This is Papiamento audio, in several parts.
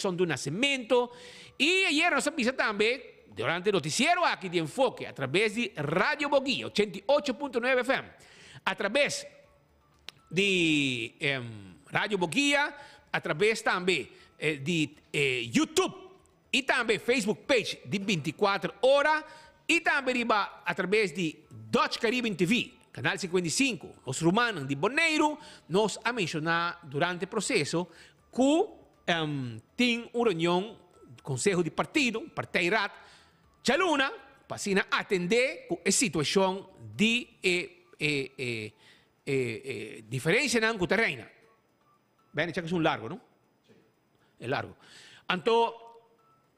Ryçond do Nascimento. Y ayera nos a bisa tambe durante e noticiero aki di Enfoke a traves di Radio Boguia 88.9 FM, a traves di Radio Boguia, a traves tambe di YouTube y tambe Facebook page di 24 Ora y tambe riba a traves di Dutch Caribbean TV, Canal 55. Nos rumannan di Boneiru nos a menciona durante e proceso cu tin un reunion conseho di partido, partijraad, djaluna pa asina atende cu e situacion di e e e e diferencianan cu ta reina. Bene, chak esun largo, no? E largo. Anto,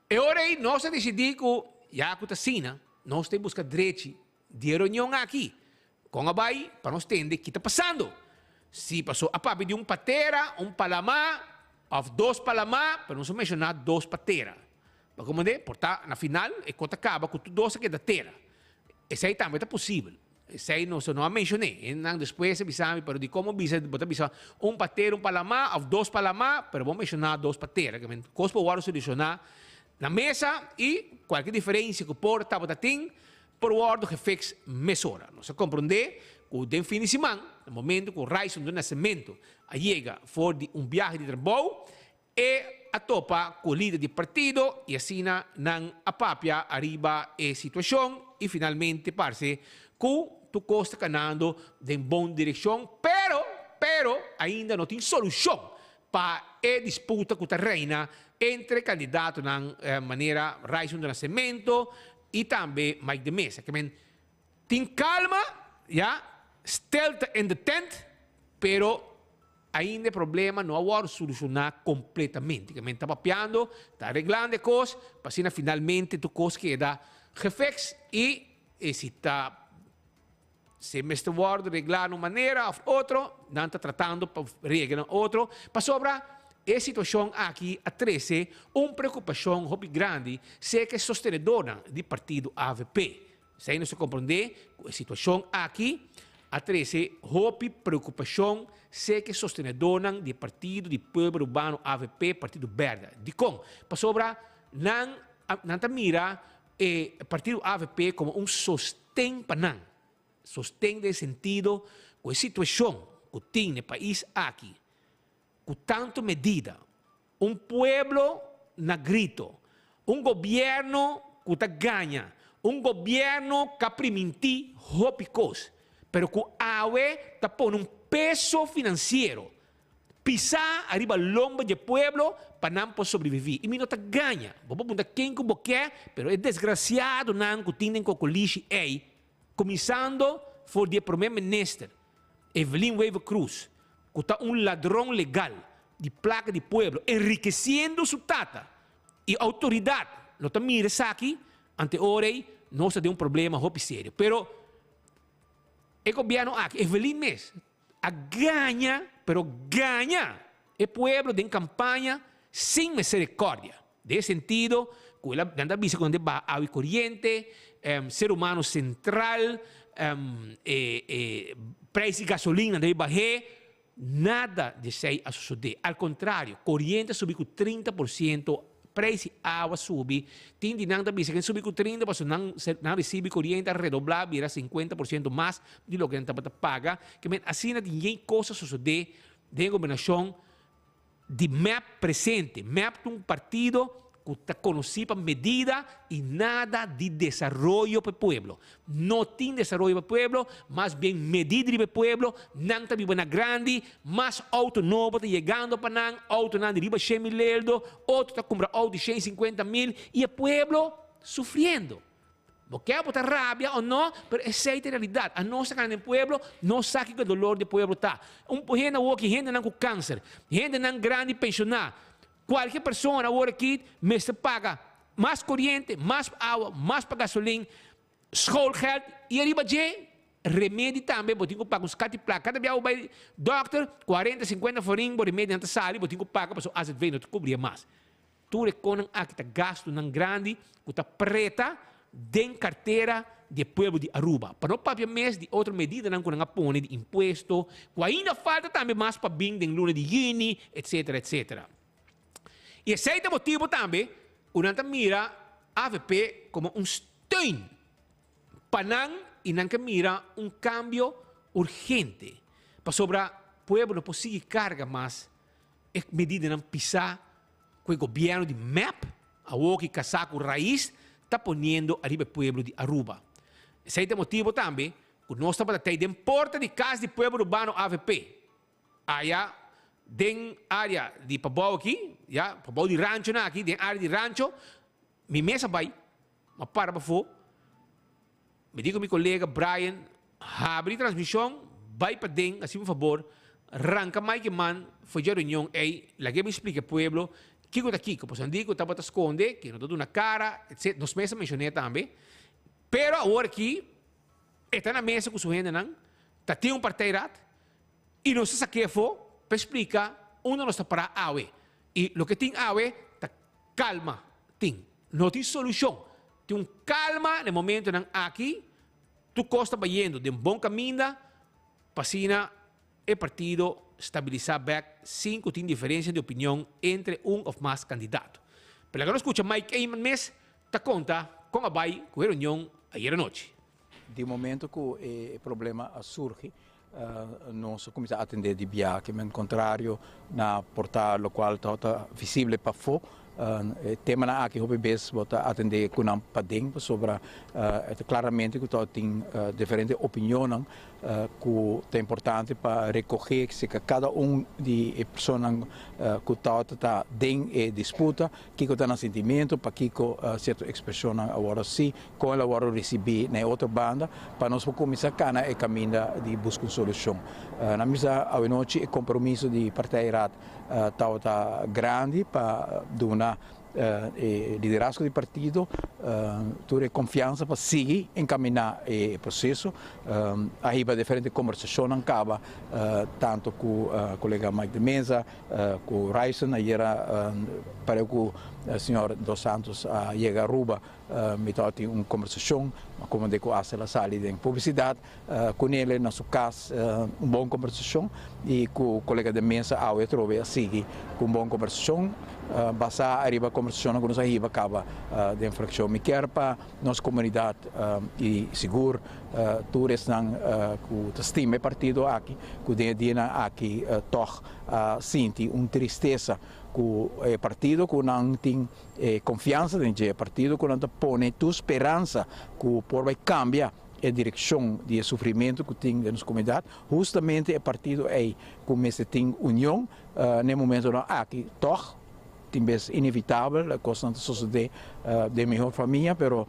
e ora ei nos a disidí ku ya ku ta asina, nos ta buska drechi di e reunion aki. Kon a bai pa nos tende ki ta pasando. Si paso a papia di un patera, un palamá òf dos palamá, pero nos a menshoná dos patera. Pa komand'é, por ta na final e kos ta kaba ku tur dos a keda tera. Esei tambe ta posibel. Esei nos no a mencion'é. Hendenan despues a bisa mi, pero dikon bo bisa, bo ta bisa un pa tera, un pa lamá, òf dos pa lamá, pero bo menshoná dos pa tera. Ke men kos por wòrdu solushoná na mesa i kualke diferensia ku por tabata tin por wòrdu gefiks mesora. Nos a komprondé ku den fin di siman, na momentu ku Ryçond do Nascimento a yega for di un biahe di trabou, E a topa cu lider di partido y asina nan a papia ariba e situacion y finalmente parce cu tur cos ta canando den bon direccion pero, pero ainda no tin solucion pa e disputa cu ta reina entre candidatonan manera Ryçond do Nascimento y tambe Mike de Meza. Ke men tin calma ya, stilte in de tent, pero Ainda e problema no a wòrdu solushoná kompletamente. Ke men ta papiando, ta areglando e kos, pa asina finalmente tur kos keda gefiks i e si ta si mester wòrdu reglá na un manera òf otro, nan ta tratando pa regla na otro, pasobra e situashon aki a trese un preokupashon hopi grandi serka e sostenedornan di partido avp. Esei nos ta komprondé ku e situashon aki a trese hopi preokupashon serka e sostenedornan di e partido di Pueblo Urbano avp, Partido Berde. Dikon? Pasobra nan nan ta mira e partido avp komo un sosten pa nan. Sosten den sentido ku e situashon ku tin na e pais aki ku tantu medida, Un pueblo na grito. Un gobierno cu ta gaña. Un gobierno ca priminti hopi cos, pero cu awe ta pone un peso financiero pisa ariba lomba dje pueblo pa nan por sobrevivi. Y mi no ta gaña. Bo por punta ken cu bo ke, pero e desgraciadonan cu tin den cocolishi ey, cuminsando for di e prome minister, Evelyn Wever-Croes, cu ta un ladron legal di placa di pueblo, enriqueciendo su tata y autoridad no ta mira esaki, ante ora ey nos ta den un problema hopi serio. Pero e gobierno aki, Evelyn mes, a gaña, pero gaña e pueblo den campaña sin misericordia. Den e sentido cu el a, nan ta bisa cu nan ta baha awa y coriente, ser humano central, e e prijs di gasolin nan debe bah'é, nada di esey a sosode. Al contrario, coriente a subi cu 30%, prijs di awa a subi, tin di nan ta bisa cu a subi cu 30 pasobra nan nan ricibi coriente a redobla bira 50% mas di loke nan tabata paga. Ke men asina tin yen cos a sosode den e gobernacion di mep presente. Mep ta un partido cu ta conoci pa medida y nada di desaroyo pa e pueblo. No tin desaroyo pa e pueblo, mas bien medida riba e pueblo, nan ta biba na grandi, mas auto nobo ta yegando pa nan, autonan di riba shen mil eldo, otro ta cumpra auto di shen y cincuenta mil y e pueblo sufriendo. Bo ke bo ta rabia o no, pero esei ta e realidad. Anos ta kana den pueblo, nos sa kiko e dolor di pueblo ta. Un hende awor ki hendenan ku kanser, hendenan grandi penshoná, kualke persona awor aki mester paga mas koriente, mas awa, mas pa gasolin, schoolgeld i ariba dje remedi tambe bo tin ku paga un skat di plaka. Kada bia bo bai dòkter, kuarenta, sinkuenta florin bo remedinan ta sali, bo tin ku paga pasobra azv no ta kubri e mas. Tur e konan aki ta gastunan grandi ku ta preta den kartera di e pueblo di Aruba. Pa no papia mes di otro medidanan ku nan a pone di impuesto, ku ainda falta tambe mas pa bin den luna di yüni, etcetera, etcetera. Y esey ta motibo tambe cu nan ta mira avp como un steun pa nan y nan ke mira un cambio urgente pasobra pueblo no por sigui carga mas e medidanan pisa cu e gobierno di mep awor ki casa cu raiz ta poniendo ariba e pueblo di Aruba. Esey ta e motibo tambe cu nos tabata tey den porta di cas di pueblo Rubano avp aya den area di pabou aki, ya, pabou di ranchonan aki, den area di rancho, mi mes a bay, m'a para pafó, mi di cu mi colega Brian, habri transmision, bay paden, haci mi fabor, ranca Mike Eman for dje reunion ey, laga mi splica e pueblo kico ta kico, pasobra nan di cu tabata sconde, cu no ta duna cara, etc. Nos mes a mencion'é tambe, pero awor aki e ta na mesa cu su hendenan, ta tin un partijraad, Y nos ta saqué afó pa explica unda nos ta pará awe. Y loke tin awe ta calma tin. No tin solucion. Tin un calma na e momentonan aki. Tur cos ta bayendo den bon caminda pa asina e partido stabilisa bek sin cu tin diferencia di opinion entre un of mas candidato. Pero laga nos scucha Mike Eman mes ta conta con a bay cu e reunion ayer anochi. Di momento cu e problema a surgi, nos a cuminsa atende di biaha, men contrario na por ta locual tabata visible pafo. E temanan aki hopi bes bo ta atende cu nan paden pasobra e ta claramente cu tabatin diferente opinionnan cu ta importante pa recoge cerca cada un di e personanan cu tabata ta den e disputa, kico ta nan sentimento, pakico cierto expresionnan a wordo haci. Kon el a wòrdu risibí na e otro banda pa nos por kuminsá kana e kaminda di buska un solushon. Nan bisa awenochi e kompromiso di partijraad tabata grandi pa duna e liderazgo di partido tur e konfiansa pa sigui enkaminá e proseso. A hiba diferente kombersashonnan kaba tantu ku kolega Mike de Meza ku Ryson. Ayera pareu ku señor Dos Santos a yega Aruba. Mi tabatin un kombersashon, komo de ku Asel a sali den publisidat, ku Nele na su kas, un bon kombersashon, i ku kolega den mesa awe atrobe a sigui ku un bon kombersashon, basá ariba kombersashonnan ku nos a hiba kaba den frakshon. Mi kier pa nos komunidat i sigur tur esnan ku ta stima e partido aki, ku den e dianan aki tòg a sinti un tristesa ku e partido ku nan tin E konfiansa den dje partido ku nan ta pone tur speransa ku por bai kambia e direkshon di e sufrimentu ku tin den nos komunidat, hustamente e partido ei ku mester tin union na e momentonan aki. Tòg tin bes inevitabel kosnan ta sosodé den mihor famia, pero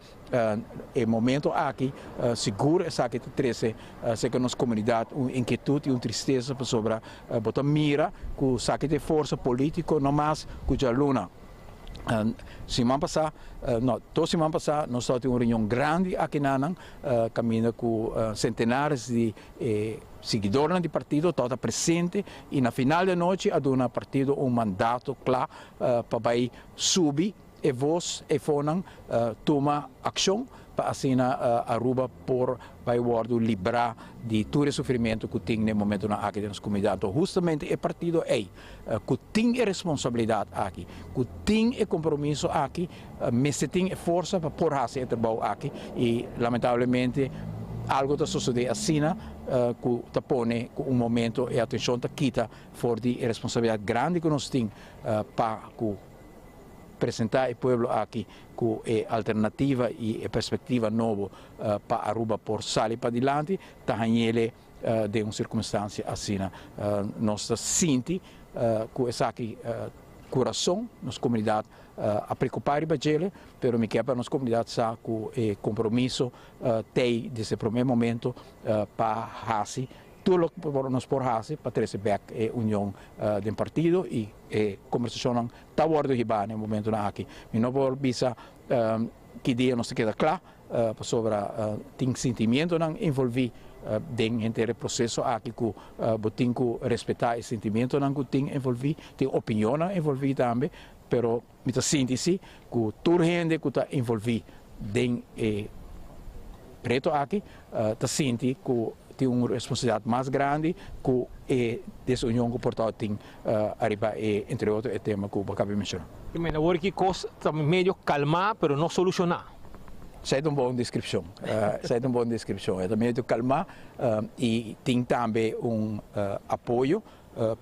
e momento aki sigur esaki ta trese serka nos komunidat un inkietut i un tristesa pasobra bo ta mira ku esaki ta e forsa politiko no mas ku djaluna. Siman pasá, no, dos siman pasá nos tabatin un reunion grandi aki nanan kaminda ku sentenares di e siguidornan di partido tabata presente i na final di anochi a duna partido un mandato kla pa bai subi e vos efonan tuma akshon pa asina Aruba por bai wòrdu librá di tur e sufrimentu ku tin na e momentunan aki den nos komunidat. Anto hustamente e partido ei ku tin e responsabilidat aki, ku tin e kompromiso aki, mester tin e forsa pa por hasi e trabou aki i lamentablemente algu ta sosodé asina ku ta pone ku un momento e atenshon ta kita for di e responsabilidat grandi ku nos tin pa ku presentá e pueblo aki ku e alternativa i e perspektiva nobo pa Aruba por sali padilanti, ta hañ'ele den un sirkunstansia asina. Nos ta sinti ku esaki kurason nos komunidat a preokupá riba djele, pero mi ke pa nos komunidat sa ku e kompromiso t'ei desde promé momento pa hasi Tur loke nos por hasi pa trese bek e union den partido i e kombersashonnan ta wòrdu hibá na e momentunan aki. Mi no por bisa ki dia nos ta keda kla pasobra tin sentimientonan envolví den henter e proseso aki ku bo tin ku respetá e sentimientonan ku tin envolví, tin opinionnan envolví tambe, pero mi ta sinti si ku tur hende ku ta envolví den e reto aki ta sinti ku. tin un responsabilidat mas grandi ku e desunion ku por ta tin ariba e, entre otro, e tema ku bo a kaba di menshoná. I men awor ki kos ta medio kalmá pero no solushoná. Esei ta un bon deskripshon. Esei ta un bon deskripshon. E ta medio kalmá i tin tambe un apoyo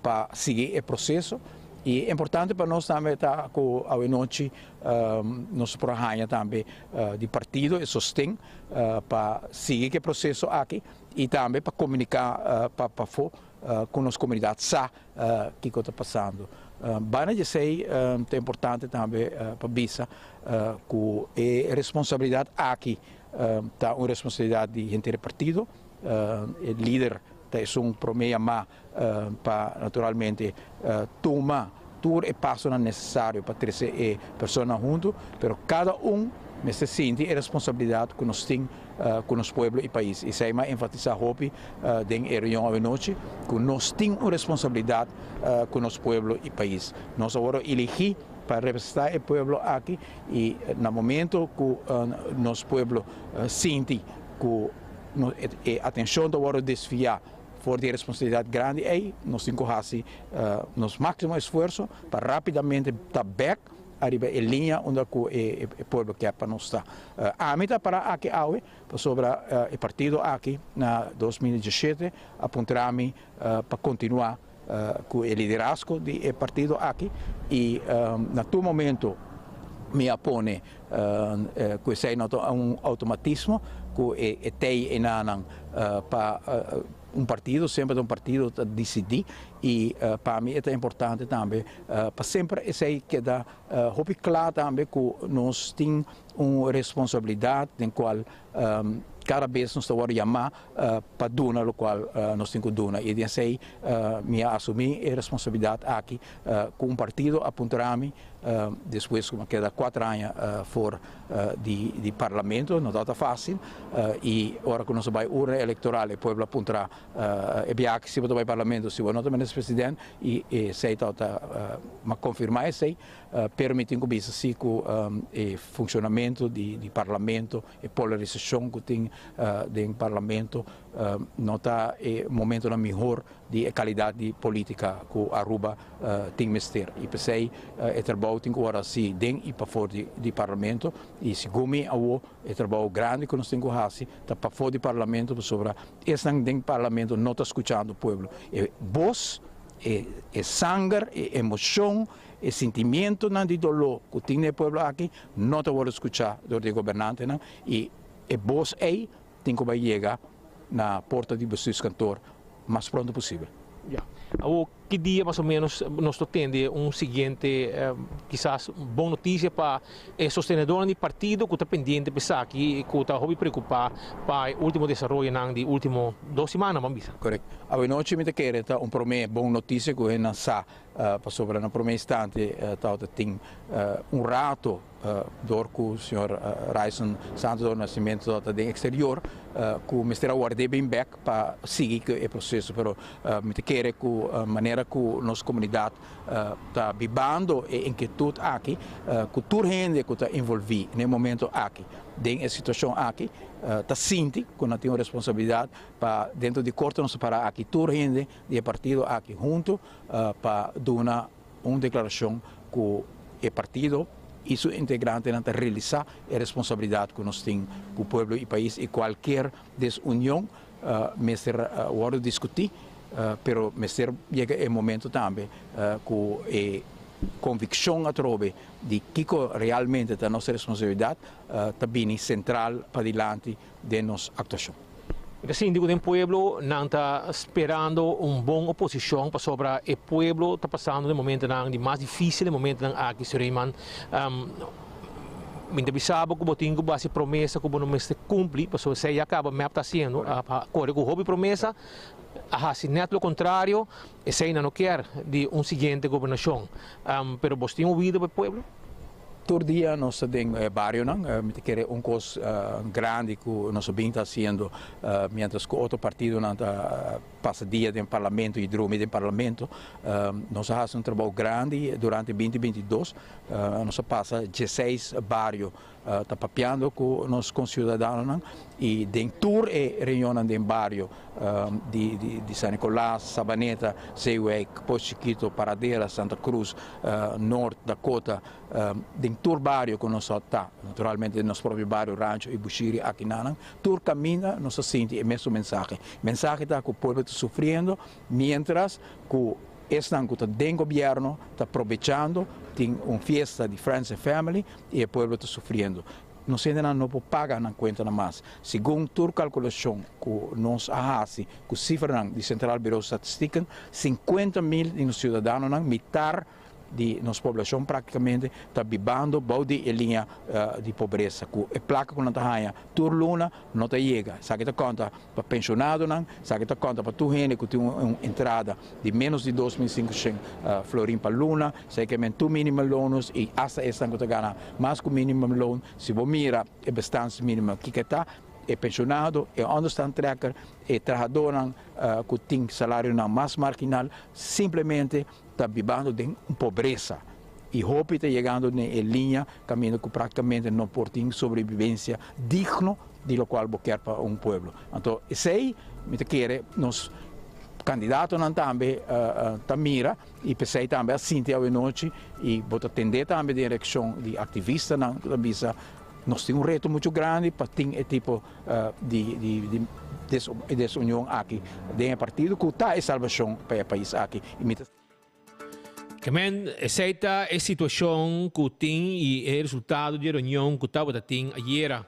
pa sigui e proseso. I importante pa nos tambe ta ku awenochi nos por a haña tambe di partido e sosten pa sigui ku e proseso aki i tambe pa komuniká pa pafó ku nos komunidat sa kiko ta pasando. Banda di esei ta importante tambe pa bisa ku e responsabilidat aki ta un responsabilidat di henter e partido. E lider ta esun promé yamá pa naturalmente tuma tur e pasonan nesesario pa trese e personanan huntu, pero kada un mester sinti e responsabilidat ku nos tin ku nos pueblo i pais. Esei mi a enfatisá hopi den e reunion awenochi, ku nos tin un responsabilidat ku nos pueblo i pais. Nos a wòrdu eligí pa representá e pueblo aki i na momento ku nos pueblo sinti ku e atenshon ta wòrdu desviá for di e responsabilidat grandi ei, nos tin ku hasi nos máksimo esfuerso pa rápidamente ta bèk ariba e liña unda ku e pueblo ke pa nos ta. Ami ta pará aki awe pasobra e partido aki na 2017 a puntra mi pa kontinuá ku e liderazgo di e partido aki i na tur momento mi a pone ku esei no ta un outomatismo ku e tei enanan pa un partido, semper ta un partido ta disidí i pa mi e ta importante tambe pa semper esei keda hopi kla tambe ku nos tin un responsabilidat den kual kada bes nos ta wòrdu yamá pa duna lokual nos tin ku duna i den esei mi a asumí e responsabilidat aki ku un partido a puntra mi Despues ku mi a keda kuater aña for di di parlamento, no tabata fásil i ora ku nos a bai urna elektoral e pueblo a puntra e biaha si bo ta bai parlamento si bo no ta minister president i esei tabata mi a konfirmá esei pero mi tin ku bisa si ku e funshonamentu di di parlamento e polarisashon ku tin den parlamento no ta e momentonan mihor di e kalidat di politika ku Aruba tin mester. I p'esei e trabou tin ku wòrdu hasi den i pafó di parlamento. I segun mi awo e trabou grandi ku nos tin ku hasi ta pafó di parlamento pasobra esnan den parlamento no ta skuchando pueblo. E bos, e sanger, e emoshon, e sintimientonan di doló ku tin den e pueblo aki no ta wòrdu skuchá dor di e gobernantenan i e bos ei tin ku bai yega na porta di bestuurskantoor mas pronto posibel. Ya. Awor ki dia mas o menos nos lo tende un siguiente kisas bon notisia pa e sostenedornan di partido ku ta pendiente pa esaki i ku ta hopi preokupá pa e ultimo desaroyonan di ultimo dos simannan ban bisa? Korekto. Awenochi mi ta kere ta un promé bon notisia ku hendenan sa pasobra na promé instante tabata tin un rato Dor ku señor Ryson Santos do Nascimento tabata den exterior ku mester a ward'é bin bek pa sigui ku e proseso. Pero mi ta kere ku manera ku nos komunidat ta bibando e inkietut aki ku tur hende ku ta envolví na e momento aki den e situashon aki ta sinti ku nan tin un responsabilidat pa dentro di korte nos ta para aki tur hende di e partido aki huntu pa duna un deklarashon ku e partido i su integrantenan ta realisá e responsabilidat ku nos tin ku pueblo i pais i kualkier desunion mester wòrdu diskutí, pero mester yega e momento tambe ku e konvikshon atrobe di kiko realmente ta nos responsabilidat ta bini sentral padilanti den nos aktuashon. Mi ta sinti ku den pueblo nan ta sperando un bon oposishon pasobra e pueblo ta pasando den momentonan di mas difisil, e momentonan aki Sureiman. Mi ta bisa bo ku bo tin ku basi promesa ku bo no mester kumpli pasobra esei ya kaba mep ta hasiendo, a kore ku hopi promesa, a hasi nèt lo kontrario, esei nan no kier di un siguiente gobernashon. Pero bos tin oido pa e pueblo? Tur dia nos ta den e barionan. Mi ta kere un kos grandi ku nos a bin ta hasiendo mientras ku otro partidonan ta pasa dia den parlamento i drumi den parlamento. Nos a hasi un trabou grandi durante binti 22. Nos a pasa dieseis bario. Ta papiando ku nos konsiudadanonan i den tur e reunionnan den bario di di San Nicolas, Sabaneta, Zeewijk, Pos Chikito, Paradera, Santa Cruz, Noord, Dakota, den tur bario ku nos a ta, naturalmente den nos propio bario Rancho i Bushiri akinanan, tur kaminda nos a sinti e mesun mensahe. Mensahe ta ku pueblo ta sufriendo mientras ku esnan ku ta den gobièrnu ta probechando, tin un fiesta di friends and family i e pueblo ta sufriendo. Nos hendenan no por paga nan kuentanan mas. Segun tur kalkulashon ku nos a hasi ku sifranan di Centraal Bureau Statistieken, sinkuenta mil di nos siudadanonan, mitar di nos poblashon praktikamente, ta bibando bou di e liña di pobresa ku e plaka ku nan ta haña tur luna no ta yega. Esaki ta konta pa penshonadonan, esaki ta konta pa tur hende ku tin un entrada di ménos di 2500 florin pa luna, esaki ke men tur minimumloners i asta esnan ku ta gana mas ku minimumloon. Si bo mira e bestaansminimum kiko e ta, e penshonado, e onderstandtrekker, e trahadónan ku tin salarionan mas marginal simplemente ta bibando den un pobresa i hopi ta yegando den e liña kaminda ku praktikamente no por tin sobrebibensia digno di lokual bo kier pa un pueblo. Anto esei mi ta kere nos kandidatonan tambe ta mira i p'esei tambe a sinti awenochi i bo ta tende tambe den reakshon di aktivistanan ku ta bisa nos tin un reto muchu grandi pa tin e tipo di di desunion aki den e partido ku ta e salbashon pa e pais aki i mi ta. Kemen, esei ta e situashon ku tin i e resultado di e reunion ku tabata tin ayera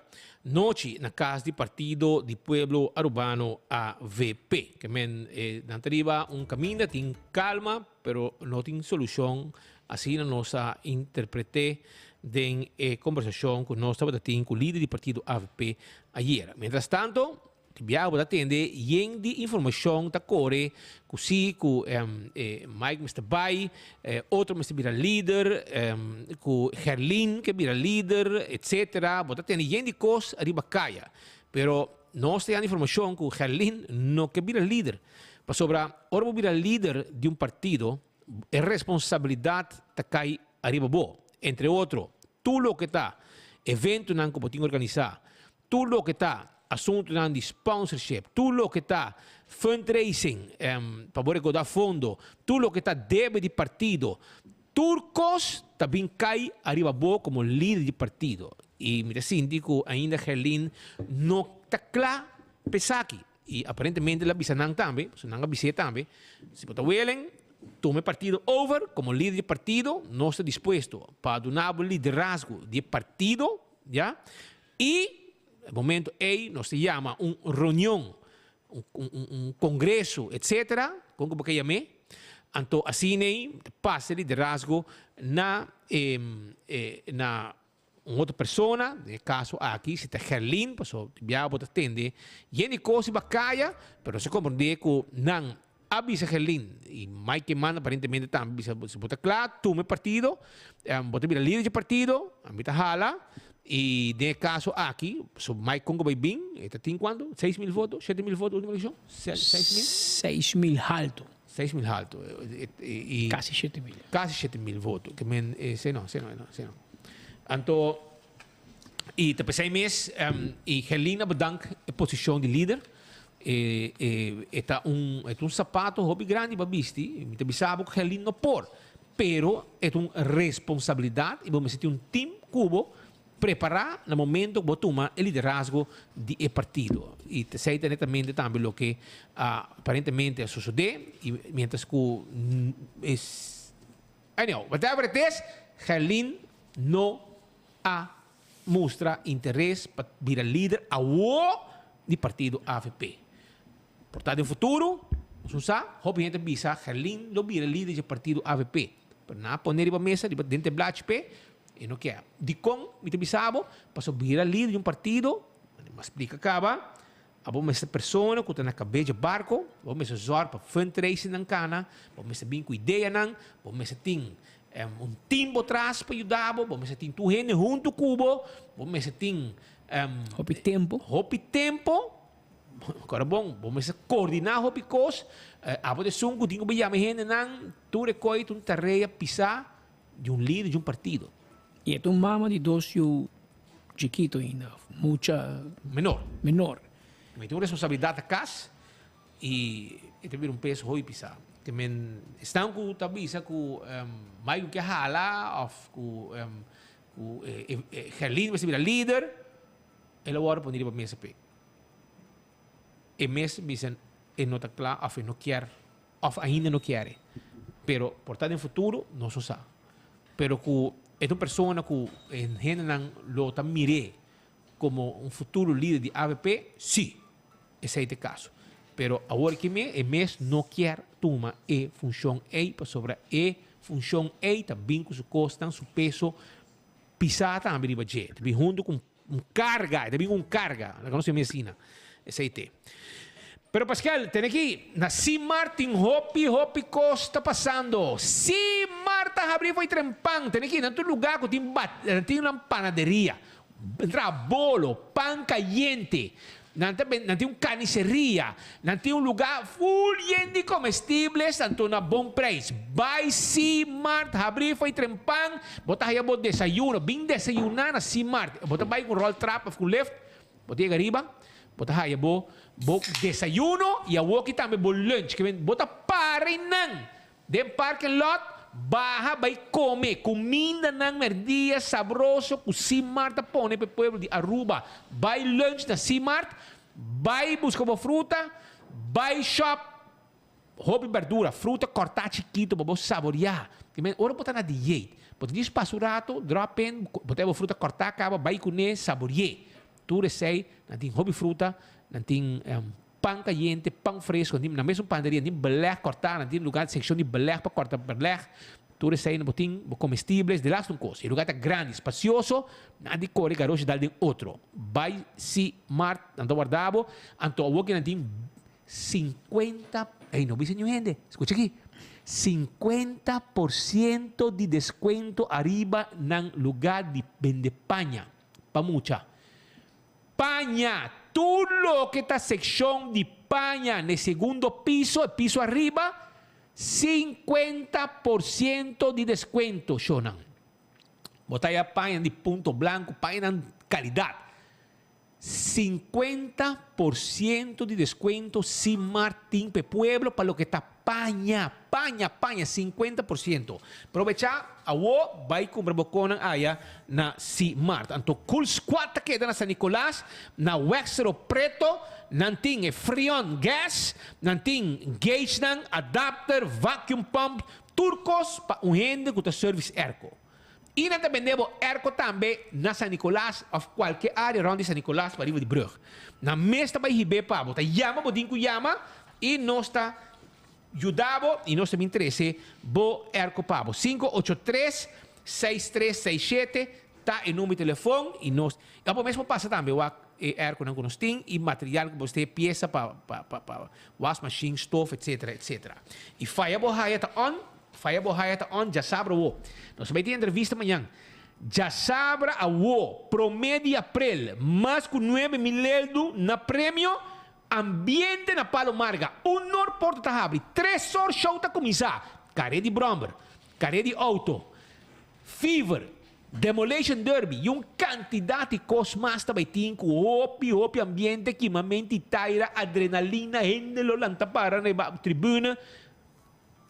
nochi na kas di Partido di Pueblo Arubano, avp. Kemen, nan ta riba un kaminda, tin kalma, pero no tin solushon. Asina nos a interpret'é den e kombersashon ku nos tabata tin ku lider di partido avp ayera. Mientras tanto, di biaha bo ta tende yen di informashon ta kore ku si ku Mike mester bai, otro mester bira lider, ku Gerlin ke bira lider, etcetera. Bo ta tende yen di kos riba kaya. Pero nos ta yanda informashon ku Gerlin no ke bira lider. Pasobra ora bo bira lider di un partido, E responsabilidad ta cay ariba bo. Entre otro, tur loke ta eventonan cu bo tin organisa, tur loke ta asuntonan di sponsorship, tur loke ta fundraising pa bo recorda fondo, tur loke ta debe di partido, tur cos ta bin cay ariba bo como lider di partido. Y mi ta sinti cu ainda Gerlin no ta cla p'esaki. I aparentemente el a bisa nan tambe, pasobra nan a bis'é tambe, si bo ta welen, tuma e partido over komo lider di partido, nos ta dispuesto pa duna bo liderazgo di e partido, ya, i e momento ei nos ta yama un reunion, un kongreso, etsetera, kon ku bo ke yam'é, anto asina ei ta pasa e liderazgo na e na Un otro persona, den e caso aki si ta Gerlin, paso di biaha bo ta tende yen di cos riba caya, pero nos a comprende cu nan a bisa Gerlin y Mike Eman aparentemente tambe bisa si bo ta cla tuma e partido, bo ta bira lider dje partido, ami ta hala y den e caso aki, paso Mike con cu bay bin, e ta tin cuanto? 6000 voto? 7000 voto ultimo eleccion? 6000? 6000 halto. 6000 halto y. Casi 7000. Casi 7000 voto. Ke men esei no, esei no, esei no. Anto y ta pesey mes y Gerlin a bedank e posicion di lider. E e e ta un e ta un sapato hopi grandi pa bisti. Mi ta bisa bo ku Gerlin no por. Pero e ta un responsabilidad y bo mester tin un team ku bo Prepará na momento ku bo tuma e liderazgo di e partido. I esei ta netamente tambe loke aparentemente a sosodé i mientras ku es anyhow, whatever it is, Gerlin no a mustra interes pa bira lider awo di partido avp. Por ta den futuro, nos no sa, hopi hende ta bisa Gerlin lo bira lider dje partido avp. Pero nan a pone riba mesa, riba den teblachi p'e, e no kier. Dikon mi ta bisa bo? Pasobra bira lider di un partido, mi a splika kaba, abo mester persona ku ta na kabes dje barko, bo mester zòrg pa fundraisingnan kana, bo mester bin ku ideanan, bo mester tin un team bo tras pa yuda bo, bo mester tin tur hende huntu ku bo, bo mester tin Hopi tempo. Hopi tempo. Kora bon, bo mester koordiná hopi kos. Abo ta esun ku tin ku bo yama e hendenan, tur e koi ta un tarea pisá di un lider di un partido. I e ta un mama di dos yu chikito ainda, mucha Menor. Menor. Mi tin un responsabilidad na cas y e ta bira un peso hopi pisa. Te men esnan cu ta bisa cu Maico ke hala of cu cu Gerlin mester bira lider, el a worde poni riba mesa p'e. E mes bisa e no ta cla of e no kier of ainda no kier e. Pero por ta den futuro nos no sa. Pero cu e ta un persona cu e hendenan lo ta mir'é como un futuro lider di avp, si, esey ta e caso. Pero awor ki me, e mes no kier tuma e funcion ey pasobra e funcion ey ta bin cu su cosnan, su peso pisa tambe riba dje. Ta bin hunto cu un carga, e ta bin cu un carga, laga nos yama asina. Esey t'e. Pero Pascal, tene aki, na Simar tin hopi, hopi cos ta pasando. Simar ta habri fo'i trempan. Tene aki, nan tur lugar cu tin bat, nan tin nan panaderia. Nan traha bolo, pan cayente. Nan ta ben, nan tin un carniceria. Nan tin un lugar full yen di comestibles, anto na bon prijs. Bai Simar, ta habri fo'i trempan. Bo ta haya bo desayuno. Bin desayuna na Simar. Bo ta bai cu roltrap of cu lift. Bo ta yega riba, bo ta haya bo bo desayuno y awoki tambe bo lunch. Ke men bo ta para einan den parking lot, baha bai come cumindanan merdia sabroso cu Simart ta pone pa e pueblo di Aruba. Bai lunch na Simart, bai busca bo fruta, bai shop Hopi berdura, fruta cortá chikito pa bo saboreá. Te men ora bo ta na dieet, bo ta djis pasa un rato, drop in, bo ta bo fruta cortá caba, bai cuné, saboreé. Tur esei, nan tin hopi fruta, nan tin pan cayente, pan fresco, nan tin nan mesun panaderia, nan tin beleg cortá, nan tin lugar, seccion di beleg pa corta beleg. Tur esei nan bo tin bo comestibles, de laatste un cos. E lugar ta grandi, spacioso, nan di core garoshi dal den otro. Bai si mart, nan ta warda bo, anto awor ke nan tin Sinkuenta, ey no bisa niun hende, skucha aki, 50% di deskuento ariba nan lugá di bende paña pa mucha. Paña! Tur loke ta sekshon di paña n'e segundo piso, e piso ariba, 50% di deskuento, shownan. Bo ta haya paña di punto blanku, pañanan kalidat. 50% di descuento Simart tin p'e pueblo pa loke ta paña, paña, paña, 50%. Probecha awo bai cumpra bo conan aya na Simart. Anto Cool Squad ta keda na San Nicolas, na Wexero Preto, nan tin e Freon gas, nan tin gaugenan, adapter, vacuum pump, tur cos pa un hende cu ta service airco. I nan ta bende bo airco tambe na San Nicolas of cualke area rond di San Nicolas pariba di brug. Nan mes ta bay hib'é pa bo. Ta yama bo tin cu yama y nos ta yuda bo y nos ta bin trece bo airco pa bo. 583 6367 ta e number di telefon y nos y abo mes por pasa tambe wak e airconan cu nos tin y material cu bo mester pieza pa pa pa wasmachine, stof etc. Etc. Y faya bo haya ta on. Faya bo haya ta on djasabra awo. Nos ta bai tin entrevista mañan. Djasabra awo, prome di aprel, mas ku 9000 leldu na premio Ambiente na Palo Marga. Un or porta ta habri, tres or show ta kuminsá. Kare di bròmber, kare di outo, fever, demolition derby i un kantidat di kos mas ta bai tin ku hopi hopi ambiente, kimamenti taira, adrenalina, hende lo lanta para na e tribuna.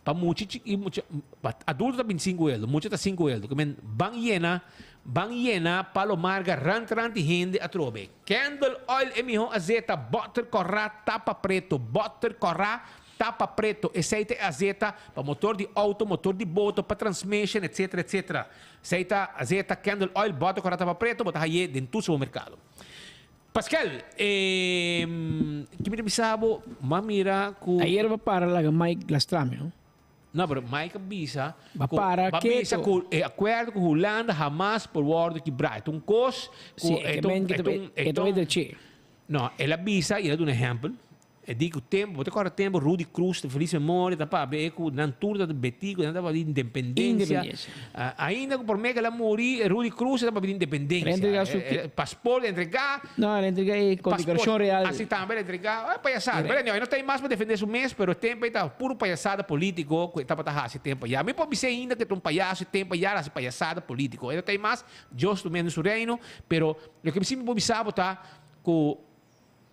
Pa mucha chiki, mucha, pa adulto ta 25 euro, mucha ta 5 euro. Ke men ban yena, ban yena Palo Marga rant rant di hende atrobe. Candle oil e miho azeta, boter kòrá tapa preto, boter kòrá tapa preto. Esei ta e azeta pa motor di auto, motor di boto, pa transmission, etcetera, etcetera. Esei ta azeta candle oil, boter kòrá tapa preto, bo ta haye den tur supermerkado. Pascal, e ki mi ta bisa bo, m'a mira ku. Ayer bo para laga Mike lastrami, no? No, pero Mike a bisa Ba ku para ba bisa keto. ku e akuerdo ku Hulanda hamas por wòrdu kibrá. E ta un kos ku Sí, e e ta un men e ta un e e ta ta un drechi. No, el a bisa i el a duna ehèmpel. E di ku tempu, bo ta kòrda tempu Rudy Cruz de feliz memoria ta papia e ku nan tur ta beti ku nan tabata di independencia. Independencia. Ainda ku promé ku el a muri Rudy Cruz e tabata di independencia. El a entrega su Paspoort el a entrega. No, el a entrega e kondekorashon real. Asi tambe el a entrega. E payasada. Pero anyway, no ta mas pa defende su mes, pero e tempu ei ta puru payasada politico ku e tabata hasi e tempu ayá. Mi por bisa ainda ku e ta un payaso e tempu ayá el a hasi payasada politico. E no ta mas, Dios tum'é den su reino, pero loke mi si mi por bisa bo ta ku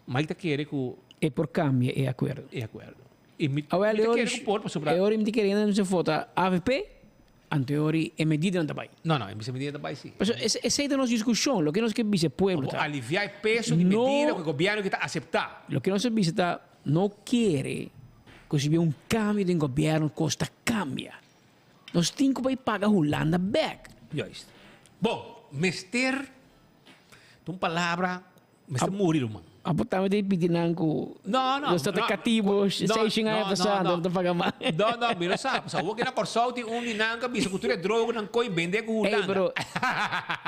Mike ta kere ku. E por kambia e akuerdo. E akuerdo. I mi Awel, ta e kere ku por pasobra. E ora mi ta kere nan se vota avp, anto e ora e medidanan ta bai. No, no, e medidanan ta bai si. Pasobra esei ta nos diskushon, loke nos ke bisa e pueblo ta. Bo aliviá e peso di medida ku e gobièrnu ke ta aseptá. Loke nos a bisa ta, no kere ku si bin un kambio den gobièrnu kos ta kambia. Nos tin ku bai paga Hulanda bèk. Juist. Bon, mester ta un palabra Mester muri ruman. Apo tambe ta pidi nan ku No, no. nos ta ta katibo seishen aña pasá, no ta paga mas. No, no, mi no sa. Pasobra awor ki na Kòrsou tin un di nan ku a bisa ku tur e droganan koi bende ku Ey, Hulanda. pero,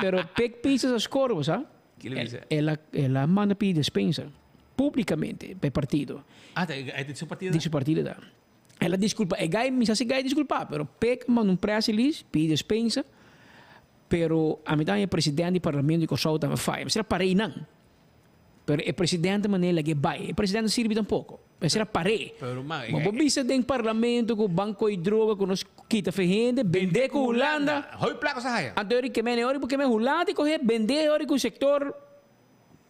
pero Pik Pisas a skor, bo sa? Ki lo bisa? El a, el a manda pidi despensa públikamente pa e partido. Ah, ta e di su partido? Di su partido ta. El a diskulpa, e gai, mi sa si e gai a diskulpa, pero Pik a manda un press release pidi despensa. Pero ami ta haña e presidente di parlamento di Kòrsou ta faya. Mester a par'é einan. Pero e presidente manera lag'é bai. E presidente no sirbi tampoko. Mester a par'é. Ma bo bisa den parlamento ku ban koi droga ku nos kita fe hende, bendé ku Hulanda. Hopi plaka sa haya. Anto ori ke mene ori bo ke men Hulanda i kohe bendé ori ku sektor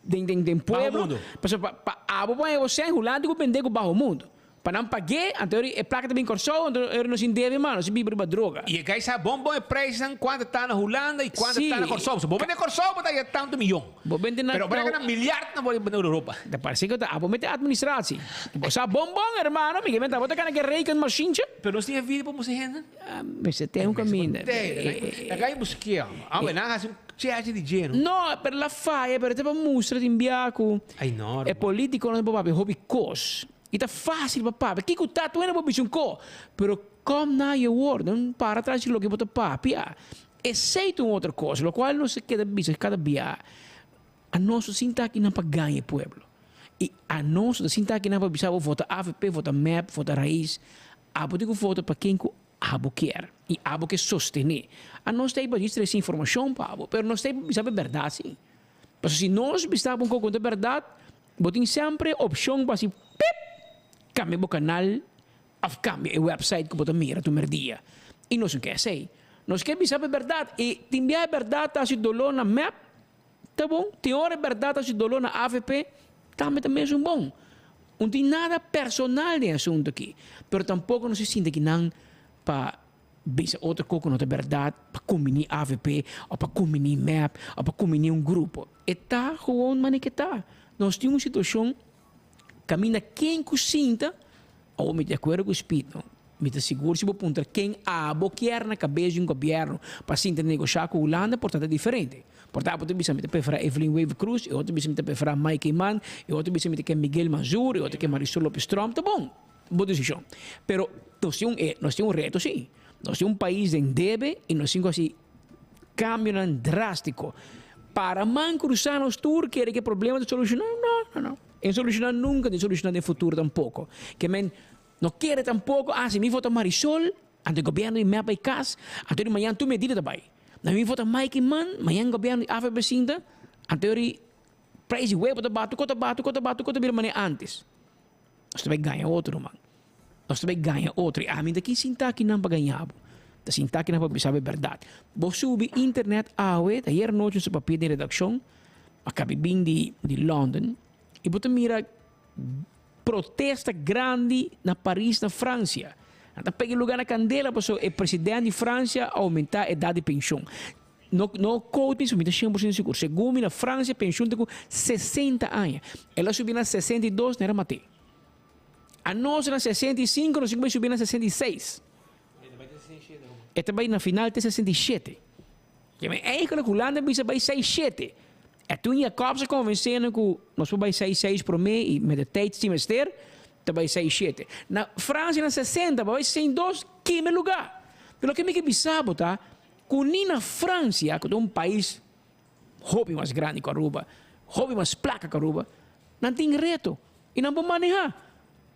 den den den pueblo. Pasobra pa abo por haña bo sèn Hulanda ku bendé ku baho mundo. Pa nan pag'é, anto eri e plaka ta bin Kòrsou, anto eri nos sin debe mas, nos sin biba riba droga. I e gai sa bon bon e prijsnan kuantu ta na Hulanda i kuantu ta na Kòrsou. So bo bende Kòrsou bo ta haya tantu miyon. Bo bende na. Pero bo ta gana milyardnan bo bende Europa. Ta parse ku ta abo mete administratie. Bo sa bon bon hermano, mi ke menta bo ta gana ke rekenmachientje. Pero nos tin e video pa mustra hende? Mester ten un kaminda. E gai busk'é. Awe nan hasi un cheche di dje no. No, pero la faya, pero ta pa mustra tin bia ku e politikonan ta por papia hopi kos. I ta fásil pa papia. Kiko ta tuena bo bisa un ko? Pero kom na je woorden, para tras di loke bo ta papia. Esei ta un otro kos, lokual nos ta keda bisa kada bia, anos no sinta akinan pa gaña e pueblo. I anos no ta sinta akinan pa bisa bo vota avp, vota mep, vota Raiz. Abo tin ku vota pa ken ku abo kier i abo ke sostené. Anos ta ei pa djis trese informashon pa abo, pero nos ta ei pa bisa bo e bèrdat si. Pasobra si nos bisa bo un kos ku no ta bèrdat, Bo tin semper e opshon pa hasi pip! Kambia bo kanal òf kambia e wèpsait ku bo ta mira tur merdia. I nos no ke esei. Nos ke bisa bo e bèrdat. I tin bia e bèrdat ta hasi doló na mep, ta bon. Tin ora e bèrdat ta hasi doló na avp, tambe ta mesun bon. No tin nada personal den e asuntu aki. Pero tampoko nos a sinti ki nan pa Bisa otro kos ku no ta bèrdat pa kumbiní avp òf pa kumbiní mep òf pa kumbiní un grupo. E ta gewoon manera ke ta. Nos tin un situashon kaminda ken ku sinta, awor mi ta di akuerdo ku Speed no, mi ta sigur si bo puntra ken abo kier na kabes di un gobièrnu pa sinta negoshá ku Hulanda por ta ta diferente. Por ta abo ta bisa mi ta preferá Evelyn Wever Croes, e otro bisa mi ta preferá Mike Eman, e otro bisa mi ta ke Miguel Manzur, e otro ke Marisol Lopez Tromp, ta bon. Bo desishon. Pero nos tin un e, nos tin un reto si. Nos tin un pais den debe i nos tin ku hasi kambionan drástiko. Para man krusá nos tur kere ku e problema ta solushoná? No, no, no. E no solushoná nunka, ni solushoná den futuro tampoko. Ke men no kere tampoko, ah, si mi vota Marisol, anto e gobièrnu di mep bai kas, anto di mañan tur medida ta bai. Na mi vota Mike Eman, mañan gobièrnu di avp sinta, anto di prijs di webo ta baha, tur kos ta baha, tur kos ta baha, tur kos ta bira manera antes. Nos ta bai gaña otro, ruman. Nos ta bai gaña otro. I ami ta kin sinta akinan pa gaña bo. Ta sinta akinan pa bisa bo e bèrdat. Bo subi internet awe, ta ayer nochi nos a papia den redakshon, a kabi bin di di London, i bo ta mira protesta grandi na Paris, na Fransia. Nan ta pega e luga na kandela pasobra e president di Fransia a oumentá edat di penshon. No no quote mi, mi ta 100% sigur. Segun mi na Francia pensioen ta ku 60 aña. El a subi na 62, no era mat'é. Anos na 65, nos tin ku bai subi na 66. E ta bai na final te 67. Ke men eigenlijk Hulanda bisa bai 67. E toen Jacobs a konvensé nan ku nos por bai 66 promé i met de tijd si mester ta bai 67. Na Francia na 60 pa bai 62 kima e lugá. Pero loke mi ke bisa bo ta Ku ni na Francia, ku ta un pais hopi mas grandi ku Aruba, hopi mas plaka ku Aruba, nan tin reto i nan por maneha.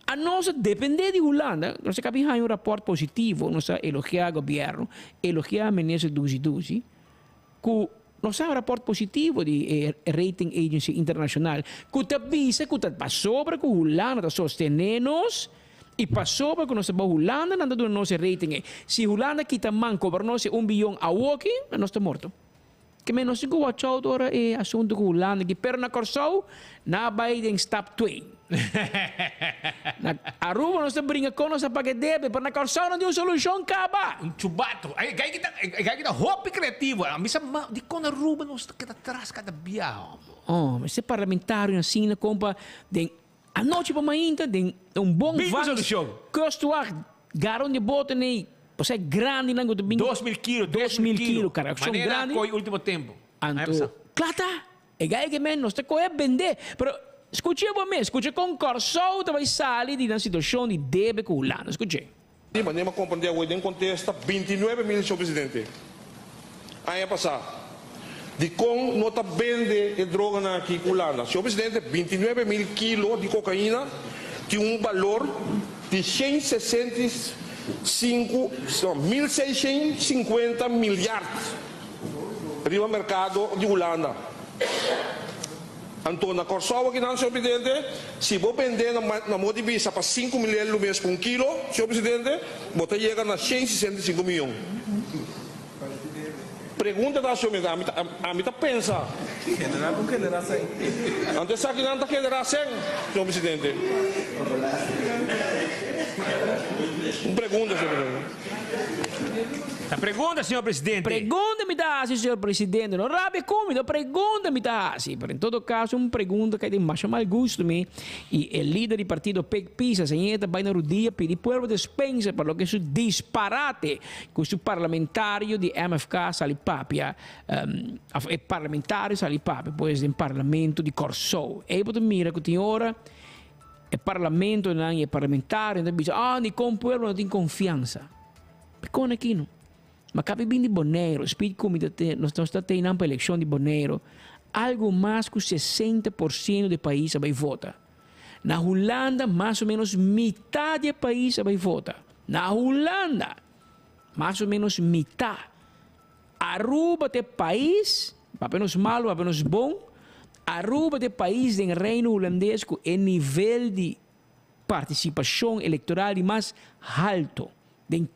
Anos a depende di Hulanda, nos a kabi haña un raport positivo, nos a elogia gobierno, elogia minister Dusi Dusi, ku nos a haña un raport positivo di e rating agency internacional ku ta bisa ku ta pasobra ku Hulanda ta sostene nos i pasobra ku nos ta bou Hulanda nan ta duna nos e rating ei. Si Hulanda kita man kobra nos e un biyon awoki, nos ta morto. Ke men nos tin ku watch out ora e asuntu ku Hulanda aki, pero na Kòrsou nan a bai den stap twee. Na Aruba nos ta bringa kon nos a paga e debe, pero na Kòrsou nan tin un solushon kaba. Un chubato. E gai ki ta, e gai ki ta hopi kreativo. A mi sa ma dikon Aruba nos ta keda tras kada biaha homo. Oh, mester parlamentarionan asina kompa den anochi pa mainta den un bon Bin ku vangst solushon. kustwacht Garon di bote nei, osea grandinan ku ta bin. 2000 kilo, 3000 3000 kilo, kara akshon Manera grandi. koi ultimo tempo. Anto, kla ta, e gai ke men nos ta kohe bende. Pero skuch'é bo mes, skuch'é kon Kòrsou ta bai sali di nan situashon di debe ku Hulanda. Skuch'é. Di manera mi a komprendé awor den kontesta 29 mil, señor presidente, aña pasá. Dikon no ta bende e droganan aki ku Hulanda? Señor Presidente, 29 mil kilo di kokaina tin un balor di 165, no, 1650 milyard riba merkado di Hulanda. Anto na Kòrsou akinan, señor Presidente, si bo bende na modo di bisa pa sinku mil el lo mes pa un kilo, señor Presidente, bo ta yega na 165 miyon. Pregunta ta haci mi, ami ta pensa. Genera cu genera cen. Anto esakinan ta genera cen, señor presidente. Un pregunta, señor presidente. Ta pregunta, señor presidente. Pregunta mi ta haci, señor presidente. No rabia cu mi, no pregunta mi ta haci. Pero en todo caso, un pregunta cu tin masha mal gusto mi. Y e lider di partido Pik Pisas, señor, ta bay na rudia pidi pueblo despensa pa loke su disparate. Ku su parlamentario di MFK sali papia, of e parlamentario sali papia pues den parlamento di Kòrsou. Ei bo ta mira ku tin ora e parlamentonan i e parlamentarionan ta bisa, ah dikon pueblo no tin konfiansa. Dikon aki no? Ma kapi bin di Boneiru, speed ku mi ta ten, nos ta teinan pa elekshon di Boneiru, algu mas ku 60% di e pais a bai vota. Na Hulanda mas o menos mitá di e pais a bai vota. Na Hulanda! Mas o menos mitá. Aruba ta e pais, papia nos malu, papia nos bon, Aruba ta e pais den Reino Hulandes ku e nivel di partisipashon elektoral di mas halto den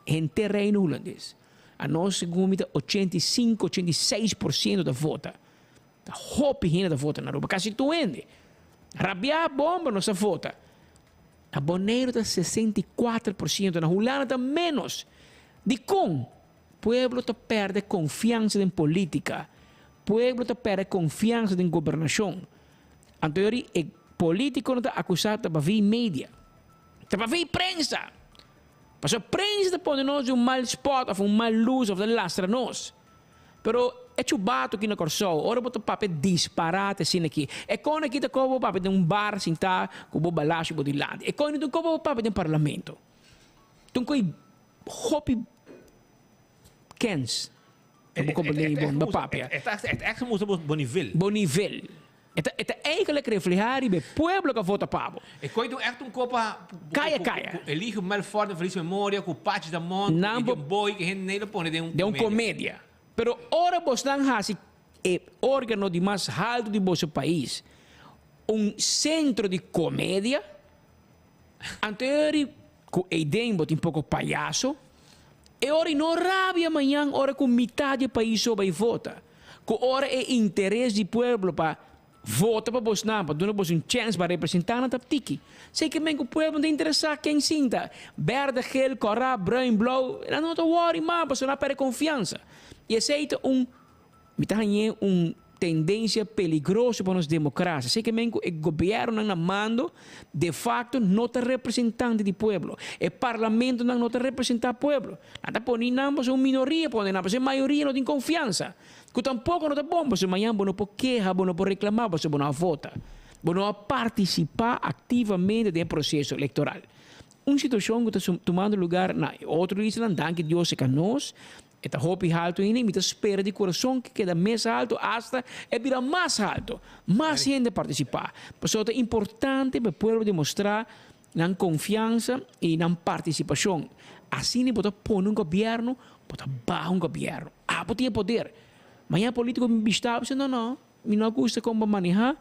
henter Reino Hulandes. Anos segun mi ta 85, 86% ta vota. Ta hopi hende ta vota na Aruba, kasi tur hende. Rabia bomba nos a vota. Na Boneiru ta 64%, na Hulanda ta menos. Dikon? Pueblo ta perde konfiansa den politika. Pueblo ta perde konfiansa den gobernashon. Anto yori e politikonan ta akusá ta baví media, ta baví prensa. Pasobra prensa ta pone nos den un mal spot òf un mal lus òf ta lastra nos. Pero e chubato aki na Kòrsou, ora bo ta papia disparate asina aki, e kon aki ta koba bo papia den un bar sintá ku bo balashi bo dilanti. E kon no ta koba bo papia den parlamento. Ta un koi hopi kens pa bo komprendé mi bon bo papia. E ta èks mustra bo nivel. Bo nivel. E ta e ta eigenlijk reflehá riba e pueblo ku a vota pa bo. E koi ta un ègt un kopa Kaya kaya. ku Eligio Melfort den Feliz Memoria, ku Pachi Damon, ku Nan bo Gideon Boy, ku hende nei lo pone den un Den un komedia. komedia. Pero ora bosnan hasi e organo di mas haltu di boso pais un sentro di komedia, anto e ora ku eiden bo tin poko payaso, e ora no rabia mañan ora ku mitad di e pais so bai vota. Ku ora e interes di pueblo pa vota pa bosnan, pa duna bos un chèns pa representá nan ta tiki. Esei ke men ku pueblo no ta interesá ken sinta, bèrdè, gel, kòrá, bruin, blou, nan no ta wòri mas pasobra nan a pèrdè konfiansa. I esei ta un, mi ta hañ'é un tendensia peligroso pa nos demokrasia. Esei ke men ku e gobièrnunan na mando de fakto no ta representante di pueblo. E parlamentonan no ta representá pueblo. Nan ta pone nan pasobra un minoria pone nan, pasobra e mayoria no tin konfiansa. Ku tampoko no ta bon, pasobra mañan bo no por keha, bo no por reklamá pasobra bo no a vota. Bo no a partisipá aktivamente den e proseso elektoral. Un situashon ku ta tumando lugar na e otro islanan, danki Dios e ka nos. E ta hopi haltu ainda i mi ta spera di kurason ku keda mes haltu asta e bira mas haltu. Mas hende partisipá. Pasobra ta importante pa e pueblo demostrá nan konfiansa i nan partisipashon. Asina bo ta pone un gobièrnu, bo ta baha un gobièrnu. Abo tin e poder. Mañana polítiko bin bishita bo i bisa, no, no, mi no a gusta kon bo a manehá,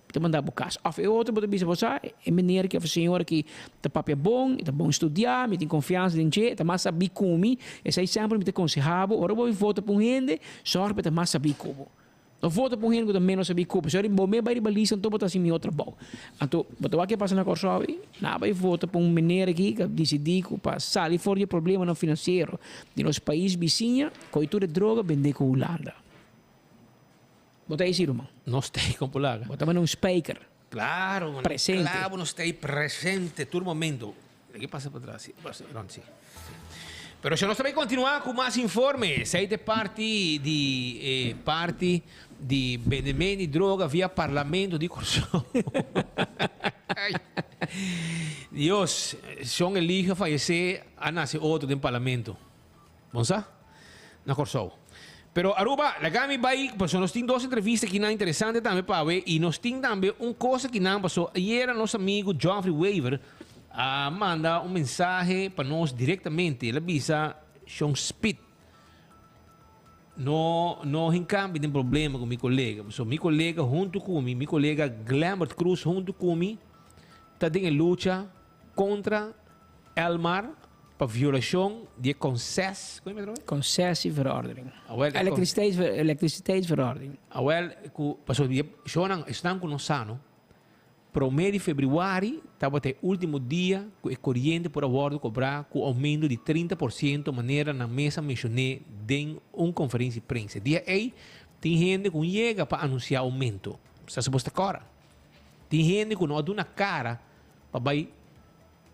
Mi ta manda bo kas. Òf e otro bo ta bisa, bo sa, e meneer aki òf e señora aki ta papia bon, e ta bon studiá, mi tin konfiansa den dje, e ta mas sabí ku mi. Esei semper mi ta konsehá bo, ora bo bai vota pa un hende, sòrg pa e ta mas sabí ku bo. No vota pa un hende ku ta ménos sabí ku bo. Pasobra bo mes bai riba lista anto bo ta hasi mihó trabou. Anto, bo ta wak ke pasa na Kòrsou ei? Nan a bai vota pa un meneer aki ku a disidí ku pa sali for di e problemanan finansiero di nos pais bisiña, kohe tur e droga bend'é ku Hulanda. Bo ta esi ruman. Nos ta ei con polaga. Bo ta manda un spijker. Claro, man. Presente. Claro, nos ta ei presente tur momento. Ke pasa pa atras? Pasa rond, si. Pero si nos ta bay continua cu mas informe. Esey ta e parti di e parti di bendemento di droga via Parlamento di Corsou. Dios, Shon Eligio a fayece, a nace otro den Parlamento. Bon sa? Na Kòrsou. Pero Aruba, laga mi bai, pasobra nos tin dos entrevista kinan interesante tambe pa awe i nos tin tambe un cosa kinan paso ayera nos amigu Geoffrey Wever a manda un mensahe pa nos directamente. El a bisa Shon Speed no no hincambi den problema cu mi colega pasobra mi colega hunto cu mi, mi colega Glembert Cruz hunto cu mi ta den e lucha contra Elmar pa violashon di e konses, kon e metro? Concessieverordening. Awel, e Elektriciteits, elektriciteitsverordening. Awel, ku pasobra di e shownan, esnan ku no sa no, promé di febrüari tabata e último dia ku e koriente por a wòrdu kobrá ku oumento di 30% manera nan mes a menshoné den un konferensia di prensa. E dia ei tin hende ku yega pa anunsiá oumento. Sa si bos ta kòrda. Tin hende ku no a duna kara pa bai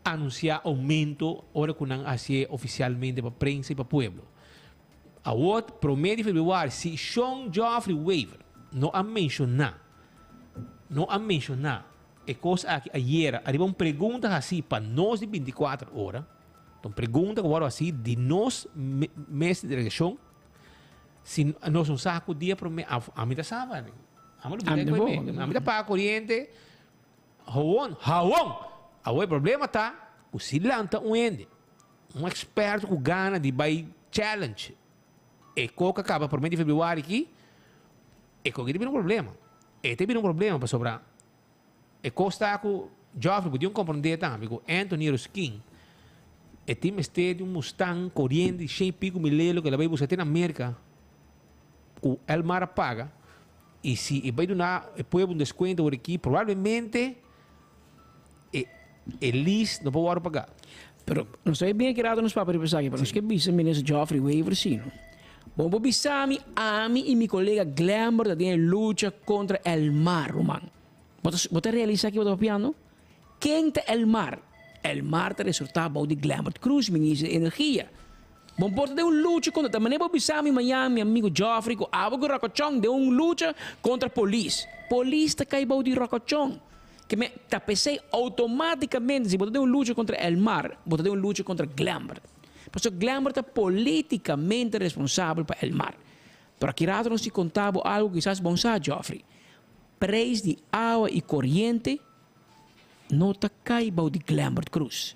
anunsiá oumento ora ku nan hasié ofisialmente pa prensa i pa pueblo. Awor, promé di febrüari, si Shon Geoffrey Wever no a menshoná, no a menshoná e kos aki ayera ariba un pregunta hasí pa nos di bintikuater ora, ta un pregunta ku wòrdu hasí di nos mes di delegashon, si nos no sa ku dia promé, ami ta sa, ami ta paga koriente. Hawon, hawon! Awor e problema ta ku si lanta un hende, un eksperto ku gana di bai challenge e kok a kaba prome di februari aki, e kok ta bira un problema. E ta bira un problema pasobra e kos ta ku Geoffrey bo tin un komprende tambe ku Anthony Ruskin e tin mester di un Mustang koriente di shen i piko milelo ku el a bai buska te na Merka ku Elmar a paga. I si e bai duna e pueblo un deskuento awor aki, probablemente e e lease no por wòrdu pagá. Pero nos ta bien kerato nos papia riba esaki, pero nos ke bisa Minister Geoffrey Wever si no. Bo por bisa mi, ami i mi kolega Glenbert ta den e lucha kontra Elmar, ruman. Bo ta bo ta realisa ki bo ta papiando? Ken ta Elmar? Elmar ta resortá bou di Glenbert Croes, Minister di Energia. Bo por ta den un lucha kontra ta manera bo bisa mi mañan mi amigo Geoffrey ku abo ku Rokochon den un lucha kontra polis. Polis ta kai bou di Rokochon. Ke men ta p'esei outomátikamente si bo ta den un lucha kontra Elmar, bo ta den un lucha kontra Glenbert. Pasobra Glenbert ta polítikamente responsabel pa Elmar. Pero aki rato nos tin konta bo algu kisas bon sa Geoffrey. Preis di awa i koriente no ta kai bou di Glenbert Croes.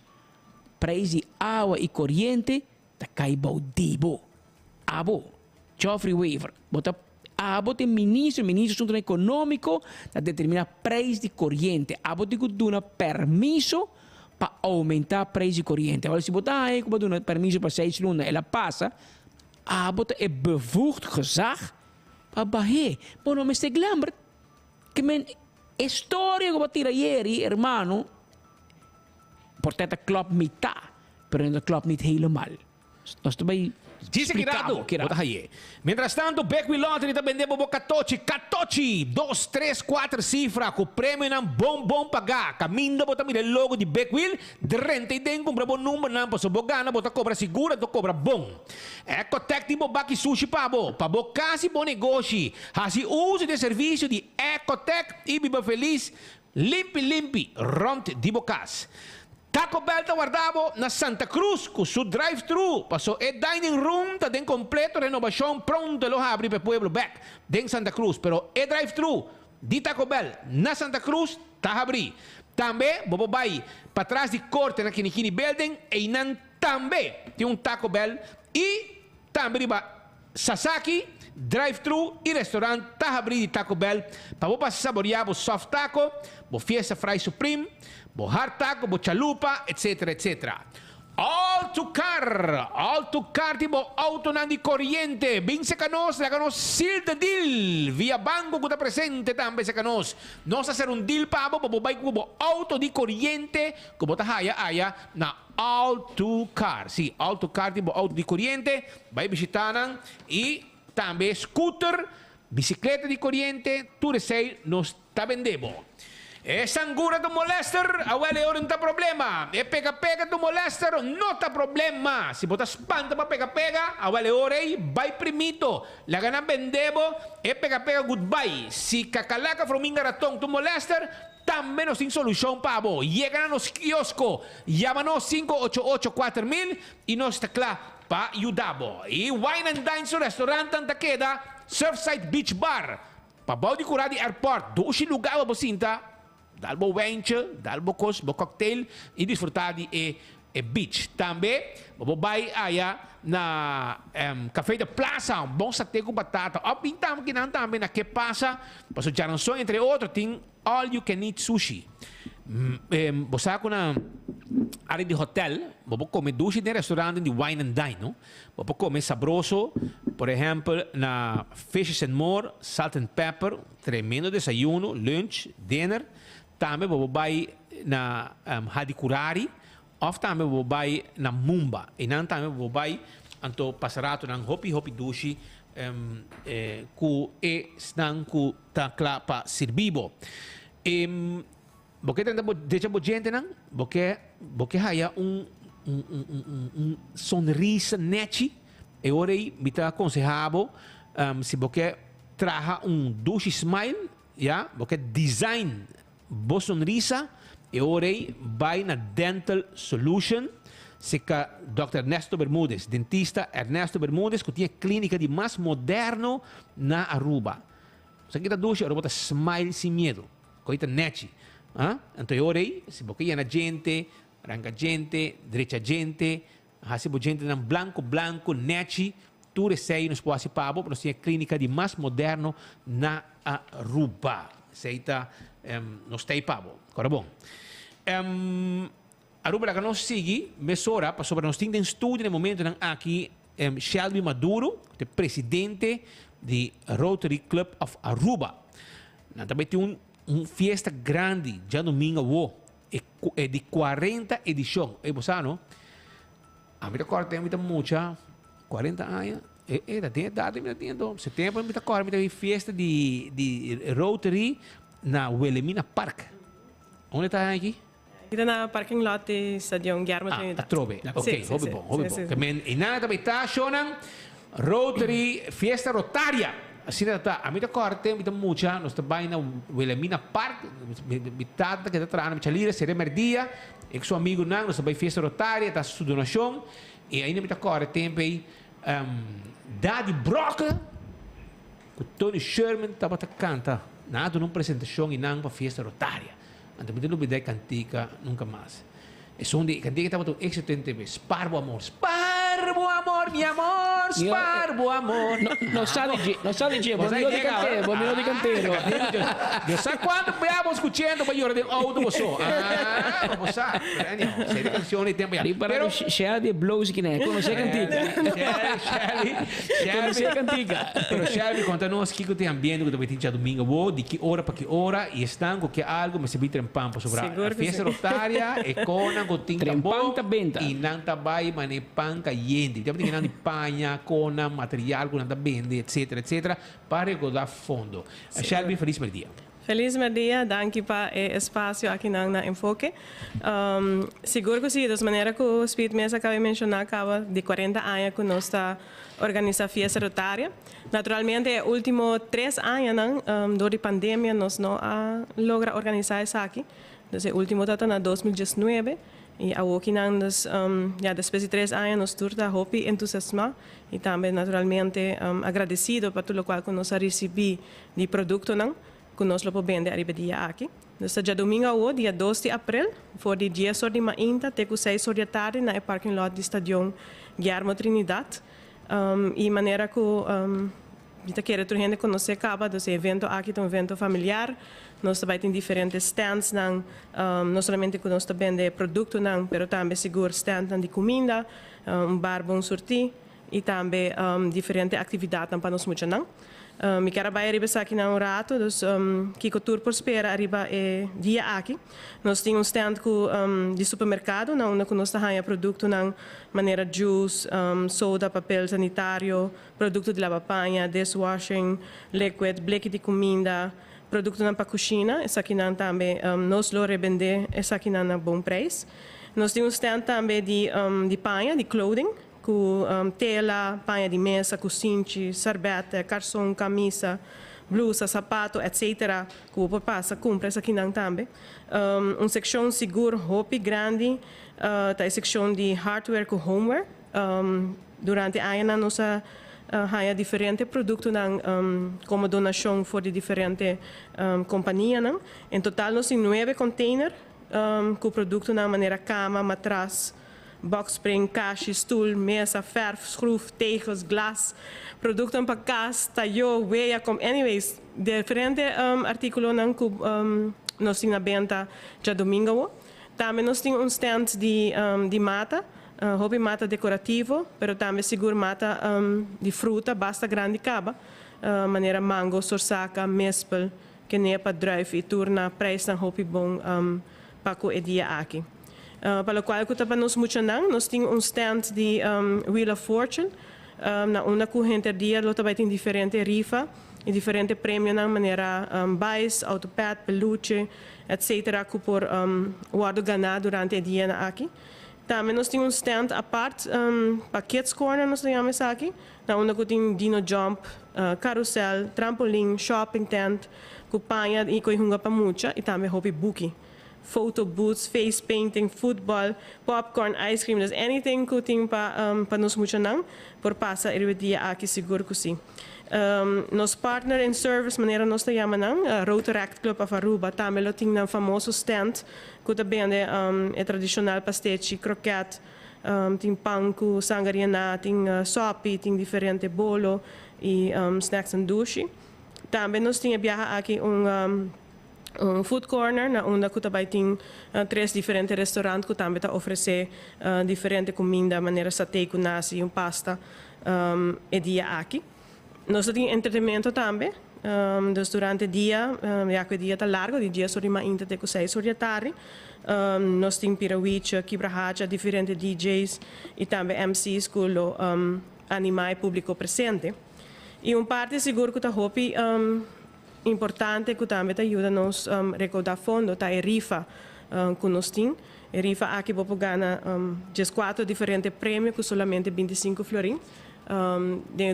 Prijs di awa i koriente ta kai bou di bo. Abo, Geoffrey Wever, bo ta abo ta e ministro, ministro asuntonan economico ta determina prijs di koriente. Abo tin ku duna permiso pa aumenta prijs di koriente. Awor si bo ta haña ku bo a duna permiso pa seis luna el a pasa, abo ta e bevoegd gezag pa bah'é. Bo no mester Glenbert. Ke men e storia ku bo a tira ayeri, hermano. Por ta ta klop mitá, pero no ta klop nit helemaal. Nos ta bai Djis aki spliká rato, bo, ki bo ta rato. haye. Mientras tanto, Bekwin Lottery ta bende bo bo katochi, katochi! Dos, tres, kuater sifra ku premionan bon bon pagá. Kaminda bo ta mira e logo di Bekwin, drenta i den kumpra bo numbernan pasobra bo gana bo ta kobra sigur anto kobra bon. Ecotec tin bo baki sushi pa bo, pa bo kas i bo negoshi. Hasi uso di e servisio di Ecotec i biba felis Limpi limpi rond di bo cas. Taco Bell ta warda bo na Santa Cruz cu su drive-thru, paso e dining room ta den completo renobacion, pronto lo habri pa e pueblo bek den Santa Cruz, pero e drive-thru di Taco Bell na Santa Cruz ta habri. Tambe bo por bay patras di corte na Kinikini Building, eynan tambe tin un Taco Bell y tambe riba Sasaki, drive-thru y restaurant ta habri di Taco Bell pa bo pasa saboria bo soft taco, bo fiesta fry supreme, bo hard taco, bo chalupa, etc. Etc. All to Car, All to Car tin bo autonan di coriente. Bin seca nos, laga nos seal the deal via banco cu ta presente tambe seca nos. Nos ta hacer un deal pa bo pa bo bay cu bo auto di coriente cu bo ta haya aya na All to Car. Si, All to Car tin bo auto di coriente. Bai bishitá nan i tambe scooter, bicicleta di coriente, tur esei nos ta bende bo. E sangura ta un molester? Awel e ora no ta problema. E pega pega ta un molester? No ta problema. Si bo ta spanta pa pega pega, awel e ora ei bai primito. Laga nan bende bo e pega pega goodbye. Si kakalaka, frominga, raton ta un molester, tambe nos tin solushon pa bo. Yega na nos kiosko, yama nos 588 4000 i nos ta kla Pa yuda bo. E Wine and Dine su restaurantan ta keda Surfside Beach Bar. Pa bou di kura di airport, dushi luga pa bo sinta, dal bo wijntje, dal bo kos, bo cocktail y disfruta di e e beach. Tambe bo por bay aya na Café de Plaza, un bon sate cu batata. Of bin tambe kinan tambe na Que Pasa, pasobra djaranson entre otro tin All you can eat sushi. Bo sa ku na área di hotel bo por kome dushi den restaurantnan di wine and dine, no? Bo por kome sabroso, por ehèmpel na Fishes and More, Salt and Pepper, tremendo desayuno, lunch, dinner. Tambe bo por bai na Hadikurari òf tambe bo por bai na Mumba. Einan tambe bo por bai anto pasa ratonan hopi hopi dushi ku esnan ku ta kla pa sirbi bo. E bo ke tenta bo decha bo djentenan, bo ke bo ke haya un un un un un un sonrisa nechi, e ora ei mi ta konseha bo si bo ke traha un dushi smile, ya, bo ke design bo sonrisa, e ora ei bai na Dental Solution, seka Dòkter Ernesto Bermudez, dentista Ernesto Bermudez ku tin e klínika di mas moderno na Aruba. Sa ki ta dushi ora bo ta smile sin miedu. Koi ta nechi. Ah, anto e ora ei, si bo ke yena djente, ranka djente, drecha djente, hasi bo djentenan blanku blanku, nechi, tur esei nos por hasi pa bo, nos tin e klinika di mas moderno na Aruba. Esei ta, nos ta ei pa bo. Kora bon. Aruba laga nos sigui mesora pasobra nos tin den studio na e momentonan aki Shelby Maduro ku ta e presidente di Rotary Club of Aruba. Nan ta bai tin un un fiesta grandi djadomingo awo e e di 40 edishon. Ey bo sa no? Ami ta kòrda tempu mi ta mucha 40 aña e e ta den edat mi ta tin anto. Se tempu mi ta kòrda mi ta bai fiesta di di Rotary na Wilhelmina Park. Unda ta aki? Aki ta na parking lot di Stadion Guillermo Ah, Trinidad. atrobe. Sí, Ok, sí, hopi sí. bon, hopi Sí, bon. sí, Ke sí. men e nan ta bay ta shownan Rotary Fiesta Rotaria. Asina ta ta. Ami ta kòrda tempu mi ta mucha, nos ta bay na Wilhelmina Park. Mi, mi tata ke ta traha na Michalira, sere merdia, e ku su amigunan nos ta bay Fiesta Rotaria, ta hasi su donashon. I ainda mi ta kòrda tempu ei, Daddy Brokke ku Tony Sherman tabata kanta. Nan a duna un presentashon i nan pa Fiesta Rotaria. Anto mi ta lubida e kantika nunka mas. Esun di e kantika tabata un éxito den TV. Spar bo amor, spar bo amor, mi amor, spar bo amor. No, no sa di dje, no sa di dje, bo miro di kantero, bo miro di kantero. Yo sa kuantu bia bo skuchendo pa yora den outo bo so. Ah, bo sa. Pero anyhow, seri kanshon di tempo ya. Riba Pero Shelby blows kine, konosé kantika. Shelby, Shelby, Konosé kantika. Pero Shelby konta nos kiko tin ambiente ku ta bai tin djadumingo awo, di ki ora pa ki ora i esnan ku ke algu mester bin trempan pasobra Sigur ku fiesta si. rotaria e konan ku tin ta Trempan bon ta benta. i nan ta bai mane pan kayente. Tabata tin nan di paña, konan, material ku nan ta bende etcetera etcetera pa rekoda fondo. Shelby felis merdia. Felis merdia, danki pa e espasio akinan na Enfoke. Sigur ku si, dus manera ku Speed mes a kaba menshoná kaba di 40 aña ku nos ta organisá Fiesta Rotaria. Naturalmente e último tres añanan dor di pandemia nos no a logra organisá esaki. Dus e último tabata na 2019. Y awokinan dus, ja, despues di 3 aña nos tur ta hopi entusiasma y tambe naturalmente agradecido pa tur loke cu nos a ricibi di productonan cu nos lo por bende ariba e dia aki. Dus diadomingo, dia 2 di april, for di 10 or di mainta te 6 or di atardi na parking lot di Stadion Guillermo Trinidad. Y manera cu mi ta kere tur hende conoce caba, dus e evento aki ta un evento familiar. Nos tambe tin diferente stands nan, no solamente cu nos ta bende productonan, pero tambe sigur stand nan di cuminda, un bar bon surti y tambe diferente actividad pa nos muchanan. Mi kier bay ariba esaki na un rato, dus kico tur por spera ariba e dia aki. Nos tin un stand cu di supermercado, na unda cu nos ta haya productonan manera juice, soda, papel sanitario, producto di laba paña, dishwashing liquid, bleki di cuminda, productonan pa cushina, esakinan tambe nos lo rebende esakinan na bon prijs. Nos tin un stand tambe di paña, di clothing, cu tela, paña di mesa, cusinchi, sarbete, carson, camisa, blusa, sapato, etc. Cu por pasa, cumpra esakinan tambe. Un seccion sigur hopi grandi, ta e seccion di hardware cu homeware. Durante aña nos a haya diferente productonan como donacion for di diferente companianan. En total nos tin nuebe container cu productonan manera cama, matras, box spring, kashi, stoel, mesa, verf, schroef, tegels, glas, producto pa cas, tayo, wea, com anyways, diferente articulonan cu nos tin na benta diadomingo. Tambe nos tin un stand di mata, hopi mata decorativo, pero tambe sigur mata di fruta, basta grandi caba, manera mango, sorsaca, mispel, kenepa, druif y tur na prijs hopi bon pa e dia aki. Pa loke cu ta pa nos muchanan, nos tin un stand di Wheel of Fortune, na unda cu henter dia lo tambe tin diferente rifa y diferente premionan manera bikes, autopad, peluche, etc. Cu por wordo gana durante e dia aki. Tambe nos tin un stand apart pa Kids Corner, nos ta yama esaki, na unda cu tin Dino Jump, carousel, trampolin, shopping tent, cu paña y co'i hunga pa mucha y tambe hopi buki. Photo booths, face painting, football, popcorn, ice cream, dus anything cu tin pa nos muchanan por pasa e dia aki, sigur cu si. Nos partner in service, manera nos ta yama nan, Rotaract Club of Aruba, tambe lo tin nan famoso stand, cu ta bende e tradicional pastechi, kroket, tin pan cu sangria, tin sopi, tin diferente bolo y snacks y dushi. Tambe nos tin biaha aki un food corner na unda cu tambe tin tres diferente restaurant cu tambe ta ofrece diferente cuminda manera saté cu nasi y un pasta e dia aki. Nos tin entretenimento tambe, dus durante e dia, ya cu e dia ta largo, di 10 or di mainta te 6 or di atardi, nos tin Pirawicha, Kibrahacha, diferente DJs y tambe MCs cu lo anima e publico presente. Y un parti sigur cu ta hopi importante cu tambe ta yuda nos recauda fondo, ta e rifa cu nos tin. E rifa aki bo por gana 4 diferente premio cu solamente 25 florin.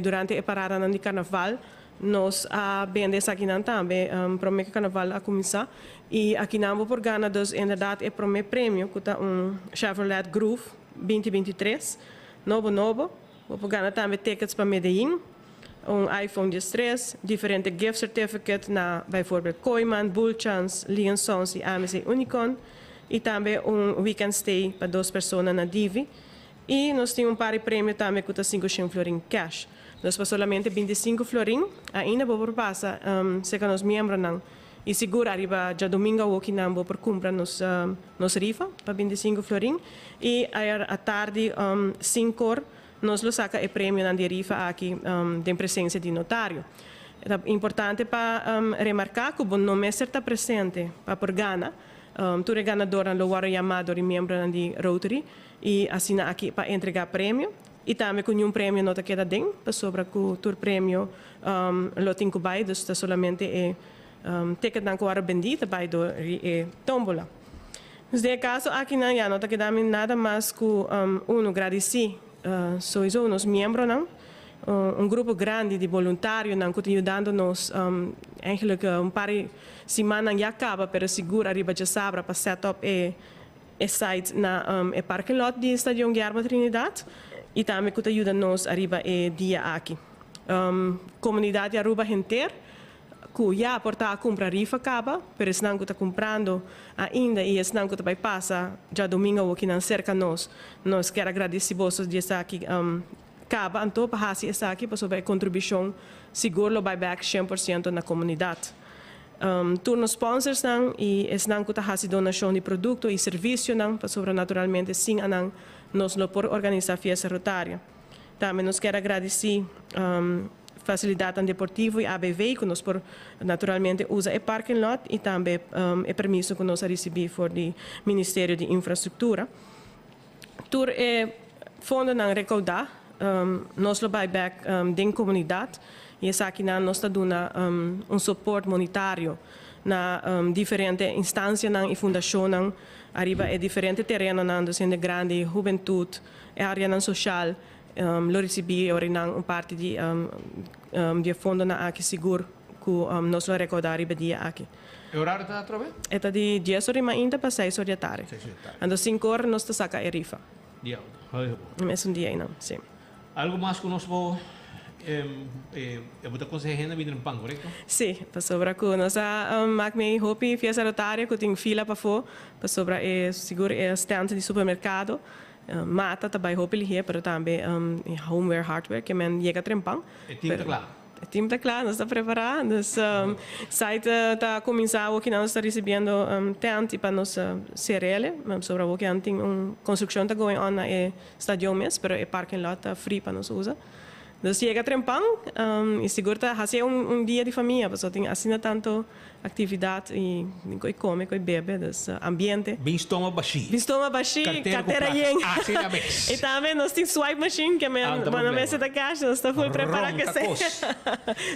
Durante e parada di carnaval, nos a bende esakinan tambe, prome cu carnaval a cuminsa. Y akinan bo por gana dus inderdaad e prome premio, cu ta un Chevrolet Groove 2023, nobo nobo. Bo por gana tambe tickets pa Medellín, un iPhone 13, diferente gift certificate na bijvoorbeeld Kooyman, Bullchance, Leon Sons y AMC Unicorn. Y tambe un weekend stay pa dos persona na Divi. Y nos tin un par di premio tambe cu ta 500 florin cash. Dus pa solamente 25 florin, ainda bo por pasa, serca nos miembronan. Y sigur ariba diadomingo akinan bo por cumpra nos rifa pa 25 florin. Y atardi 5 or nos lo saca e premio di rifa aki den presencia di notario. Ta importante pa remarca cu no mester ta presente pa por gana. Tur ganador lo wordo yama door di miembro di Rotary y asina aki pa entrega premio. Y tambe cu un premio no ta keda den, pasobra cu tur premio lo tin cu bay, dus ta solamente e ticket nan cu a bendi ta bay door e tombola. Dus den caso akinan ya no ta keda nada mas cu uno gradici sowieso nos miembronan, un grupo grandi di voluntarionan cu ta yudando nos eigenlijk un par di siman ya caba, pero sigur ariba diasabra pa set up e e site na e parking lot di Stadion Guillermo Trinidad y tambe cu ta yuda nos ariba e dia aki. Comunidad di Aruba henter cu ya por ta a cumpra rifa caba, pero esnan cu ta cumprando ainda y esnan cu ta bay pasa djadomingo awokinan cerca nos, nos kier a gradici boso di esaki caba anto pa haci esaki pasobra e contribucion sigur lo bay bek 100% na comunidad. Tur nos sponsorsnan y esnan cu ta haci donacion di producto y servicionan pasobra naturalmente sin anan nos no por organisa Fiesta Rotaria. Tambe nos kier a gradici Facilidadnan Deportivo y ABV cu nos por naturalmente usa e parking lot y tambe e permiso cu nos a ricibi for di Ministerio di Infrastructura. Tur e fondonan recauda nos lo bay bek den comunidad y esakinan nos ta duna un support monetario na diferente instancianan y fundacionnan ariba e diferente terenonan, dus hende grandi, hubentud, e areanan social lo ricibi e orinan un parti di di e fondonan aki sigur cu nos lo recauda ariba e dia aki. E horario ta atrobe? E ta di dies ora di mainta pa seis ora di atardi. Seis ora di atardi. Anto sinku ora nos ta saca e rifa. Di auto. Hoy bo. E mesun dia einan, si. Algo mas cu nos por e bo ta conseha hende bini den pan, corecto? Si, pasobra cu nos a mak mei hopi fiesta rotaria cu tin fila pafo, pasobra e sigur e stand di supermercado mata ta bay hopi lihe, pero tambe e homeware, hardware ke men yega trempan. E team ta cla? E team ta cla, nos ta prepara. Dus site ta cuminsa awo kinan nos ta ricibiendo tent y pa nos cerele, pasobra awo kinan tin un construccion ta going on na e stadion mes, pero e parking lot ta free pa nos usa. Dus yega trempan y sigur ta haci un dia di famia, pasobra tin asina tanto actividad y tin cu come, cu bebe, dus ambiente. Bin stoma bashi. Bin stoma bashi, cartera yen. Asina mes. Y tambe nos tin swipe machine ke men, bo no mester ta cash, nos ta full prepara cu esey.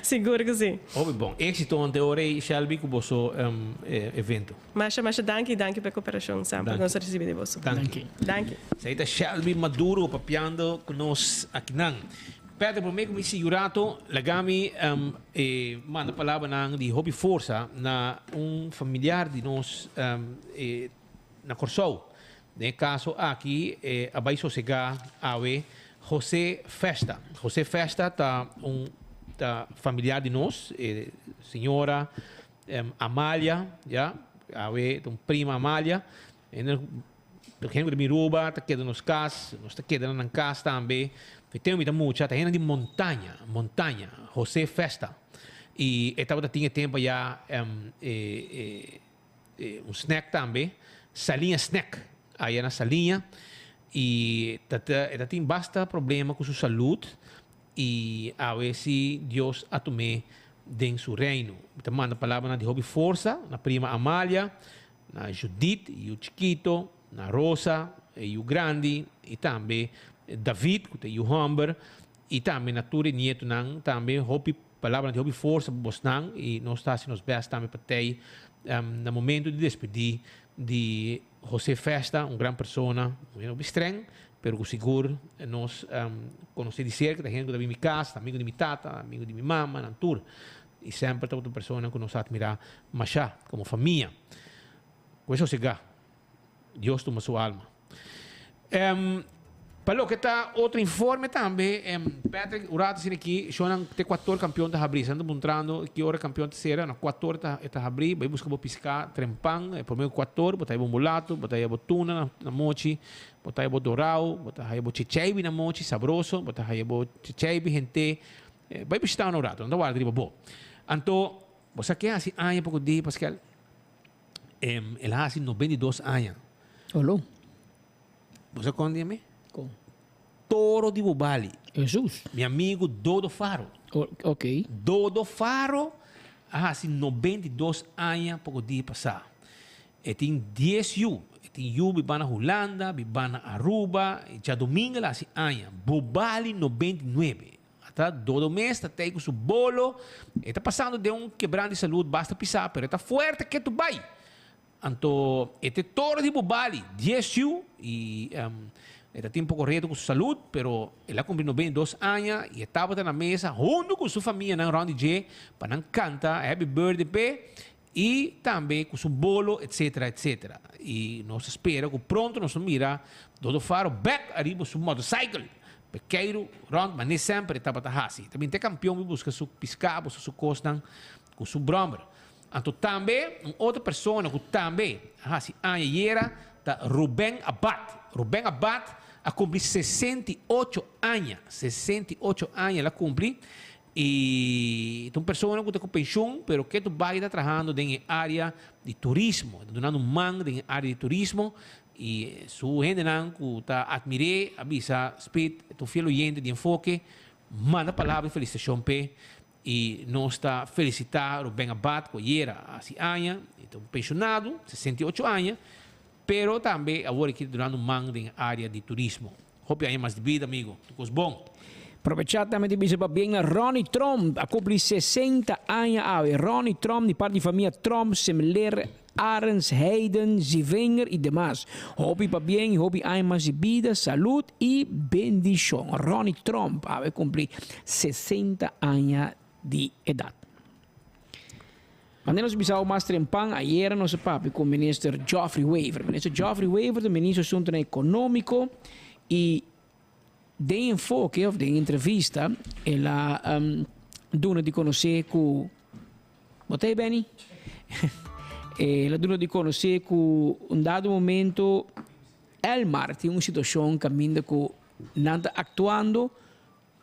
Sigur cu si. Hopi bon. Exito ante ora y Shelby cu boso evento. Masha masha danki y danki pa e cooperacion semper cu nos a ricibi di boso. Danki. Danki. Esey ta Shelby Maduro papiando cu nos akinan. Patrick, prome cu mi sigui un rato, laga mi manda palabranan di hopi forsa na un familiar di nos na Corsou. Den e caso aki a bay sosega awe Jose Festa. Jose Festa ta un ta familiar di nos, e señora Amalia, ya, awe ta un prima Amalia. Por ejemplo, mi Aruba ta keda nos cas, nos ta keda na nan cas tambe. Mi tempo mi ta mucha, ta hende di montaña, montaña, Jose Festa. Y e tabata tin e tempo ya e, e, un snack tambe, Saliña Snack, aya na Saliña. Y ta, ta, e ta tin basta problema cu su salud y awe si Dios a tum'é den su reino. Mi ta manda palabranan di hopi forsa na prima Amalia, Na Judith, e yu chikito, na Rosa, e yu grandi, i tambe David, ku ta e yu hòmber, i tambe na tur e nietunan, tambe hopi palabranan di hopi forsa pa bosnan, i nos ta hasi nos bèst tambe pa tei na momentu di despedí di José Festa, un gran persona, un hende hopi streng, pero ku sigur nos konosé di serka, ta hende ku ta bin mi kas, ta amigu di mi tata, amigu di mi mama, nan tur. I semper tabata un persona ku nos a atmirá mashá komo famia. Ku e sosegá, Dios tuma su alma. Pa loke ta otro informe tambe, Patrick, un rato asina aki, shownan te kuator kampion ta habrí. Esnan ta puntrando ki ora kampion ta sera. Na kuator ta e ta habrí. Bai buska bo piská trempan. E promé ku kuator bo ta haya bo mulato, bo ta haya bo tuna na mochi, bo ta haya bo dorao, bo ta haya bo checheibi na mochi, sabroso, bo ta haya bo checheibi hent'é. Bai bishita un rato, no ta warda riba bo. Anto, bo sa ke hasi aña poko di, Pascal? El a hasi 92 aña. Olo. Bo sa kon di mi? Kon? Toro di Bobali. Jesus. Mi amigo Dodo Faro. Ok. Dodo Faro a hasi 92 aña poko di pasá. E tin dies yu. E tin yu biba na Hulanda, biba na Aruba. Djadomingo el a hasi aña. Bobali 99. Ata Dodo mes ta tei ku su bolo. E ta pasando den un kebran di salud basta pisá, pero e ta fuerte ke tu bai. Anto e te toro di Bobali, dies yu, i e ta tin poko reto ku su salud, pero el a kumpli 92 aña i e tabata na mesa huntu ku su famianan rònt di dje pa nan kanta happy birthday p'e. Y tambe cu su bolo etc etc. Y nos ta spera cu pronto nos lo mira Dodo Faro bek ariba su motorcycle pa e keiru rond mane semper e tabata haci. Ta binti e campeon bi busca su pisca busca su cosnan cu su brommer. Anto tambe un otro persona cu tambe a haci aña ayera ta Ruben Abad. Ruben Abad a cumpli 68 aña. 68 aña el a cumpli. Y ta un persona cu ta cu pensioen, pero ke tu bay ta trahando den e area di turismo. Ta dunando un man den e area di turismo. Y su hendenan cu ta admir'é a bisa, Speed, ta un fiel oyente di Enfoke, manda palabra di felicitacion p'e. Y nos ta felicita Ruben Abad cu ayera a haci aña. E ta un pensionado, 68 aña, pero tambe awor aki ta dunando un man den e area di turismo. Hopi aña mas di bida amigo. Tur cos bon. Probecha tambe di bisa pabien na Ronnie Tromp a cumpli 60 aña awe. Ronnie Tromp di parti di famia Tromp, Semler, Arends, Heiden, Zivinger y demas. Hopi pabien y hopi aña mas di bida, salud y bendicion. Ronnie Tromp awe cumpli 60 aña di edad. Manera nos a bisa mas trempan, ayera nos a papia cu Minister Geoffrey Wever. Minister Geoffrey Wever ta Minister Asuntonan Economico y den enfoke of den entrevista el a duna di conoce cu, Bo ta ey Benny? El a duna di conoce cu un dado momento Elmar tin un situacion caminda cu nan ta actuando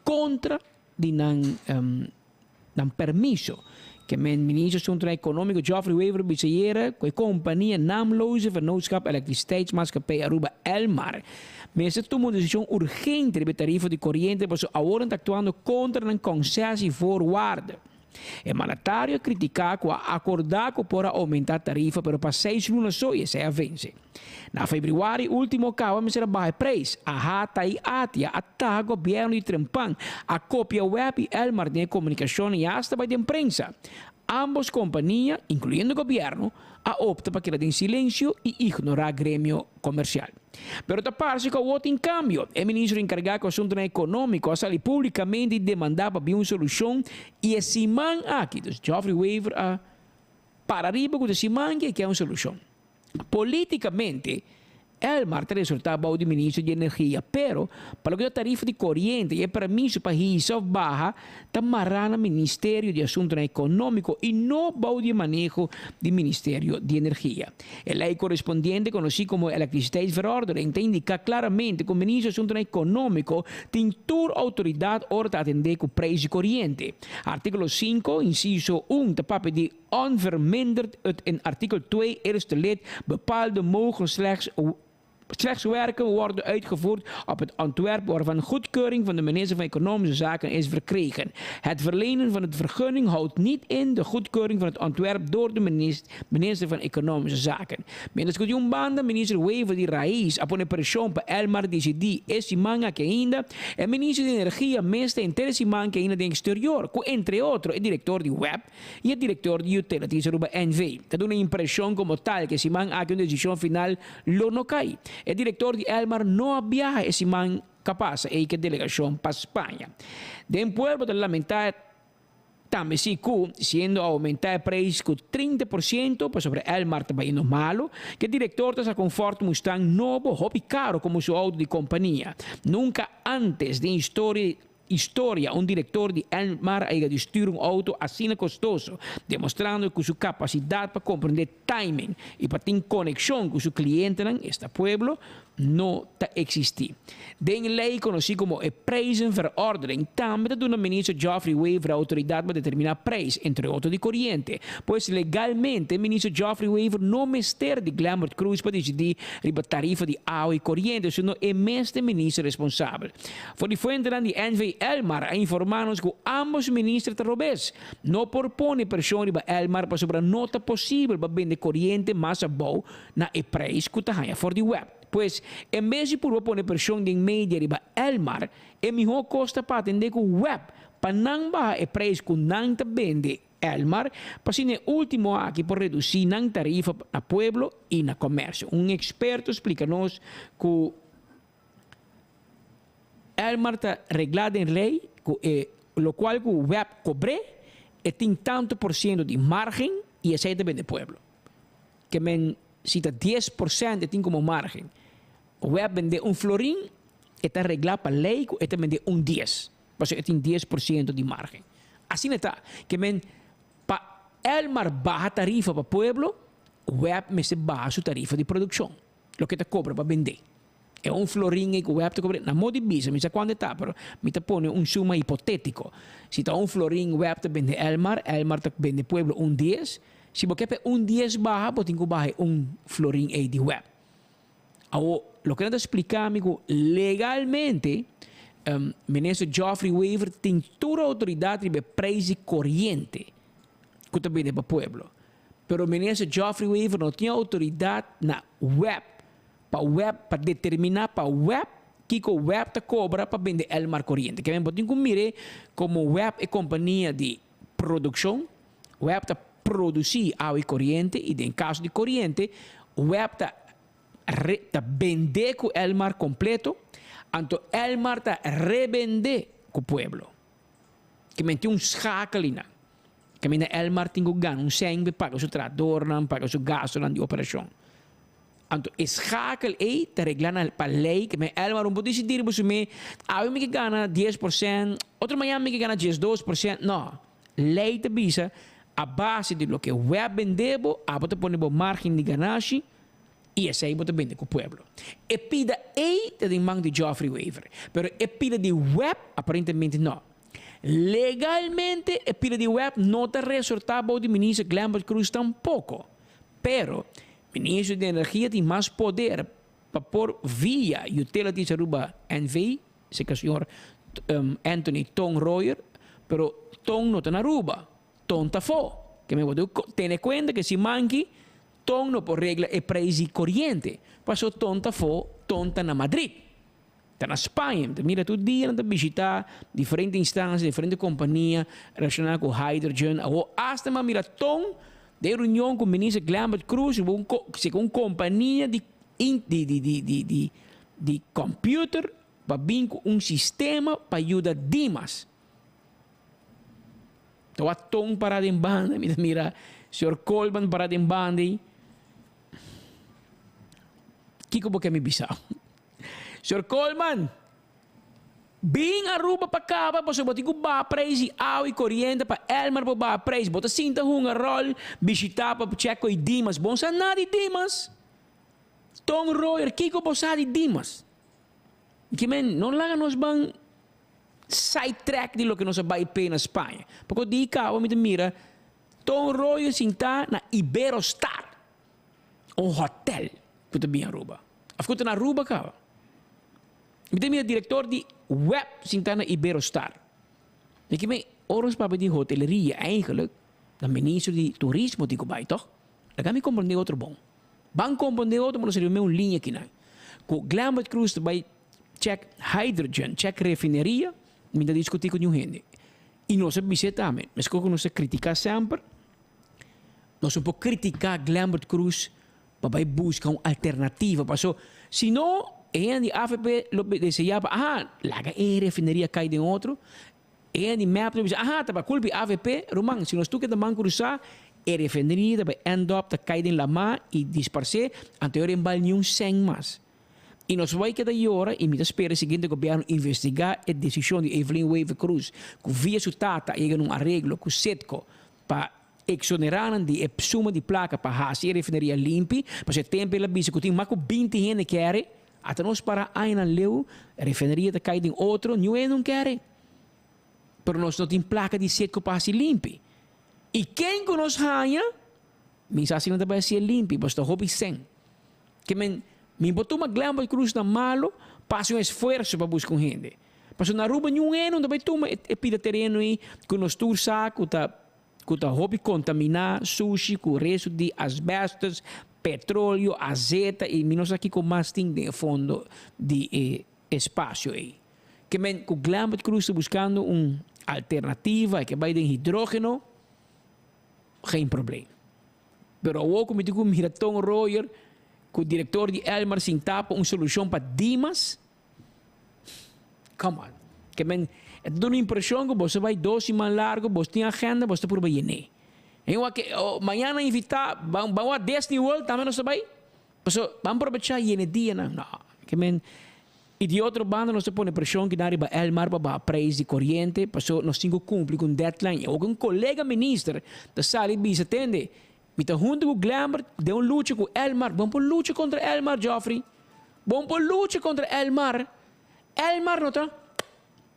contra di nan nan permiso. Ke men Ministro Asuntonan Economico Geoffrey Wever bisa ayera cu e compania Naamloze Vennootschap Elektriciteitsmaatschappij Aruba Elmar mester tuma un decision urgente riba e tarifa di coriente pasobra awor nan ta actuando contra nan concessievoorwaarden. E mandatario a critica cu a acorda cu por a aumenta tarifa pero pa seis luna so y esey a vence. Na februari ultimo caba mester a baha e prijs. AHATA y ATIA a taha gobierno di Trempan, a copia web y Elmar den e comunicacion y hasta bay den prensa. Ambos compania, incluyendo gobierno, a opta pa keda den silencio y ignora gremio comercial. Pero ta parce cu awor tin cambio. E ministro encarga cu asuntonan economico a sali publicamente y demanda pa bin un solucion y e siman aki, dus Geoffrey Wever a para riba cu ta siman ki e kier un solucion. Politicamente, Elmar ta resulta bou di Ministro di Energia, pero pa loke ta tarifa di coriente y e permiso pa hisa of baha ta mara na Ministerio di Asuntonan Economico y no bou di e maneho di Ministerio di Energia. E ley corespondiente conoci como Elektriciteitsverordening ta indica claramente cu Ministro di Asuntonan Economico tin tur autoridad ora ta atende cu prijs di coriente. Articulo 5, inciso 1 ta papia di Onverminderd het in artikel 2 eerste lid bepaalde mogen slechts slechts werken worden uitgevoerd op het ontwerp waarvan goedkeuring van de minister van Economische Zaken is verkregen. Het verlenen van het vergunning houdt niet in de goedkeuring van het ontwerp door de minister van Economische Zaken. Mientras cu di un banda minister Wever di Raiz a pone presion pa Elmar dicidi e siman aki ainda, e minister di Energia mes ta henter e siman aki ainda den exterior cu entre otro e director di web y e director di Utilities Aruba NV. Ta duna impresion como tal cu e siman aki un decision final lo no cay. E director di Elmar no a biaha e siman ca pasa ey cu e delegacion pa Spaña. Den pueblo ta lamenta tambe si cu, siendo a aumenta e prijs cu 30% pasobra Elmar ta bayendo malo, cu e director ta saca un Ford Mustang nobo hopi caro como su auto di compania. Nunca antes den historia Historia, Un director di Elmar a yega di stuur un auto asina costoso, demostrando cu su capacidad pa comprende timing y pa tin conexion cu su clientenan, esta pueblo, no ta existi. Den ley conoci como e Prijzenverordening tambe ta duna Minister Geoffrey Wever autoridad pa determina prijs, entre otro di coriente. Pues legalmente Minister Geoffrey Wever no mester di Glenbert Croes pa dicidi riba tarifa di awa y coriente, sino e mes ta e minister responsabel. For di fuentenan di NV Elmar a informá nos ku ámbos minister ta robes. No por pone preshon riba Elmar pasobra no ta posibel pa bende koriente mas abou na e preis ku ta haña for di web. Pues, en bes di purba pone preshon den media riba Elmar, e mihó kos ta pa atendé ku web pa nan baha e preis ku nan ta bende Elmar, pa asina e último aki por redusí nan tarifa na pueblo i na komersio. Un eksperto splika nos ku. Elmar ta reglá den lei ku e lokual ku web kobr'é, e tin tantu por siento di margen. I esei ta bende pueblo. Ke men si ta 10% e tin komo margen. Web bende un florin, e ta reglá pa lei ku e ta bende un dies. Pasobra e tin 10% di margen. Asina ta. Ke men pa Elmar baha tarifa pa pueblo, web mester baha su tarifa di produkshon. Loke ta kobra pa bende. E un florin ei ku web ta kobra, na modo di bisa, mi sa kuantu e ta, pero mi ta pone un suma hipotétiko. Si ta un florin web ta bende Elmar, Elmar ta bende pueblo un dies. Si bo ke pa e un dies baha, bo tin ku baha e un florin ei di web. Awor, loke nan ta splika mi ku legalmente Minister Geoffrey Wever tin tur outoridat riba e preis di koriente ku ta bende pa pueblo. Pero Minister Geoffrey Wever no tin outoridat na web pa web pa determina pa web kiko web ta kobra pa bende Elmar koriente. Ke men bo tin ku mir'é komo web e kompania di produkshon, web ta produsí awa i koriente i den kaso di koriente web ta re ta bendé ku Elmar kompleto, anto Elmar ta rebendé ku pueblo. Ke men tin un schakel einan. Kaminda Elmar tin ku gana un sèn pa paga su trahadornan, paga su gastunan di operashon. Anto e schakel ei ta regla na pa lei ke men Elmar un por disidí riba su mes, awe mi ke gana 10%, otro mañana mi ke gana 12%. No, lei ta bisa a base di loke web bende bo, abo ta pone bo margen di ganashi i esei bo ta bende ku pueblo. E pida ei ta den man di Geoffrey Wever, pero e pida di web aparentemente no. Legalmente e pida di web no ta resortá bou di Minister Glenbert Croes tampoko. Pero, Ministro di Energia tin mas poder pa por via Utilities Aruba NV, seca señor Anthony Ton Royer, pero Ton no ta na Aruba, Ton ta afó. Ke men bo tin ku tene kuenta ke si manki, Ton no por regla e prijs di koriente, paso Ton ta afó, Ton ta na Madrid. Ta na Spaña, mi ta mira tur dia nan ta bishita diferente instancia, diferente compania relaciona cu hydrogen. Awor hasta mi a mira ton den reunion cu Minister Glenbert Croes riba un cu un compania di di di di di di di computer pa bin cu un sistema pa yuda Dimas. Ta wak ton para den banda, mi ta mira señor Colman para den banda ei. Kiko bo ke mi bisa? Señor Coleman, bin Aruba pa caba pasobra bo tin cu baha prijs di awa y coriente pa Elmar por baha prijs. Bo ta sinta hunga rol, bishita pa check cu e Dimas. Bo no sa nada di Dimas. Ton Royer, kico bo sa di Dimas? Kimen, no laga nos ban side track di loke nos a bay pe na Spaña. Paco di caba mi ta mira Ton Royer sinta na Iberostar. Un hotel ku ta bin Aruba. Of ku ta na Aruba kaba. Mi ta mira director di web sinta na Iberostar. Mi ki men ora nos papia di hoteleria eigenlijk na ministro di turismo tin ku bai toch? Laga mi comprende otro bon. Ban comprende otro pa nos riba un liña kinan. Ku Glenbert Croes ta bai check hydrogen, check refineria, mi ta discuti ku niun hende. I nos a bis'é tambe, meskos ku nos ta critica semper, Nos no por critica Glenbert Croes pa bay busca un alternativa paso si no e hende di avp lo desea pa aha laga e refineria cay den otro e hende di mep lo bisa aha ta pa culpa di avp ruman si nos tur keda man crusa e refineria ta bay end up ta cay den lama y disparce anto e ora bal ni un cent mas y nos bay keda yora y mi ta spera e siguiente gobierno investiga e decision di Evelyn Wever Croes cu via su tata a yega na un areglo cu Citgo pa exonerá nan di e suma di plaka pa hasi e refineria limpi, pasobra e tempu el a bisa ku tin mas ku 20 hende kere, ata nos para añanan leu, e refineria ta kai den otro, niun hende no kere. Pero nos no tin plaka di Citgo pa hasi limpi. I ken ku nos haña, mi sa si nan ta bai hasié limpi, pasobra ta hopi sèn. Ke men, mi por tuma Glenbert Croes na malo pa hasi un esfuerso pa buska un hende. Pasobra na Aruba niun hende no ta bai tuma e pida tereno ei ku nos tur sa ku ta ku ta hopi kontaminá, sushi ku resto di asbestos, petroleo, azeta i mi no sa kiko mas tin den e fondo di e espasio ei. Ke men ku Glenbert Croes ta buskando un alternativa e ke bai den hidrógeno, geen probleem. Pero awor ku mi tin ku mira Ton Royer ku direktor di Elmar sintá pa un solushon pa Dimas, come on. Ke men, e ta duna impreshon ku boso bai dos siman largu, boso tin agenda, boso ta purba yen'é. En wak oh, mañana invita, ban ban wa Disney World tambe nos ta bai. Paso ban probecha yene dianan. No, ke men y di otro banda nos ta pone presion kinan riba Elmar pa baha prijs di coriente, paso nos tin cu cumpli cu un deadline. Y awor cu un colega minister ta sali bisa tende, mi ta hunto cu Glenbert den un lucha cu Elmar. Bon por lucha contra Elmar, Geoffrey. Bon por lucha contra Elmar. Elmar no ta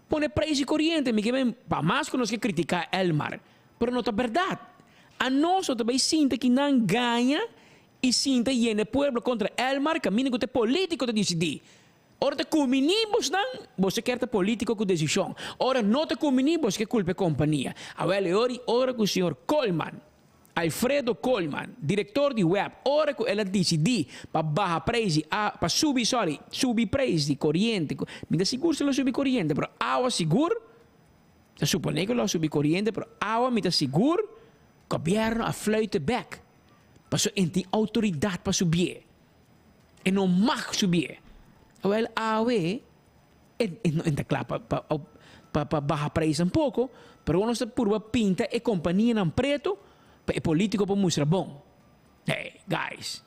pone prijs di coriente. Mi ke men pa mas cu nos ke critica Elmar, pero no ta berdad. Anos no ta bay sinta ki nan gaña y sinta yena e pueblo contra Elmar caminda cu ta e politico ta dicidi. Ora ta cumini bosnan, boso kier ta politico cu decision. Ora no ta cumini, boso ke culpa e compania. Awel e ora y ora cu señor Koolman Alfredo Koolman, director di web, ora cu el a dicidi pa baha prijs di a pa subi sorry, subi prijs di coriente, cu mi ta sigur si lo subi coriente, pero awa sigur, ta supone cu lo a subi coriente, pero awa mi ta sigur, gobierno a fluit bek, pasobra e tin autoridad pa subié, e no mag subié. Awel awe. E no ta kla pa pa pa baha prijs tampoco, pero nos ta purba pinta e companianan preto pa e politico por mustra bon. Hey, guys,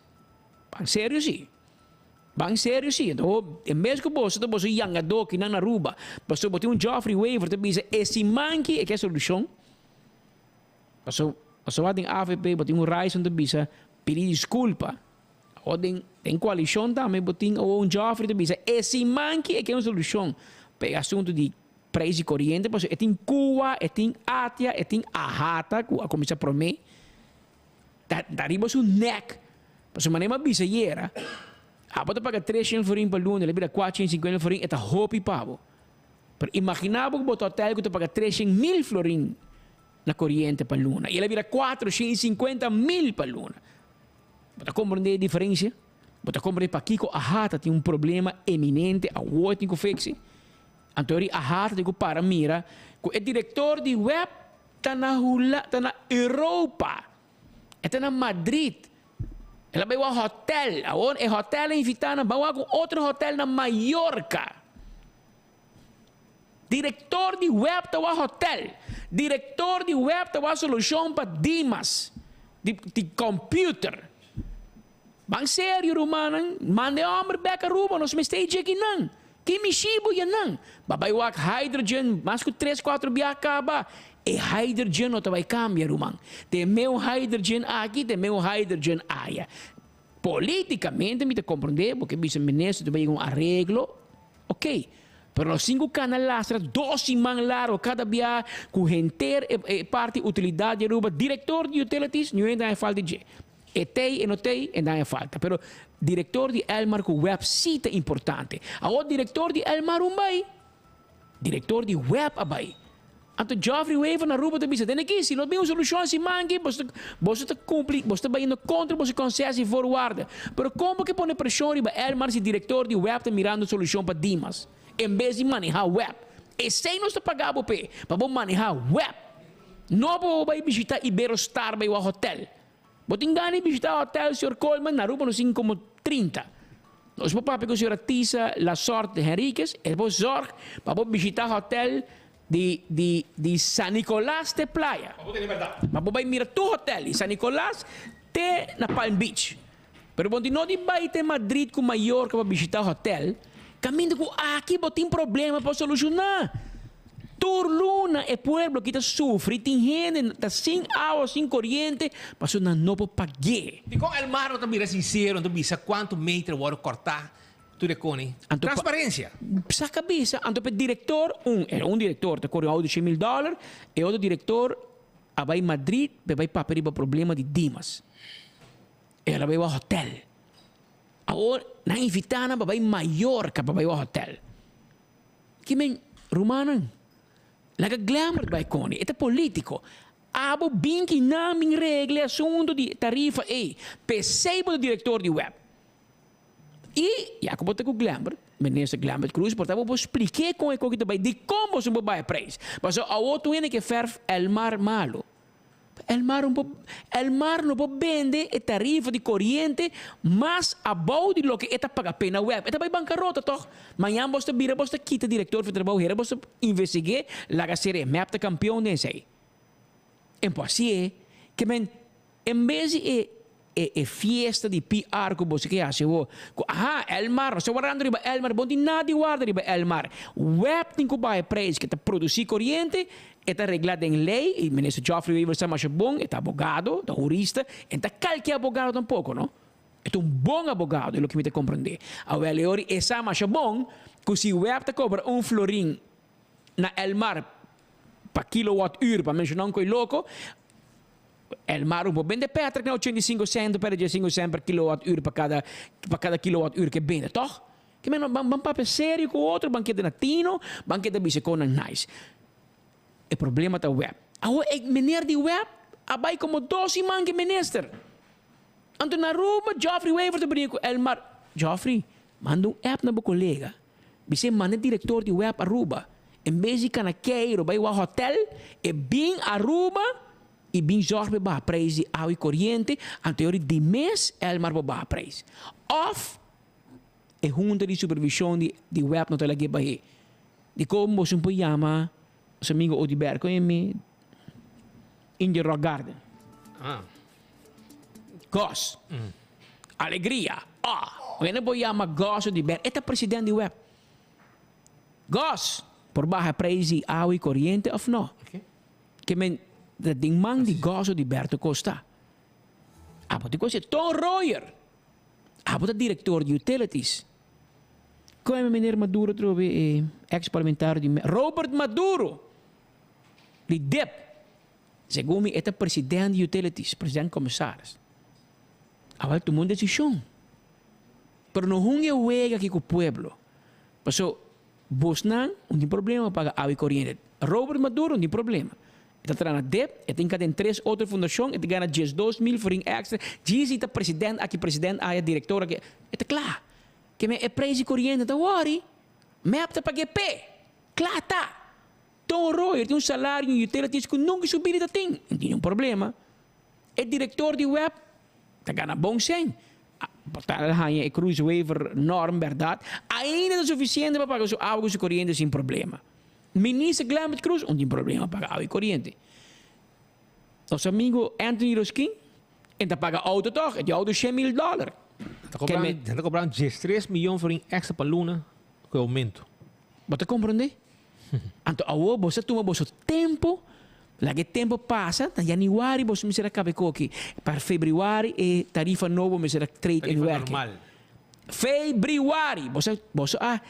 ban serio si. Ban serio si. Anto, en bes cu boso ta boso yangadokinan na Aruba, pasobra bo tin un Geoffrey Wever ta bisa e siman ki e ke solucion, pasobra pasobra den avp bo tin un Ryson ta bisa pidi disculpa. Awor den den koalishon tambe bo tin awor un Geoffrey ta bisa e siman ki e ke un solushon pa e asuntu di preis di koriente pasobra e tin Cuba, e tin Atia, e tin Ahata ku a kuminsá promé ta ta riba su nèk pasobra manera mi a bisa ayera abo ta paga treshen florin pa luna el a bira kuatshen sinkuenta florin e ta hopi pa bo pero imaginá bo ku bo ta hotel ku ta paga treshen mil florin na koriente pa luna i el a bira kuatroshen i sinkuenta mil pa luna. Bo ta komprendé e diferensia? Bo ta komprendé pakiko Ahata tin un problema eminente awor e tin ku fiksi? Anto eri Ahata tin ku para mira ku e direktor di web ta na Hula, ta na Europa. E ta na Madrid. El a bai wak hotel. Awor e hotel a invitá nan bai wak un otro hotel na Mallorca. Direktor di web ta wak hotel. Direktor di web ta wak solushon pa Dimas di di computer. Ban serio rumannan, manda e homber bek Aruba, nos mester e dje kinan. Ki mishi bo yanan? Ba bai wak hydrogen mas ku tres kuatro biaha kaba. E hydrogen no ta bai kambia ruman. Te meu hydrogen aki, te meu hydrogen aya. Politikamente mi ta komprondé bo ke bisa minister ta bai yega un areglo. Ok, pero nos tin cu cana lastra dos siman largo cada bia cu henter e e parti utilidad di Aruba, director di utilities nu hende haña falta di dje. E tey e no tey e haña falta, pero director di Elmar cu web si ta importante. Awor director di Elmar un bay, director di web a bay. Anto Geoffrey Wever na Aruba ta bisa, Tene aki, si no bin un solucion siman aki, boso ta, boso ta cumpli, boso ta bayendo contra boso concesi y voorwaarden. Pero con bo ke pone presion riba Elmar si director di web ta mirando solucion pa Dimas, en bes di maneha web? Esey nos ta paga bo p'e, pa bo maneha web. No pa bo bay bishita Iberostar bay wak hotel. Bo tin gana di bishita hotel, señor Koolman? Na Aruba nos tin como 30. Nos por papia cu señora Tisa Lasorte Henriquez, e por zorg pa bo bishita hotel di di di San Nicolas te playa. Pa bo tene berdad. Pa bo bai mira tur hotel di San Nicolas te na Palm Beach. Pero bo no di bai te Madrid cu Mallorca pa bishita hotel, caminda cu aki bo tin problema pa soluciona. Tur luna e pueblo aki ta sufri, tin hende ta sin awa, sin coriente, pasobra nan no por pag'e. Dikon Elmar no ta bira sincero, no ta bisa cuanto meter worde corta Tur e koni. Anto pa Transparencia. Sa cabeza, anto pa e director, un, era un director ta core un auto di 100 mil dollar, e otro director a bay Madrid pa e bay papia riba problema di Dimas. El a bay wak hotel. Awor nan invita nan pa bay Mallorca pa bay wak hotel. Ki men, rumannan, laga Glenbert bay koni, e ta politico. Abo bin ki nan bin regla e asunto di tarifa ey, p'esey bo ta director di web. I ya ku bo ta ku Glenbert, Minister Glenbert Croes, por ta bo por splik'é kon e koki ta bai, dikon boso por bai preis. Pasobra awor tur hende ke fèrf Elmar malu. Elmar no por, Elmar no por bende e tarifa di koriente mas abou di loke e ta paga p'e na web. E ta bai bankarota tòg. Mañan bos ta bira bos ta kita direktor di trabou hera bos ta investig'é, laga ser'é. Mep ta kampion den esei. En por hasié. Ke men, en bes di e e e fiesta di PR ku boso ke hasi awor, ku aha, Elmar, nos ta wardando riba Elmar, bo no tin nada di warda riba Elmar. Web tin ku baha e prijs ke ta produsí koriente, e ta reglá den lei, i Minister Geoffrey Wever sa masha bon, e ta abogado, ta hurista, e no ta kalke abogado tampoko no. E ta un bon abogado, e loke mi ta komprendé. Awel e ora e sa masha bon ku si web ta kobra un florin na Elmar pa kilowatt uur, pa menshoná un koi loko, Elmar un por bende Patrick na 85 cent, perde 15 cent per kilowatt uur pa kada pa kada kilowatt uur ke bende, tòg? Ke men ban ban papia serio ku otro, ban keda na tino, ban keda bisa konan nice. E problema ta web. Awor e meneer di web a bai komo dos siman ke minister. Anto na Aruba Geoffrey Wever ta bini ku Elmar. Geoffrey, manda un app na bo kolega. Bis'é manda e direktor di web Aruba. En bes di kana keiro bai wak hotel, e bin Aruba i bin zorg pa e baha prijs di awa i koriente, anto e ora di mes Elmar por baha prijs. Of e hunta di supervishon di di web no ta lag'é bah'é. Dikon boso no por yama nos amigo Odiber kon e mi in the rock garden? Gos. Alegria. Ah! Wende bo yama Gos di ber. E ta president di web. Gos, por baha prijs di awa y coriente of no? Ke men ta den man di Gos di Berto Costa. Abo tin cu haci. Ton Royer, abo ta director di utilities. Con e meneer Maduro trobe e ex parlamentario di Robert Maduro di dip. Segun mi e ta president di utilities, president commissaris. Awel tuma un decision. Pero no hunga e wega aki cu pueblo. Paso bosnan no tin problema pa paga awa y coriente. Robert Maduro no tin problema. E ta traha na dip, e tin caden tres otro fundacion, e ta gana 12,000 florin extra. Djis y ta president aki, president aya, director aki. E ta cla. Keme e prijs di coriente ta worry. Mep ta paga e pe. Cla ta. Ton Royer tin un salario en utilities cu nunca su bida ta tin. No tin un problema. E director di web ta gana bon cen. Por ta el haña e Croes Wever norm berdad. Ainda ta suficiente pa paga su awa cu su coriente sin problema. Minister Glenbert Croes no tin problema pa paga awa y coriente. Nos amigo Anthony Rosquin en ta paga auto toch. E tin auto 100,000 dollar. Ta cobra 13 miljoen florin extra pa luna cu e aumento. Bo ta comprende? Anto awor boso a tuma boso tempo, laga e tempo pasa, na januari boso mester a caba e koki, pa februari e tarifa nobo mester a trade in Tarifa werking. normal. Februari! Boso, boso a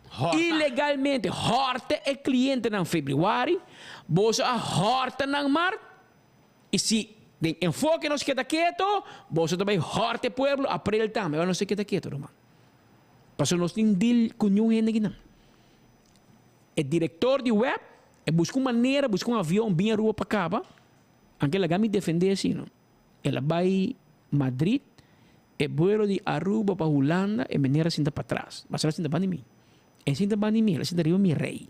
Horta. ilegalmente horta e clientenan februari, boso a horta nan mart, y si den enfoke nos keda keto, boso ta bay horta e pueblo april tambe. Awor nos ta keda keto, ruman. Pasobra nos tin deal cu niun hende akinan. E director di web e busca un manera, busca un avion bin Aruba pa caba, anke laga mi defende asina. El a bay Madrid, e vuelo di Aruba pa Hulanda e meneer a sinta patras, pasobra el a sinta banda di mi. E sinta banda di mi, el a sinta riba mi rey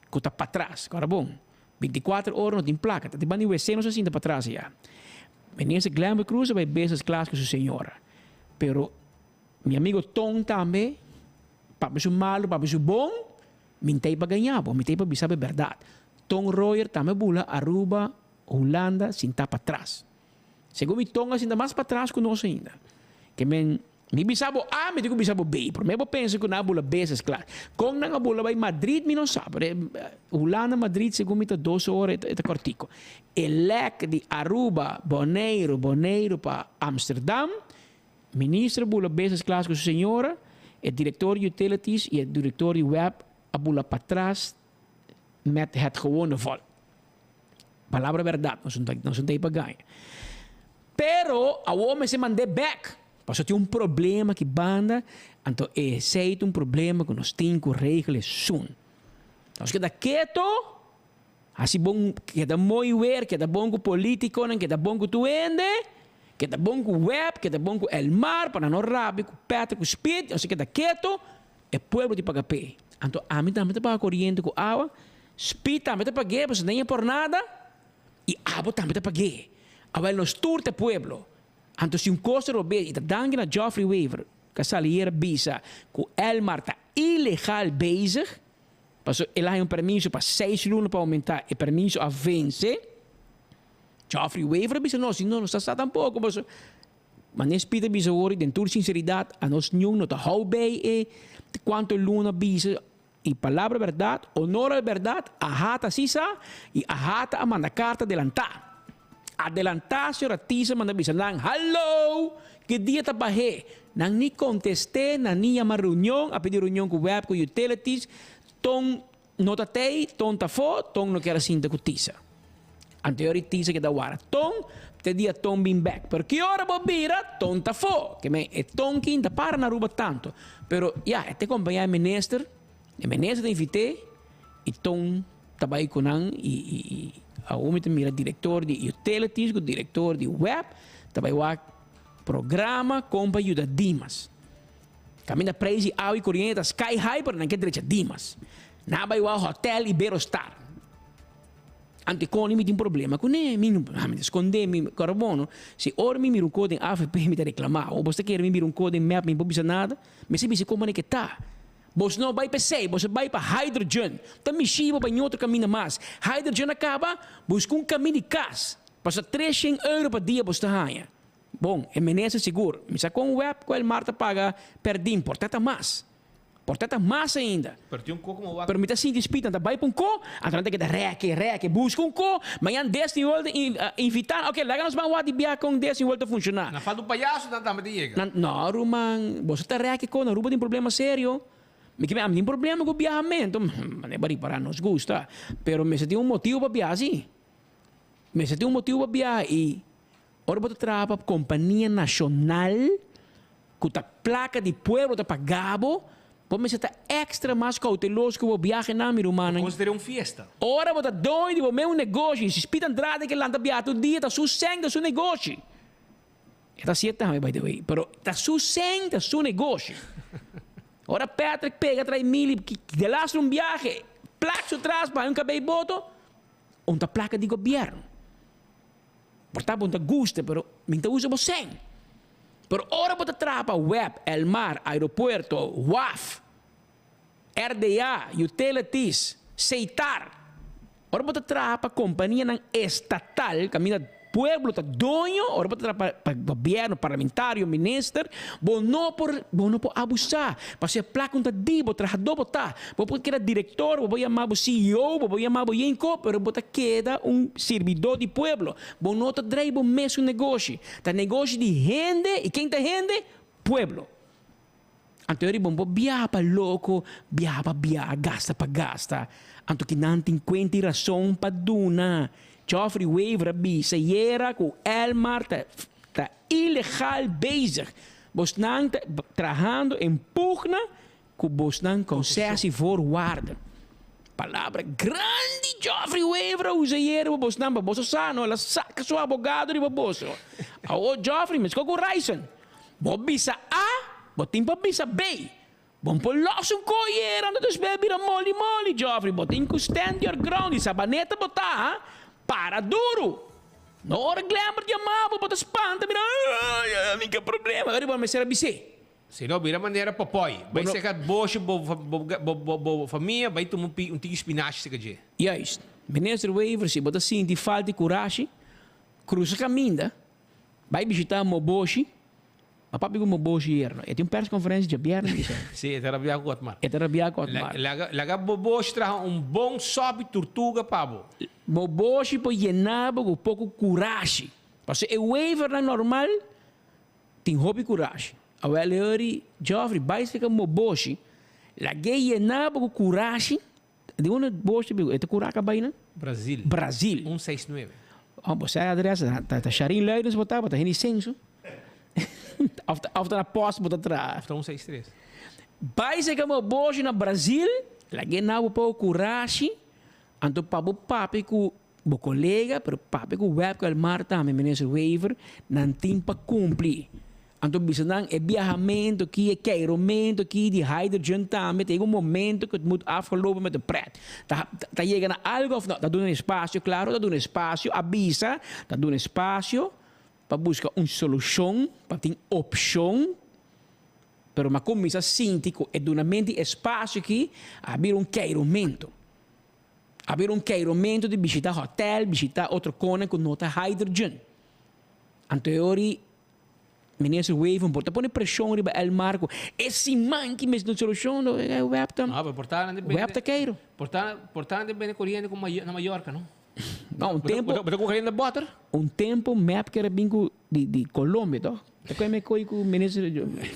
cu ta patras, ora bon, 24 ora no tin placa, ta di banda di wc nos a sinta patras ya. Meneer si Glenbert Croes a bay business class cu su señora, pero Mi amigo Ton tambe, papia su malu, papia su bon, mi n'tei pa gaña bo, mi tei pa bisa bo e bèrdat. Ton Royer tambe bula Aruba, Hulanda sintá patras. Segun mi Ton a sinta mas patras ku nos ainda. Ke men, mi bisa bo A, mi tin ku bisa bo B. Promé bo pensa ku nan a bula business class. Kon nan a bula bai Madrid mi no sa, pero Hulanda, Madrid segun mi ta dos ora, e ta kòrtiku. E lèk di Aruba, Boneiru, Boneiru pa Amsterdam, Minister bula business class cu su señora, e director di utilities y e director di web a bula patras met het gewone volk. Palabra berdad, nos no ta pa gaña. Pero awor mester mand'é bek, pasobra tin un problema aki banda, anto esey ta un problema cu nos tin cu regel esun. Nos keda keto. Hasi bon, keda mooi weer, keda bon ku politikonan, keda bon ku tur hende, keda bon ku web, keda bon ku Elmar, pa nan no rabia ku Patrick ku Speed, nos a keda keto, e pueblo tin paga p'e. Anto ami tambe ta paga koriente ku awa, Speed tambe ta pag'é pasobra den e por nada, i abo tambe ta pag'é. Awel nos tur ta e pueblo. Anto si un kos ta robes, i ta danki na Geoffrey Wever, ku a sali hier a bisa ku Elmar ta ilegal bezig, Paso el a haña un permiso pa seis luna pa aumentá, e permiso a vense. Geoffrey Wever a bisa nos, si no, nos ta sa tampoco, paso Manes Pieter bisa hoor, den tur sinceridad, a nos niun no ta hou bij e cuanto luna bisa y palabra berdad, honor al berdad, AHATA si sa y AHATA a manda carta adelanta. Adelanta señor Atisa manda bisa nan, hallo! Ki dia ta bahe? Nan ni conteste, nan ni yama reunion, a pidi reunion cu web, cu utilities, ton no ta tey, ton ta fo, ton no kier a sinta cu Tisa. Anterior di Tisa keda wara ton, te dia ton bin bek. Pero ki ora bo bira, ton ta fo. Ke men e ton kin ta para na Aruba tanto. Pero ya, e te compaña e minister, e minister ta invite y ton ta bay cu nan y y y awor mi ta mira director di utilities cu director di web ta bay wak programa con pa yuda Dimas. Caminda prijs di awa y coriente ta sky high pero nan ke drecha Dimas. Nan a bay wak hotel Iberostar. Anto koni mi tin problema kuné, mi no mi ta skondé mi kòrda bon no. Si ora mi mira un kos den avp mi ta reklamá, o bos ta kere mi mira un kos den mep mi por bisa nada, mester bisa kon manera ke ta. Bos no bai p'esei, bos a bai pa hydrogen. Ta mishi bo bai ñotro kaminda mas. Hydrogen a kaba, buska un kamin di kas. Pasobra treshen euro pa dia bos ta haña. Bon, e minister sigur. Mi sa kon web ku Elmar ta paga pèrdin, por ta ta mas. Por ta ta mas ainda. Pero tin un ko como wak. Pero mi ta sinti spit nan ta bai pa un ko, anto nan ta keda reke, reke, buska un ko, mañan Disney World ta invita nan, ok laga nos ban wak di bia kon Disney World ta funciona. Na falta un payaso nan tambe ta yega. Nan, no ruman, boso ta reke ko, na Aruba tin problema serio. Mi ke ami tin problema ku biahamento, mane bo ripara nos gusta, pero mester tin un motibo pa biaha si. Mester tin un motibo pa biaha y ora bo ta traha pa compania nacional, Ku ta plaka di pueblo ta paga bo, bo mester ta extra mas kouteloso ku bo biahenan, mi rumannan. Konsider'é un fiesta. Ora bo ta doño di bo mes un negoshi, si Speed Andrade ke lanta biaha tur dia, ta su sèn, ta su negoshi. E ta hasié tambe, by the way, pero ta su sèn, ta su negoshi. Ora Patrick pega trae Milly delastre un biahe, plak su tras pa haña un kabei boto, un ta plaka di gobièrnu. Por ta bo no ta gusta, pero mi ta usa bo sèn. Pero ora bo ta traha pa web, Elmar, aeropuerto, waf, RDA, utilities, Seitar, ora bo ta traha pa kompanianan estatal kaminda pueblo ta doño, ora bo ta traha pa pa gobièrnu, parlamentario, minister, bo no por bo no por abusá. Pasobra e plaka no ta di bo, trahadó bo ta. Bo por keda direktor, bo por yama bo CEO, bo por yama bo yenko, pero bo ta keda un sirbidó di pueblo. Bo no ta drei bo mesun negoshi. Ta negoshi di hende, i ken ta hende? Pueblo. Anto e riba bo biaha pa loko, biaha pa biaha, gasta pa gasta. Anto kinan tin kuenta i rason pa duna. Geoffrey Wever a bisa yera ku Elmar ta ta ilegal bezig. Bosnan ta trahando en pugna Ku bosnan konsesi voorwaarden. Palabra grandi Geoffrey Wever a usa ayer riba bosnan pa boso sa no, el a saka su abogado riba boso. Awor Geoffrey meskos ku Ryson, bo bisa A, bo tin pa bisa B. Bo por los un ko ayer anto despues bira moli moli Geoffrey, bo tin ku stand your ground di Sabaneta bo ta ha, para duru. No ora Glenbert yama bo, bo ta spanta mira ay ami ke problema, riba mester a bis'é. Si no, bira manera Popeye. Bai seka boshi bo bo bo famia, bai tuma un un tiki spinashi seka dje. Juist. Minister Wever, si bo ta sinti falta di kurashi, krusa kaminda, bai bishita Moboshi. A papia ku Moboshi hier no. E tin un persconferentie djabièrnè mi sa. Si, e ta rabia ku Otmar. E ta rabia ku Otmar. Laga laga Boboshi traha un bon sòpi turtuga pa bo. Moboshi por yena bo ku poko kurashi. Pasobra e Wevernan normal Tin hopi kurashi. Awel e ori Geoffrey bai seka mo boshi, lag'é yena bo ku kurashi. Di unda boshi ta biba? E ta kura ka bai nan? Brazil. Brazil. Un seis nuebe. Oh, bo sa e adres, ta ta Sharin Luidens bo ta, bo ta hende censo. Of ta of ta na post bo ta traha. Of ta un seis tres. Bai seka mo boshi na Brazil, lag'é na bo poko kurashi, anto pa bo papia ku Bo colega, pero papia cu Webke Elmar tambe, Minister Wever, nan tin pa cumpli. Anto bisa nan e biahamento aki, e keiromento aki di hydrogen tambe, ta yega un momento cu het moet afgelopen met de pret. Ta ta yega na algo of no? Ta duna espacio, claro ta duna espacio, a bisa, ta duna espacio pa busca un solucion, pa tin opcion, pero mi a cuminsa sinti cu e dunamento di espacio aki a bira un keiromento. A bira un keiromento di bishita hotel, bishita otro konan ku no ta hydrogen. Anto e ori Minister Wever por ta pone preshon riba Elmar ku e siman ki mester un solushon lo e web ta No, pero por ta nan di bende. Web ta keiro. Por ta por ta nan di bende koriente ku na Mallorca no. No, un tempo. Bo ta ku koriente bòter? Un tempo mep kere bin ku di di Colombia toch? Ta kue me koi ku minister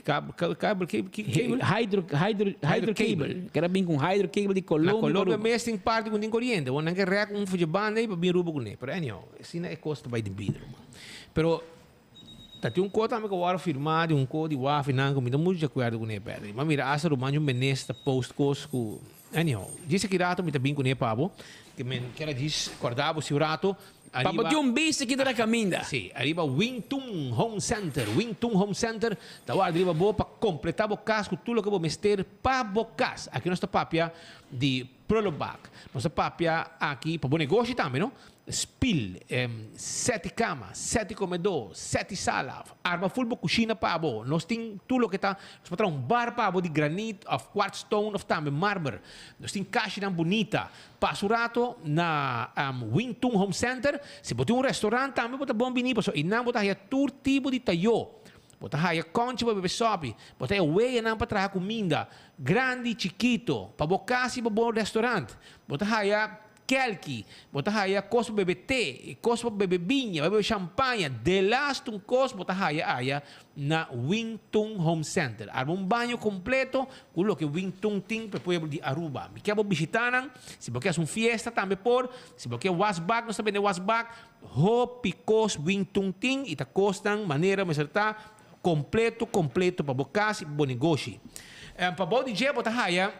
Kabel ki cable? Hydro hydro hydro cable. Kere bin ku un hydro cable di Colombia. Na Colombia mes tin parti ku tin koriente. Bo nan ke rek un fuchi banda ei pa bin Aruba kuné. Pero anyhow, asina e kos ta bai den bida ruman. Pero ta tin un ko tambe ku wòrdu firmá di un ko di wafi nan ku mi ta muchu di akuerdo kuné Pedri. Mi a mira asta ruman di un minister ta post kos ku anyhow. Djis aki rato mi ta bin kuné pa bo. Ke men kier a djis kòrda bo si un rato Pa bo ariba. tin un bista ki ta na kaminda. Si, ariba Wingtun Home Center. Wingtun Home Center ta warda riba bo pa kompletá bo kas ku tur loke bo mester pa bo kas. Aki nos ta papia di prullenbak. Nos ta papia aki pa bo negoshi tambe, no? Spil, seti kama, seti komedó, seti sala, arma ful bo kushina pa bo. Nos tin tur loke ta, nos por traha un bar pa bo di granit òf quartz stone òf tambe marmer. Nos tin kashinan bunita. Pasa un rato na Wing Tun Home Center. Si bo tin un restaurant tambe bo ta bon bini pasobra einan bo ta haya tur tipo di tayó. Bo ta haya konchi pa bebe sopi, bo ta haya weyanan pa traha kuminda, grandi, chikito, pa bo kas i pa bo restaurant. Bo ta haya kelki, bo ta haya kos pa bebe te, kos pa bebe biña, pa bebe shampaña, delaste un kos bo ta haya aya na Wing Tun Home Center. Arma un baño completo cu loke Wing Tun tin pa e pueblo di Aruba. Mi kier bo bishita nan. Si bo kier haci un fiesta tambe por. Si bo kier wasbak, nos ta bende wasbak. Hopi cos Wing Tun tin y ta cosnan manera mester ta completo completo pa bo cas y pa bo negoshi. Pa bou di dje bo ta haya.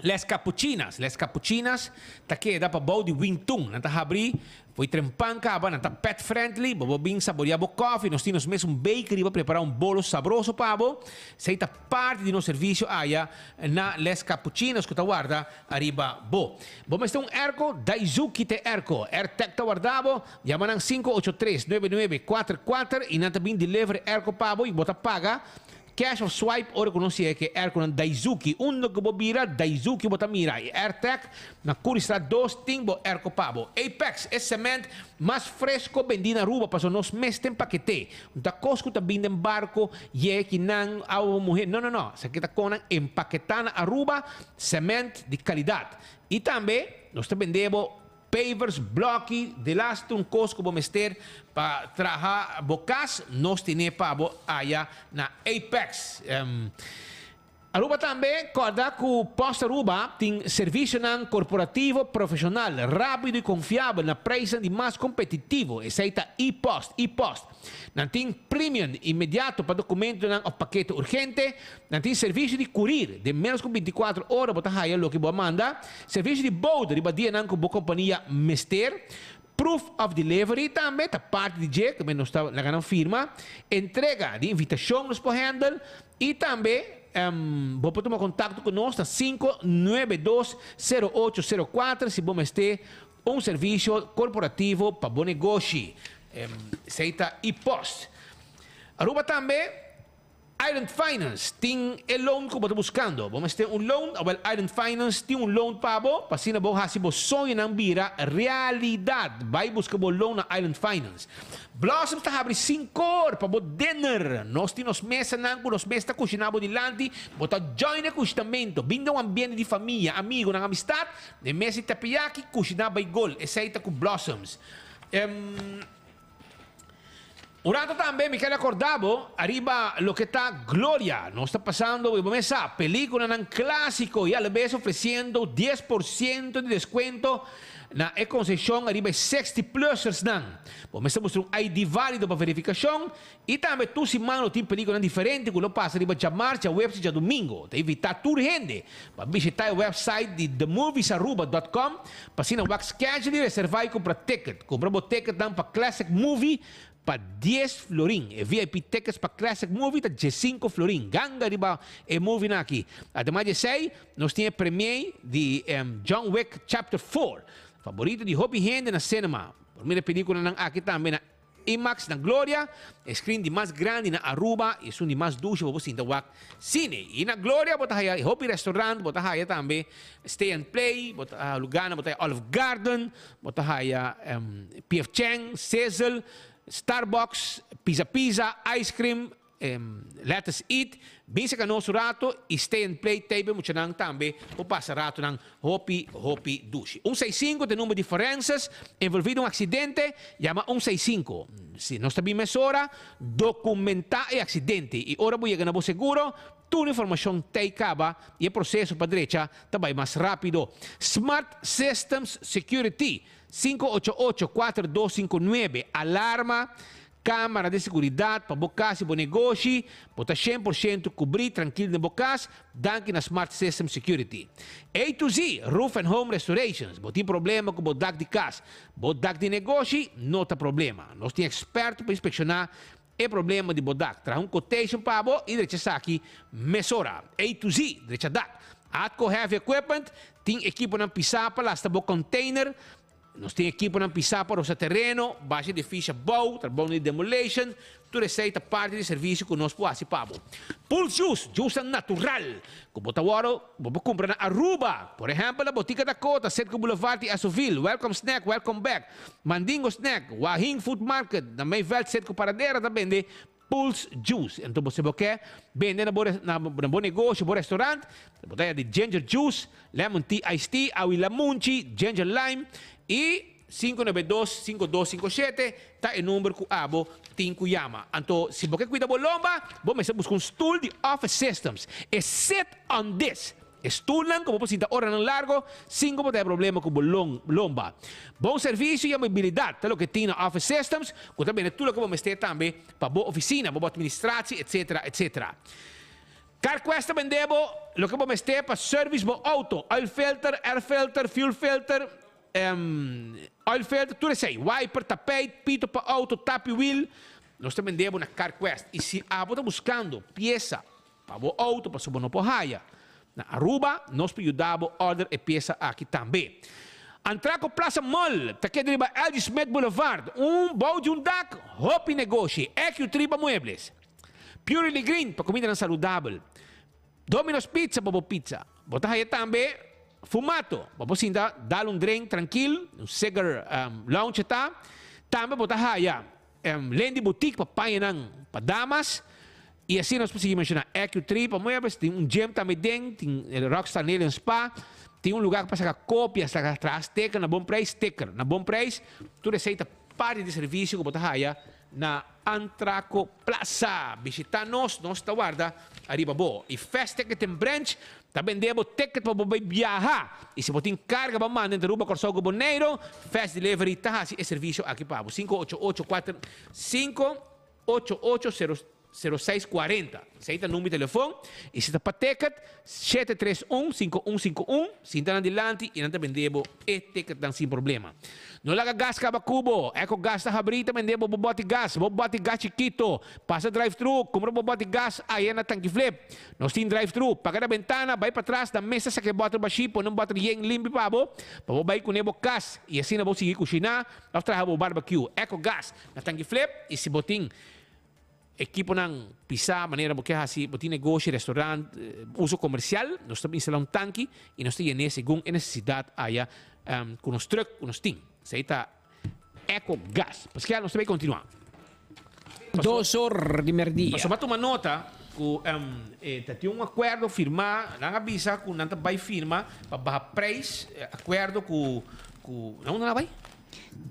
Les Capuchinas, Les Capuchinas ta keda pa bou di Wing Tun. Nan ta habri fo'i trempan kaba, nan ta pet friendly, bo por bin saborea bo kofi. Nos tin nos mes un bakery pa prepara un bolo sabroso pa bo. Esei ta parti di nos servicio aya na Les Capuchinas ku ta warda ariba bo. Bo mester un airco? Daizuki ta e airco. Airtech ta warda bo. Yama nan 583 9944 i nan ta bin deliver e airco pa bo i bo ta paga Cash of swipe ora ku nos yega ku e airconan Daizuki. Unda ku bo bira, Daizuki bo ta mira. E AirTag na Curiestraat dos tin bo airco pa bo. Apex, e cement mas fresco bendi na Aruba pasobra nos mes ten pakete. No ta kos ku ta bin den barco yega kinan awa bo muhe. No no no, esaki ta konnan empaketá na Aruba, cement di kalidat. I tambe nos ta bende bo Pavers, bloki, delaste un kos ku bo mester pa traha bo kas, nos tene pa bo aya na Apex. Aruba tambe kòrda ku Post Aruba tin servisionan korporativo profeshonal, rápido i konfiabel na preisnan di mas kompetitivo. Esei ta e-post, e-post. Nan tin premium inmediato pa dokumentonan òf pakete urgente. Nan tin servisio di kurir, den ménos ku bintikuater ora bo ta haya loke bo a manda, servisio di bout riba dianan ku bo kompania mester, proof of delivery tambe ta parti di dje ku nos ta laga nan firma, entrega di invitashon nos por handle i tambe bo por tuma kontakto ku nos na 592 0804 si bo mester un servisio korporativo pa bo negoshi. Esei ta e-post. Aruba tambe. Island Finance tin e loan ku bo ta buskando. Bo mester un loan? Awel Island Finance tin un loan pa bo pa asina bo hasi bo soñonan bira realidat. Bai buska bo loan na Island Finance. Blossoms ta habri sinkor pa bo dinner. Nos tin nos mesanan ku nos mes ta kushiná bo dilanti. Bo ta join e kushinamentu. Bin den un ambiente di famia, amigunan, amistat. Den mes di teppeyaki, kushiná bai gol. Esei ta ku Blossoms. Un rato tambe mi ker acorda bo ariba loke ta Gloria. Nos ta pasando bo mes sa peliculanan clasico y alabes ofreciendo 10% di descuento na e concesion ariba e 60 plussers nan. Bo mester mustra un ID valido pa verificacion y tambe tur siman lo tin peliculan diferente cu lo pasa riba djamars, djahuebs y djadomingo. Ta invita tur hende pa bishita e website di themoviesaruba dot com Pa asina wak schedule y reserva y cumpra ticket. Cumpra bo ticketnan pa Classic Movie pa dies florin. E VIP tickets pa Classic Movie ta diesinco florin. Ganga riba e movienan aki. Ademas di esey, nos tin e premie di John Wick Chapter 4. Favorito di hopi hende na cinema. Por mira e peliculanan aki tambe na. IMAX na Gloria, e screen di mas grandi na Aruba y esun di mas dushi pa bo sinta wak cine. Y na Gloria bo ta haya hopi restaurant, bo ta haya tambe Stay and Play, bo ta lugarnan bo ta haya Olive Garden, bo ta haya PF Chang, Sizzle, Starbucks, Pizza Pizza, Ice Cream, Let Us Eat, bin saka nos un rato y Stay and Play tey be muchanan tambe por pasa ratonan hopi hopi dushi. Un seis sinku ta e number di forenses envolvi den un accidente, yama un seis sinku. Si nos ta bin mesora, documenta e accidente y ora bo yega na bo seguro, tur informacion tey caba y e proceso pa drecha ta bay mas rapido. Smart Systems Security, 588 4259, alarma, Cámara di seguridad pa bo cas y bo negoshi, bo ta 100% cubrí trankil den bo cas, danki na Smart System Security. A to Z, Roof and Home Restorations, bo tin problema cu bo dak di cas, bo dak di negoshi, no ta problema. Nos tin experto pa inspecciona e problema di bo dak, traha un quotation pa bo y drecha esaki mesora. A to Z, drecha dak. Atco Heavy Equipment, tin ekiponan pisa pa lasta bo container, Nos tin ekiponan pisá pa rosa tereno, basha edifisio abou, trabou di demolition, tur esei ta parti di servisio ku nos por hasi pa bo. Pulse Juice, juicenan natural ku bo ta wòrdu bo por kumpra na Aruba. Por ehèmpel na Botica Dakota, Citgo Boulevard i Esoville, Welcome Snack, Welcome Back, Mandingo Snack, Wahing Food Market, na Mayveld Citgo Paradera ta bende Pulse Juice. Enton bo si bo ke bende na bo na bo negoshi, bo restaurant, bo ta di ginger juice, lemon tea, iced tea, awi lamunchi, ginger lime y 592 5257 ta e number cu abo tin cu yama. Anto si bo ke cuida bo lomba, bo mester busca un stoel di Office Systems. E sit on this. E stulnan ku bo por sinta oranan largo sin ku bo ta haya problema ku bo lomba. Bon servisio i amabilidat ta loke tin na Office Systems ku ta bende tur loke bo mester tambe pa bo ofisina, bo administratie etc. Etc. CarQuest ta bende bo loke bo mester pa service bo auto, oil filter, air filter, fuel filter, oil filter, tur esei, wiper, tapijt, pito pa auto, tapi wiel, nos ta bende bo na CarQuest. I si abo ta buskando piesa Pa bo auto pasobra bo no por haya. Na Aruba nos por yuda bo order e piesa aki tambe. Antraco Plaza Mall ta keda riba LG Smith Boulevard, un bou di un dak, hopi negoshi, EQ Triba Muebles, Purely Green pa cumindanan saludabel, Domino's Pizza pa bo pizza. Bo ta haya tambe Fumato pa bo sinta dal un drink trankil, un cigar lounge ta. Tambe bo ta haya Lendy Boutique pa pañanan pa damas. Y asina nos por sigui menciona EQ3 pa muebles, tin un gym tambe den, tin Rockstar Nail and Spa, tin un lugar pa saca copia, saca traha sticker na bon prijs, sticker na bon prijs. Tur esey ta parti di servicio cu bo ta haya na Antraco Plaza. Bishita nos, nos ta warda ariba bo. Y Fast Ticket and Branch ta bende bo ticket pa bo bay biaha. Y si bo tin carga pa manda entre Aruba, Corsou cu Boneiro, Fast Delivery ta haci e servicio aki pa bo. 588 588 0640. Esei ta number di telefon. Y si ta pa ticket, 731 5151. Sinta nan dilanti y nan ta bende bo e ticketnan sin problema. No laga gas caba cu bo. Eco Gas ta habri ta bende bo bo boti gas, bo boti gas chikito. Pasa drive thru, cumpra bo boti gas aya na Tanki Flip. Nos tin drive thru. Paga na bentana, bai patras na mesa saca e boter bashi, pone un boter yen limpi pa bo, pa bo bai cune bo cas y asina bo sigui cushina of traha bo barbecue. Eco Gas na Tanki Flip y si bo tin Ekiponan pisá manera bo ke hasi, bo tin negoshi, restaurant, uso komersial, nos ta instalá un tanki i nos ta yen'é segun e nesesidat aya ku nos trùk ku nos tin. Esei ta Eco Gas. Paskea nos ta bai kontinuá. Dos or di merdia. Pasobra tuma nota ku ta tin un akuerdo firmá, nan a bisa ku nan ta bai firma pa baha preis, akuerdo ku, ku, na unda nan a bai?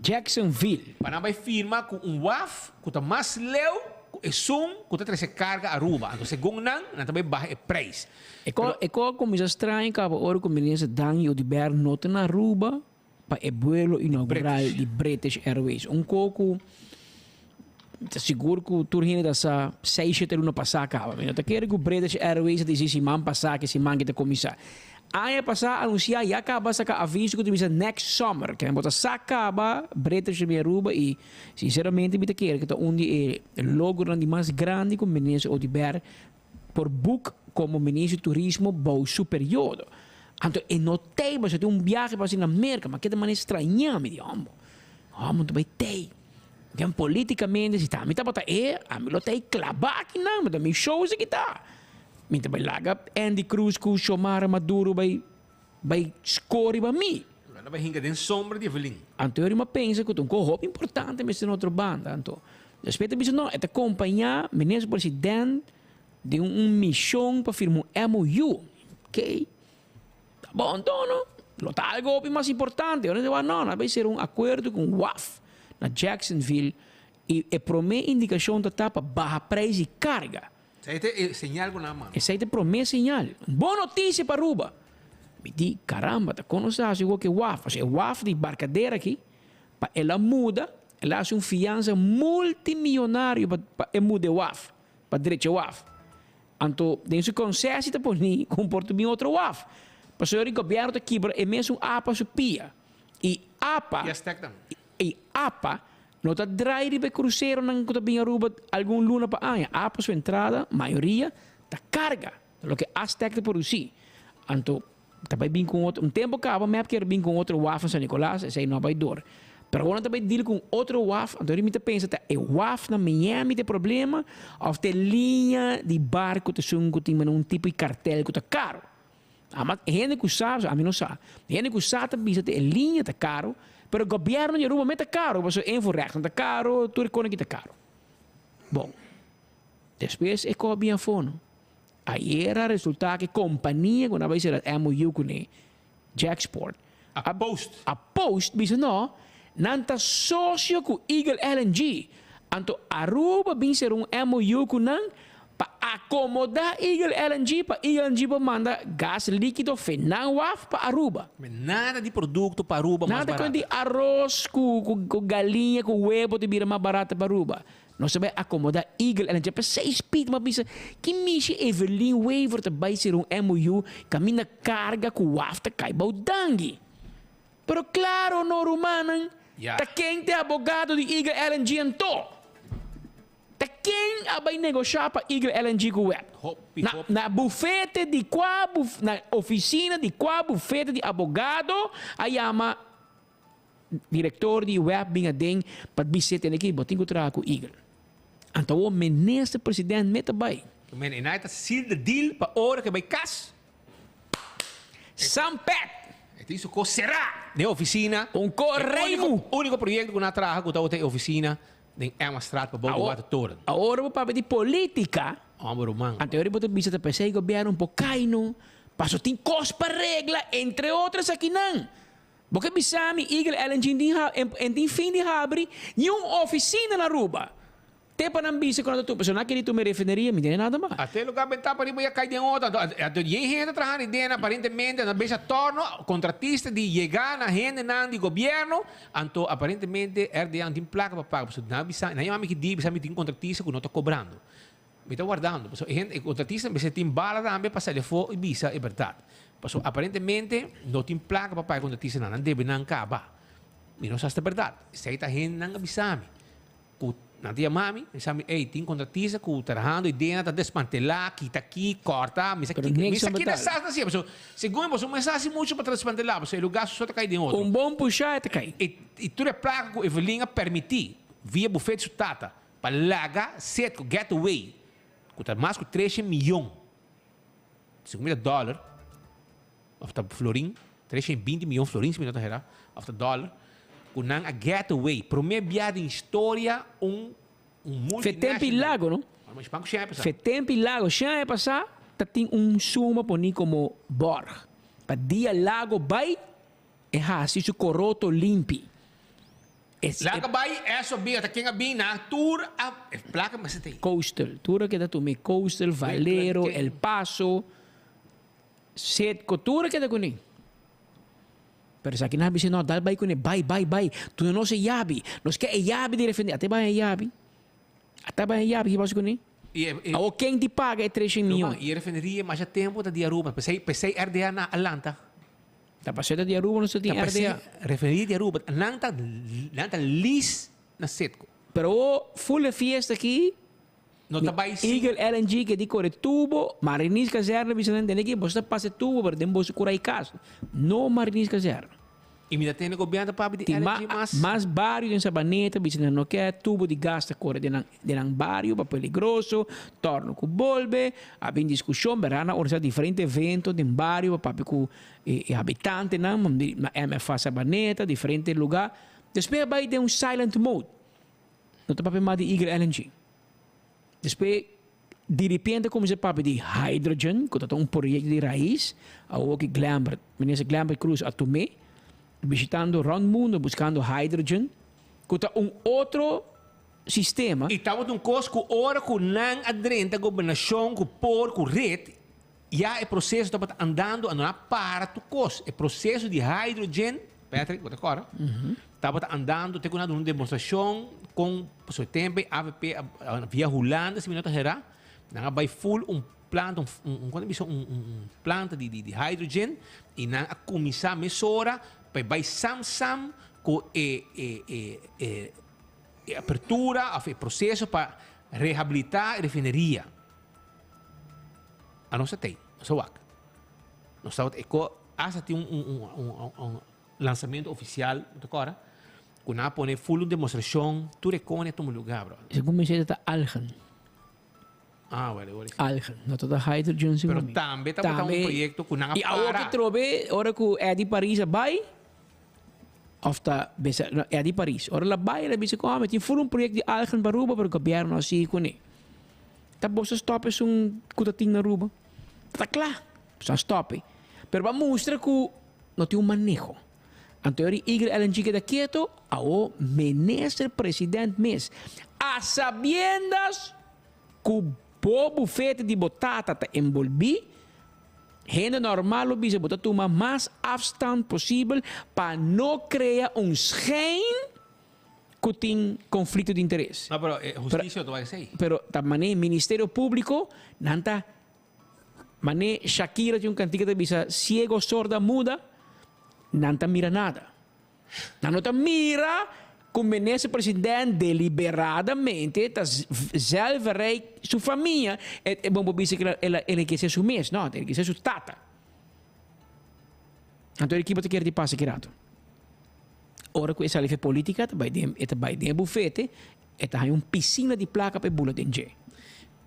Jacksonville. Pa nan bai firma ku un waf ku ta mas leu ku esun ku ta trese karga Aruba. Anto segun nan, nan ta bai baha e preis. E ko e ko a kuminsá straño kaba ora ku Minister Dangui Oduber no ta na Aruba pa e buelo inaugural di British Airways. Un ko ku ta sigur ku tur hende ta sa seis shete luna pasá kaba. Mi no ta kere ku British Airways a disi siman pasá ke siman ke ta kuminsá. Aña pasá anunsiá ya kaba saka aviso ku ta bisa next summer. Ke bo ta sa kaba British ta bin Aruba i sinseramente mi ta kere ku ta un di e logronan di mas grandi ku Minister Oduber por boek komo Minister di Turismo bou su periodo. Anto e no tei pasobra tin un biahe pa hasi na Merka, ma ke ta manera strañá mi di hombo. Hombo ta bai tei. Den politicamente si ta mi tabata e, ami lo ta e claba aki nan, mi ta mi show esaki ta. Mi ta bai laga Andy Cruz cu Xiomara Maduro bai bai score riba mi. Nan ta bai hinca den sombra di Evelyn. Anto yo a pensa cu ta un co hopi importante mester na otro banda. Anto despues ta bisa no, e ta compaña minister president den un mision pa firma un MOU. Ok. Ta bon anto no? Lo ta algo hopi mas importante. Ora nan no, nan a bai sera un acuerdo cu un waf na Jacksonville y e prome indicacion ta ta pa baha prijs di carga. Esei ta e señal ku nan a manda. Esei ta e promé señal. Un bon notisia pa Aruba. Mi di, caramba, ta kon nos ta hasi wak e waf? Pasobra e waf di Barcadera aki, pa el a muda, el a hasi un fiansa multimillonario pa pa e muda e waf, pa drecha e waf. Anto, den su konsesi ta poni ku por ta bin otro waf. Pasobra e gobièrnu ta kibra e mesun apa su pia. I apa, I Aztec tambe. i apa No ta drai riba e kruseronan ku ta bin Aruba algun luna pa aña. Apa su entrada, mayoria, ta karga loke Aztec ta produsí. Anto ta bai bin ku un otro. Un tempu kaba mep kier bin ku un otro waf na San Nicolas, esei no a bai dor. Pero awor nan ta bai deal ku un otro waf, anto mi ta pensa ta e waf na Miami ta e problema òf ta e liña di barku ta esun ku tin manera un tipo di kartel ku ta karo. Ama hende ku sa, ami no sa, hende ku sa ta bisa ta e liña ta karo, pero gobièrnu di Aruba mes ta karo, pasobra invoerrechten ta karo, tur e kos aki ta karo. Bon, despues e kos a bin afó no. Ayer a resultá ku e kompania ku nan a bai sera MOU kuné, Jacksport, A post. a post bisa no, nan ta sosio ku Eagle LNG, anto Aruba bin sera un MOU ku nan Pa acomoda Eagle LNG pa Eagle LNG por manda gas likido fe nan waf pa Aruba. Nada di producto pa Aruba mas Nada barata. di aros cu cu galiña cu webo ta bira mas barata pa Aruba. Nos ta bay acomoda Eagle LNG. P'esey Speed m'a bisa ki mishi Evelyn Wever ta bay cera un MOU caminda carga cu waf ta cay bao dangui. Pero claro no rumannan, ta ken t'e abogado di Eagle LNG anto? Ta ken a bai negoshá pa Eagle LNG ku web? Hopi, Na, hopi. na bufete di kua buf, na ofisina di kua bufete di abogado a yama direktor di web bin aden pa bis'é tene ki bo tin ku traha ku Eagle. Anto awor minister president me ta bai. Men e nai ta seal the deal pa ora ke bai kas. San Pet! E tin su kos será den ofisina. Un kos E reimu! úniko, úniko proyekto ku nan a traha ku tabata e ofisina Den Emmastraat pa bou di Watertoren. Awor bo papia di politica. Homber ruman. Anto ora bo ta bisa ta pesey gobierno un por cay no. Paso tin cos pa regla entre otro esakinan. Bo ke bisa mi Eagle LNG tin en tin fin di habri ni un oficina na Aruba. Te pa nan bisa cu nan ta tuma. Pasobra nan a kere tuma e refineria mi tene nada mas. Ate lugar bentá pa riba ya cay den otro. Anto yen hende ta trahando den aparentemente nan bisa torno contratista di yega na hendenan di gobierno. Anto aparentemente RDA no tin plaka pa paga pasobra nan a bisa, nan yama mi ki dia bisa mi tin kontratista ku no ta kobrando. Mi ta wardando pasobra e hende e kontratista mester tin bala tambe pa sali afó i bisa e bèrdat. Pasobra aparentemente no tin plaka pa paga e kontratistanan, nan debe nan kaba. Mi no sa si ta bèrdat. Esei ta hendenan a bisa mi. Ku nan ta yama mi, mi sa mi, ey, tin kontratista ku trahando i dena ta desmantelá, kita aki, kòrta, mi sa Pero kiko, mi niks sa no kiko betal. sa ta hasié, pasobra segun boso no mester hasi muchu pa desmantelá, pasobra e lugá so ta kai den otro. Un bon pushá e ta kai. I i tur e plaka ku Evelyn a permití via bufet su tata pa laga Citgo Getaway, ku ta mas ku treshen miyon, segun mi ta dòler, of ta florin, 320 miyon florin si mi no ta hera, of ta dollar, ku nan a get away. Prome bia den historia un un multinational. Fe tempo y lago, no? Mas banco shen a pasa. Fe tempo y lago shen a pasa, ta tin un suma poni como borg. Pa dia lago bay, e haci su coroto limpi. E, Lago bay, eso a bin, ata ken a bin, nan tur a, e placa mester ta ey. Coastal, tur a keda tuma, Coastal, Valero, El Paso. Set kotura keda kuné. Pero esaki nan a bisa, no, dal bai kuné, bai, bai, bai, duna nos e yabi, nos ke e yabi di refende. Ata e bai e yabi, ata bai e yabi, ki pasa kuné? Awor ken di paga e treshen miyon? I e refineria masha tempu ta di Aruba, p'esei, p'esei RDA na a lanta. Ta pasó ta di Aruba nos ta tin Ta p'esei RDA. refineria di Aruba, nan ta, nan ta lease na Citgo. Pero awor full e fiesta aki. No ta bai si. Eagle LNG ke di kore tubo, Mariniers Kazerne bisa nan tende ki boso ta pasa e tubo pero den boso kura i kas. No Mariniers Kazerne. I mi ta tende gobièrnu ta papia di Tin LNG mas. Mas bario den Sabaneta bisa nan no ke tubo di gas ta kore den nan den nan bario pa peligroso, torno ku bolbe, a bin diskushon, bera nan organisa diferente evento den bario pa papia ku e e habitantenan na MFA Sabaneta, diferente luga. Despues a bai den un silent mode. No ta papia mas di Eagle LNG. Despues diripiente cuminsa papia di hydrogen, cu ta un proyecto di raiz, awor cu Glenbert, minister Glenbert Croes a tum'é, bishitando rond mundo buscando hydrogen, cu ta un otro sistema. Y tabata un cos cu ora cu nan a drenta gobernacion cu por cu red, ya e proceso tabata andando, a no a para tur cos. E proceso di hydrogen, Patrick, bo ta corda? Tabata andando te cu nan a duna un demostracion con, pasobra e tempo ey avp a via Hulanda, si mi no ta hera, nan a bay full un planta, un, un, con ta bisa, un, un, un planta di, di, di hydrogen y nan a cuminsa mesora pa e bay sam sam cu e, e, e, e, e apertura of e proceso pa rehabilita e refineria. A nos a tei, nos a wak. Nos tabata e ko hasta tin un un un un un lansamento oficial, bo ta kòrda? Ku nan a pone full un demostrashon, tur e kone a tuma lugá, bro. Segun mi seta ta algen. Ah, wèl, ora si. Algen, no ta ta hydrogen segun Pero mi. tambe tabata un Tambe, proyekto ku nan a i awor para. ki trobe, ora ku Eddy Paris a bai, òf ta bisa, no, Eddy Paris, ora el a bai el a bisa ku, oh, mi tin full un proyekto di algen pa Aruba, pero gobièrnu no a sigui kuné. Ta boso stop esun ku ta tin na Aruba? Ta kla, boso a stop e. Pero pa mustra ku no tin un maneho. Anto e Eagle LNG keda keto, awo minister president mes, a sabiendas ku bo bufete di bo tata ta enbolbí, hende normal lo bisa bo ta tuma mas afstand posibel pa no krea un schijn ku tin konflikto di interes. No, pero e hustisia lo ta wak esei. Pero ta mané Ministerio Públiko, nan ta mané Shakira tin un kantika ta bisa ciego, sorda, muda, nan ta mira nada. Nan no ta mira ku minister president deliberadamente ta zelfrijk su famia, e bon por bisa ku el a enrikesé su mes, no, el a enrikesé su tata. Anto e kibo ta kere di pasa ki rato? Ora ku e sali fe politica ta bai den e ta bai den e bufete e ta haña un pisina di plaka pa e bula den dje.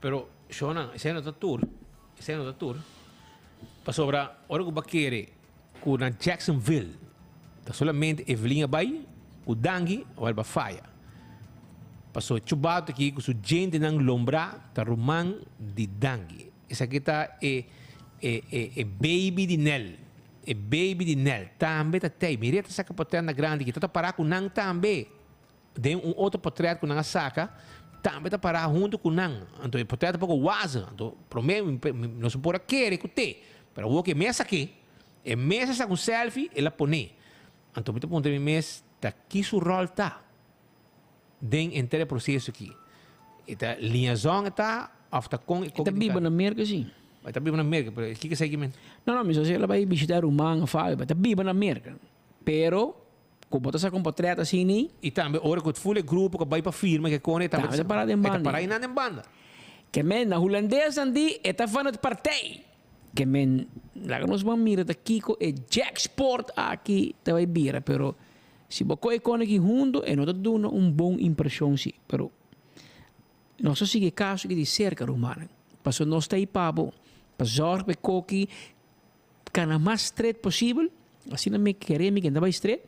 Pero shownan esei no ta tur, esei no ta tur. Pasobra ora ku bo a kere ku na Jacksonville ta solamente Evelyn a bai ku Dangui a wèl ba faya. Pasobra Chubato aki ku su djentenan lombrá ta ruman di Dangui. Esaki ta e e e e baby di Nel. E baby di Nel tambe ta tei. Mira ta saka potret na grandi aki. Ta ta pará ku nan tambe. Den un otro potret ku nan a saka, tambe ta pará huntu ku nan. Anto e potret ta poko waza. Anto promé nos no por a kere ku te. Pero awor ku e mes aki, e mes a saka un selfie, el a pone. Anto mi ta puntra mi mes, ta ki su ròl ta den henter e proseso aki? E ta liazon e ta òf ta kon E ta biba na Merka si. E ta biba na Merka, pero kiko esei men? No, no, mi sa si el a bai bishita ruman òf algu, pero e ta biba na Merka. Pero ku bo ta saka un potret asina. I tambe ora ku ful e grupo ku a bai pa firma ke kone e tambe ta para den banda. E ta para einan den banda. Ke men na hulandes nan di e ta van het partij. Ke men laga nos ban mira ta kiko e jacksport aki ta bai bira, pero si bo kohe kone aki hunto e no ta duna un bon impreshon si, pero nos ta sigui e kaso aki di serka rumannan, pasobra nos ta ei pa bo, pa zòrg pa e koki kana mas stret posibel, asina mi kere mi kende bai stret,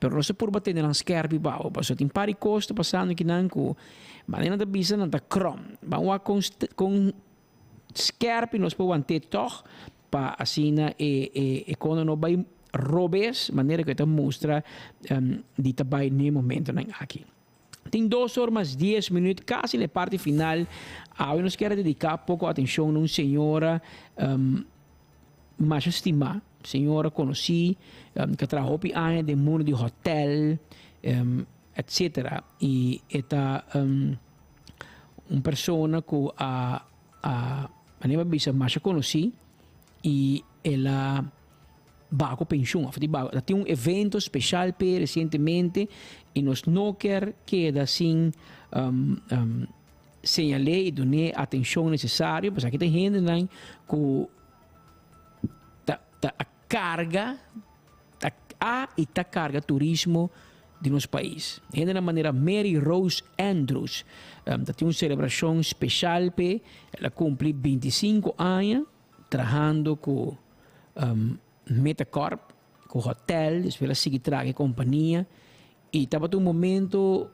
pero nos ta purba tene nan skèrpi pa bo, pasobra tin par di kos ta pasando akinan ku manera nan ta bisa nan ta krom, ban wak kon kon Skerpi nos por want'é tòg pa asina e e e kono no bai robes manera ku e ta mustra di ta bai n'e momentonan aki. Tin dos or mas dies minüt kasi na e parti final awe nos kier a dediká poko atenshon na un señora masha stimá, señora konosí ku a traha hopi aña den mundu di hòtèl etsetera i e ta. Un persona ku a a manera pa bisa masha konosí i el a baha ku penshun òf di baha ta tin un evento speshal p'e resientemente i nos no kier keda sin señal'é i dun'é atenshon nesesario pasobra aki ta hendenan ku ta ta a karga. Ta a y ta carga turismo di nos pais. Hendenan manera Mary Rose Andrews ta tin un celebracion special p'e. El a cumpli binticinco aña trahando cu Metacorp, cu hotel, despues el a sigui traha cu e compania y tabata un momento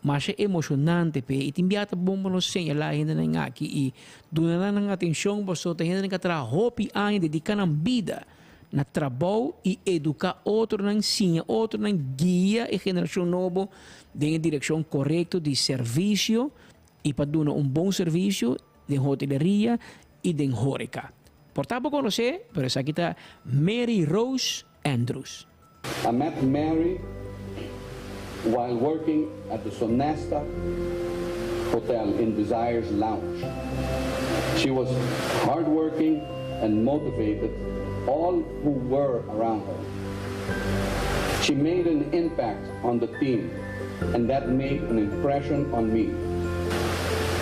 masha emocionante p'e y tin bia ta bon pa nos señala hendenan aki y duna nan nan atencion pasobra ta hendenan cu a traha hopi aña dedica nan bida na trabou y educa otronan, siña otronan, guia e generacion nobo den e direccion corecto di servicio y pa duna un bon servicio den hoteleria y den horeca. Por ta bo conoce, pero esaki ta Mary Rose Andrews. I met Mary while working at the Sonesta Hotel in Desires Lounge. She was hardworking and motivated all who were around her. She made an impact on the team and that made an impression on me.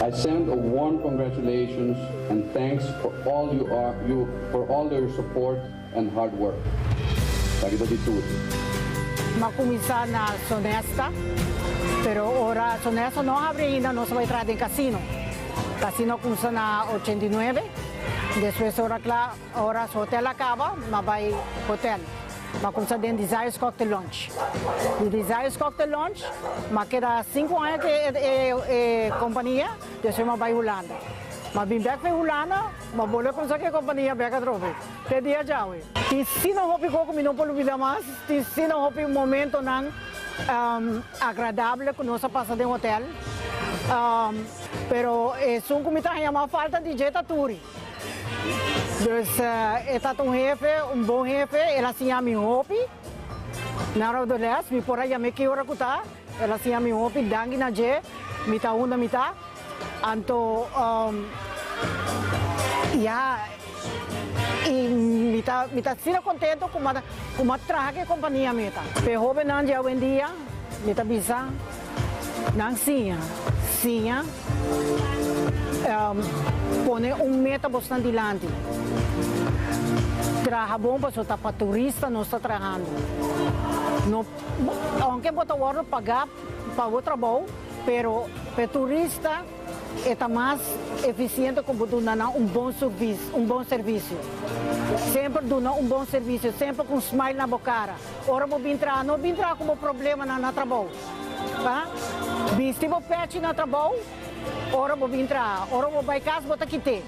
I send a warm congratulations and thanks for all you are you for all your support and hard work. Esaki ta di tur. M'a cuminsa na Sonesta, pero ora Sonesta no habri ainda nos a bay traha den casino. Casino a cuminsa na ochenta i nuebe, despues ora cla ora su hotel a caba m'a bay hotel. M'a cuminsa den Desires Cocktail Lounge. Di Desires Cocktail Lounge m'a keda sinku aña cu e compania, despues m'a bay Hulanda. M'a bin bek for Hulanda, m'a bolbe cuminsa cu e compania bek atrobe. Te dia djawe. Tin sina hopi kos ku mi no por lubida mas. Tin sina hopi momentonan agradable ku nos a pasa den hotel. Pero esun ku mi ta haña mas falta di dje ta Turi. Dus e ta un hefe, un bon hefe. El a siña mi hopi. Nara de les, mi por a yam'é ki ora ku ta. El a siña mi hopi. Danki na dje, mi ta unda mi ta. Anto ya y mi ta mi ta asina contento cu m'a cu m'a traha cu e compania meta. P'e hobennan di awendia mi ta bisa nan siña, siña pone un meta bosnan dilanti. Traha bon pasobra ta pa turista nos ta trahando. No aunke bo ta wordo paga pa bo trabou. Pero p'e turista e ta mas eficiente cu bo duna nan un bon un bon servicio. Semper duna un bon servicio, semper cu un smile na bo cara. Ora bo bin traha, no bin traha cu bo problemanan na trabou. Pa bisti bo pechi na trabou ora bo bin traha. Ora bo bay cas bo ta kit'é.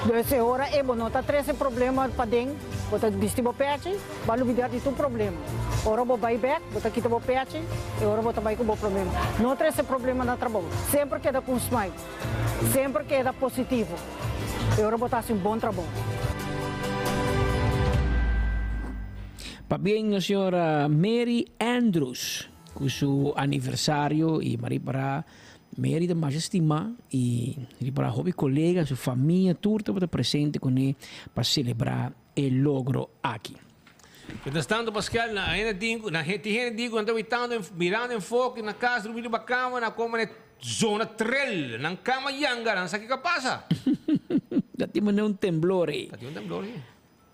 Dus e ora ei bo no ta trece problema paden, bo ta bisti bo pechi. Bo a lubidá di tur problema. Ora bo bai bèk, bo ta kita bo pechi i ora bo ta bai ku bo problema. No trese problema na trabou. Semper keda ku un smile. Semper keda positivo i ora bo ta hasi un bon trabou. Pabien na señora Mary Andrews ku su aniversario i Marie para Mary ta masha stima i riba hopi kolega, su famia tur tabata presente kuné pa selebrá e logro aki. Mientras tanto Pascal na hende tin cu na tin hende di cu nan ta witando mirando enfoke na cas rumi riba cama nan a come zona trel nan cama yanga nan sa kico a pasa. Ta tin manera un temblor ei. Ta tin un temblor ei.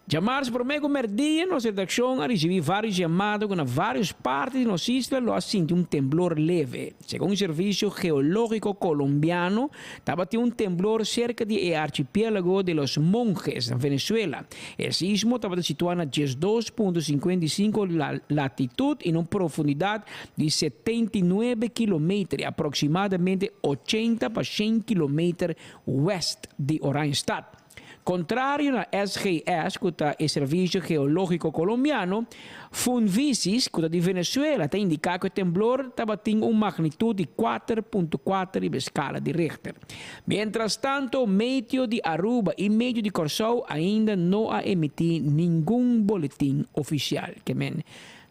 Djamars prome cu merdia nos redaccion a ricibi varios yamada cu na varios parti di nos isla lo a sinti un temblor leve. Segun Servicio Geologico Colombiano, tabatin un temblor cerca di e archipiélago de los Monjes, na Venezuela. E sismo tabata situá na 12.55 latitud i na un profundidad di 79 kilometer, aproximadamente 80 pa 100 kilometer west di Oranjestad. Kontrario na SGS, ku ta e Servisio Geológiko Kolombiano, Funvisis, ku ta di Venezuela, ta indiká ku e temblor tabatin un magnitut di 4.4 riba e skala di Richter. Mientrastanto, Meteo di Aruba i Meteo di Kòrsou ainda no a emití ningun boletin ofisial. Ke men,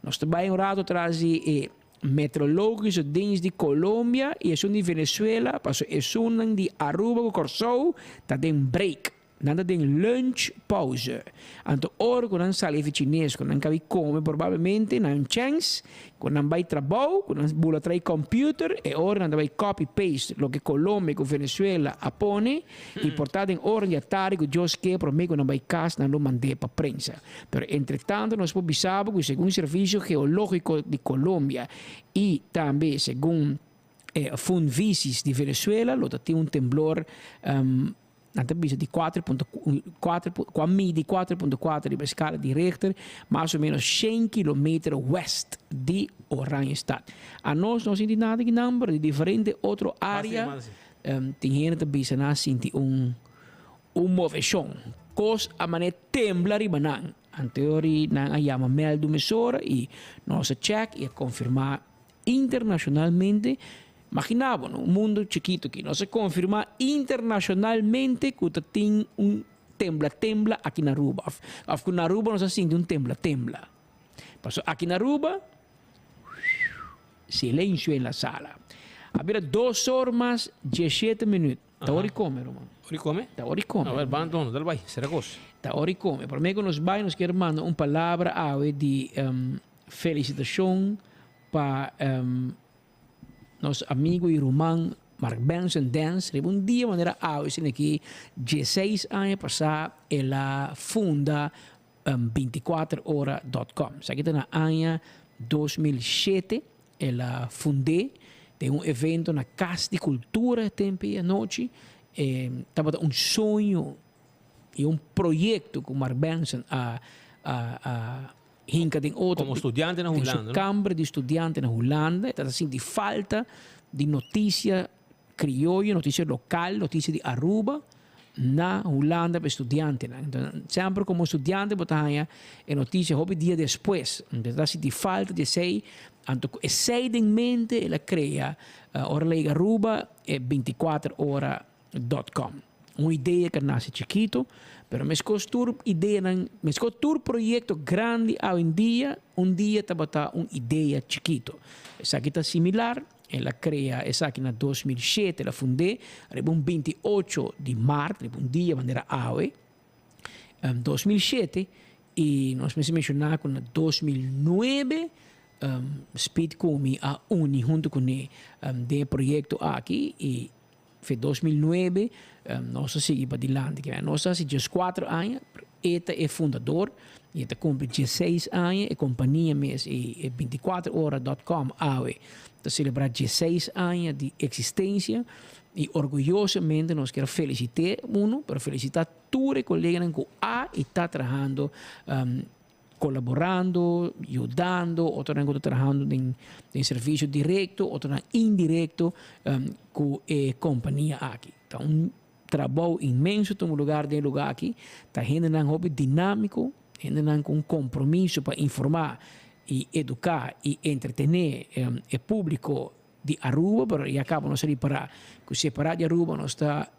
nos ta bai un rato tras di e Meteorologische Dienst di Colombia y esun di Venezuela, paso esunnan di Aruba cu Corsou ta den break. Nan ta den lunch pauze. Anto ora ku nan sali efi chines ku nan kabi kome probablemente nan un chèns ku nan bai trabou ku nan bula trai computer e ora nan ta bai copy paste loke Colombia ku Venezuela a pone i por ta den ora di atardi ku Dios ke prome ku nan bai kas nan lo mand'é pa prensa. Pero entretanto nos por bisa bo ku segun Servicio Geologico di Colombia i tambe segun e Funvisis di Venezuela lo ta tin un temblor Nan ta bisa di 4.4 ku a midi 4.4 riba e skala di Richter, mas o menos shen kilometer west di Oranjestad. Anos no sinti nada ki nan, pero di diferente otro área tin hende ta bisa nan a sinti un un moveshon. Kos a manera tembla riba nan. Anteori nan a yama mèldu mesora i nos a chèk i a konfirmá Internacionalmente, imagina bo no, un mundo chikito aki, nos a confirma internacionalmente cu ta tin un tembla tembla aki na Aruba, of, of cu na Aruba nos a sinti un tembla tembla. Pasobra aki na Aruba, silencio en la sala. A bira dos or mas diesshete minuut. Ta ora di come, ruman. Ora di come? Ta ora di come. A ber, ban tono, dal bai, sera cos. Ta ora di come. Prome cu nos bai, nos kier manda un palabra awe di felicitacion pa nos amigo y ruman Mark Benson Dance. Riba un dia manera awe esina aki, dieseis aña pasa el a funda binticuater ora dot com. Esaki ta na aña 2007 el a fund'é den un evento na Cas di Cultura e tempo ei anochi. E tabata un soño y un proyecto cu Mark Benson a a a hinca den otro. Como studiante na Den su Hulanda, no? camber di studiante na Hulanda. E tabata sinti falta di noticia crioyo, noticia local, noticia di Aruba na Hulanda pa e studiantenan. Enton, semper como studiante bo ta haña e noticia hopi dia despues. Enton, ta sinti falta di esey. Anto cu esey den mente el a crea, ora el a yega Aruba, e 24 ora dot com. Un idea cu a nace chikito, pero mescos tur ideanan, mescos tur proyecto grandi awendia, un dia tabata un idea chikito. Esaki ta similar. El a krea esaki na 2007, el a fund'é riba un 28 di mart, riba un dia manera awe, 2007, i nos mester menshoná ku na 2009 Speed Kumi a uni huntu kuné den e proyekto aki i Fe 2009 nos a sigui padilanti. Kimen nos a hasi dieskuater aña, e ta e fundador i e ta kumpli diesseis aña. E kompania mes e 24 ora dot com awe ta selebrá diesseis aña di eksistensia i orguyosamente nos kier felisit'é uno, pero felisitá tur e koleganan ku a i ta trahando Colaborando, yudando, otronan cu ta trahando den den servicio directo, otronan indirecto cu e compania aki. Ta un trabou inmenso tuma lugar den e lugar aki. Ta hendenan hopi dinamico, hendenan cu un compromiso pa informa y educa y entretene e publico di Aruba, pero ya caba nos a ripara cu separa di Aruba nos ta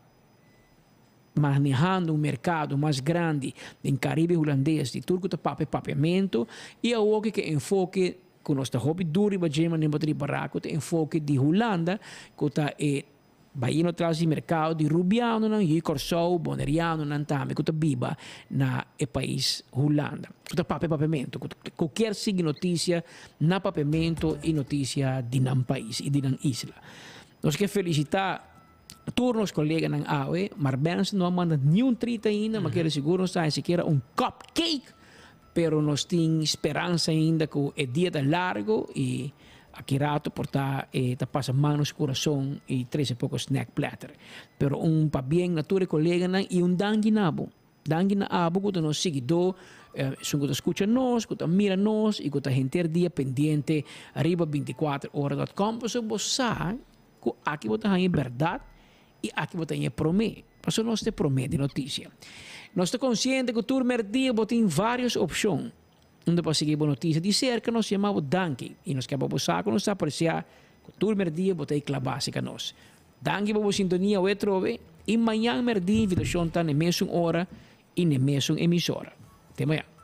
manehando un mercado mas grandi den Caribe Hulandes di tur cu ta papia papiamento y awoki cu e enfoke cu nos ta hopi duro riba dje manera bo ta ripara cu ta enfoke di Hulanda cu ta e bayendo tras di mercado di Rubianonan y Corsou Bonerianonan tambe cu ta biba na e pais Hulanda cu ta papia papiamento cu kier sigui noticia na papiamento y noticia di nan pais y di nan isla. Nos ke felicita Tur nos koleganan awe, maar Benson no a manda niun treat ainda, ma kere sigur nos ta haña sikiera un cupcake, pero nos tin speransa ainda ku e dia ta largo i aki rato por ta e ta pasa man nos kurason i trese poko snack platter. Pero un pabien na tur e koleganan i un danki na bo. Danki na abo ku ta nos siguidó, esun ku ta skucha nos, ku ta mira nos i ku ta henter dia pendiente riba 24 ora dot com pasobra bo sa ku aki bo ta haña e bèrdat i aki bo ta haña e promé, pasobra nos ta e promé di notisia. Nos ta konsiente ku tur mèrdia bo tin vários opshon unda pa sigui bo notisia di serka. Nos yama bo danki i nos ke pa bo sa ku nos ta apresiá ku tur mèrdia bo ta e klabá serka nos. Danki pa bo sintonia awe atrobe i mañan mèrdia invitashon ta na e mesun ora i na e mesun emisora. Te mañan.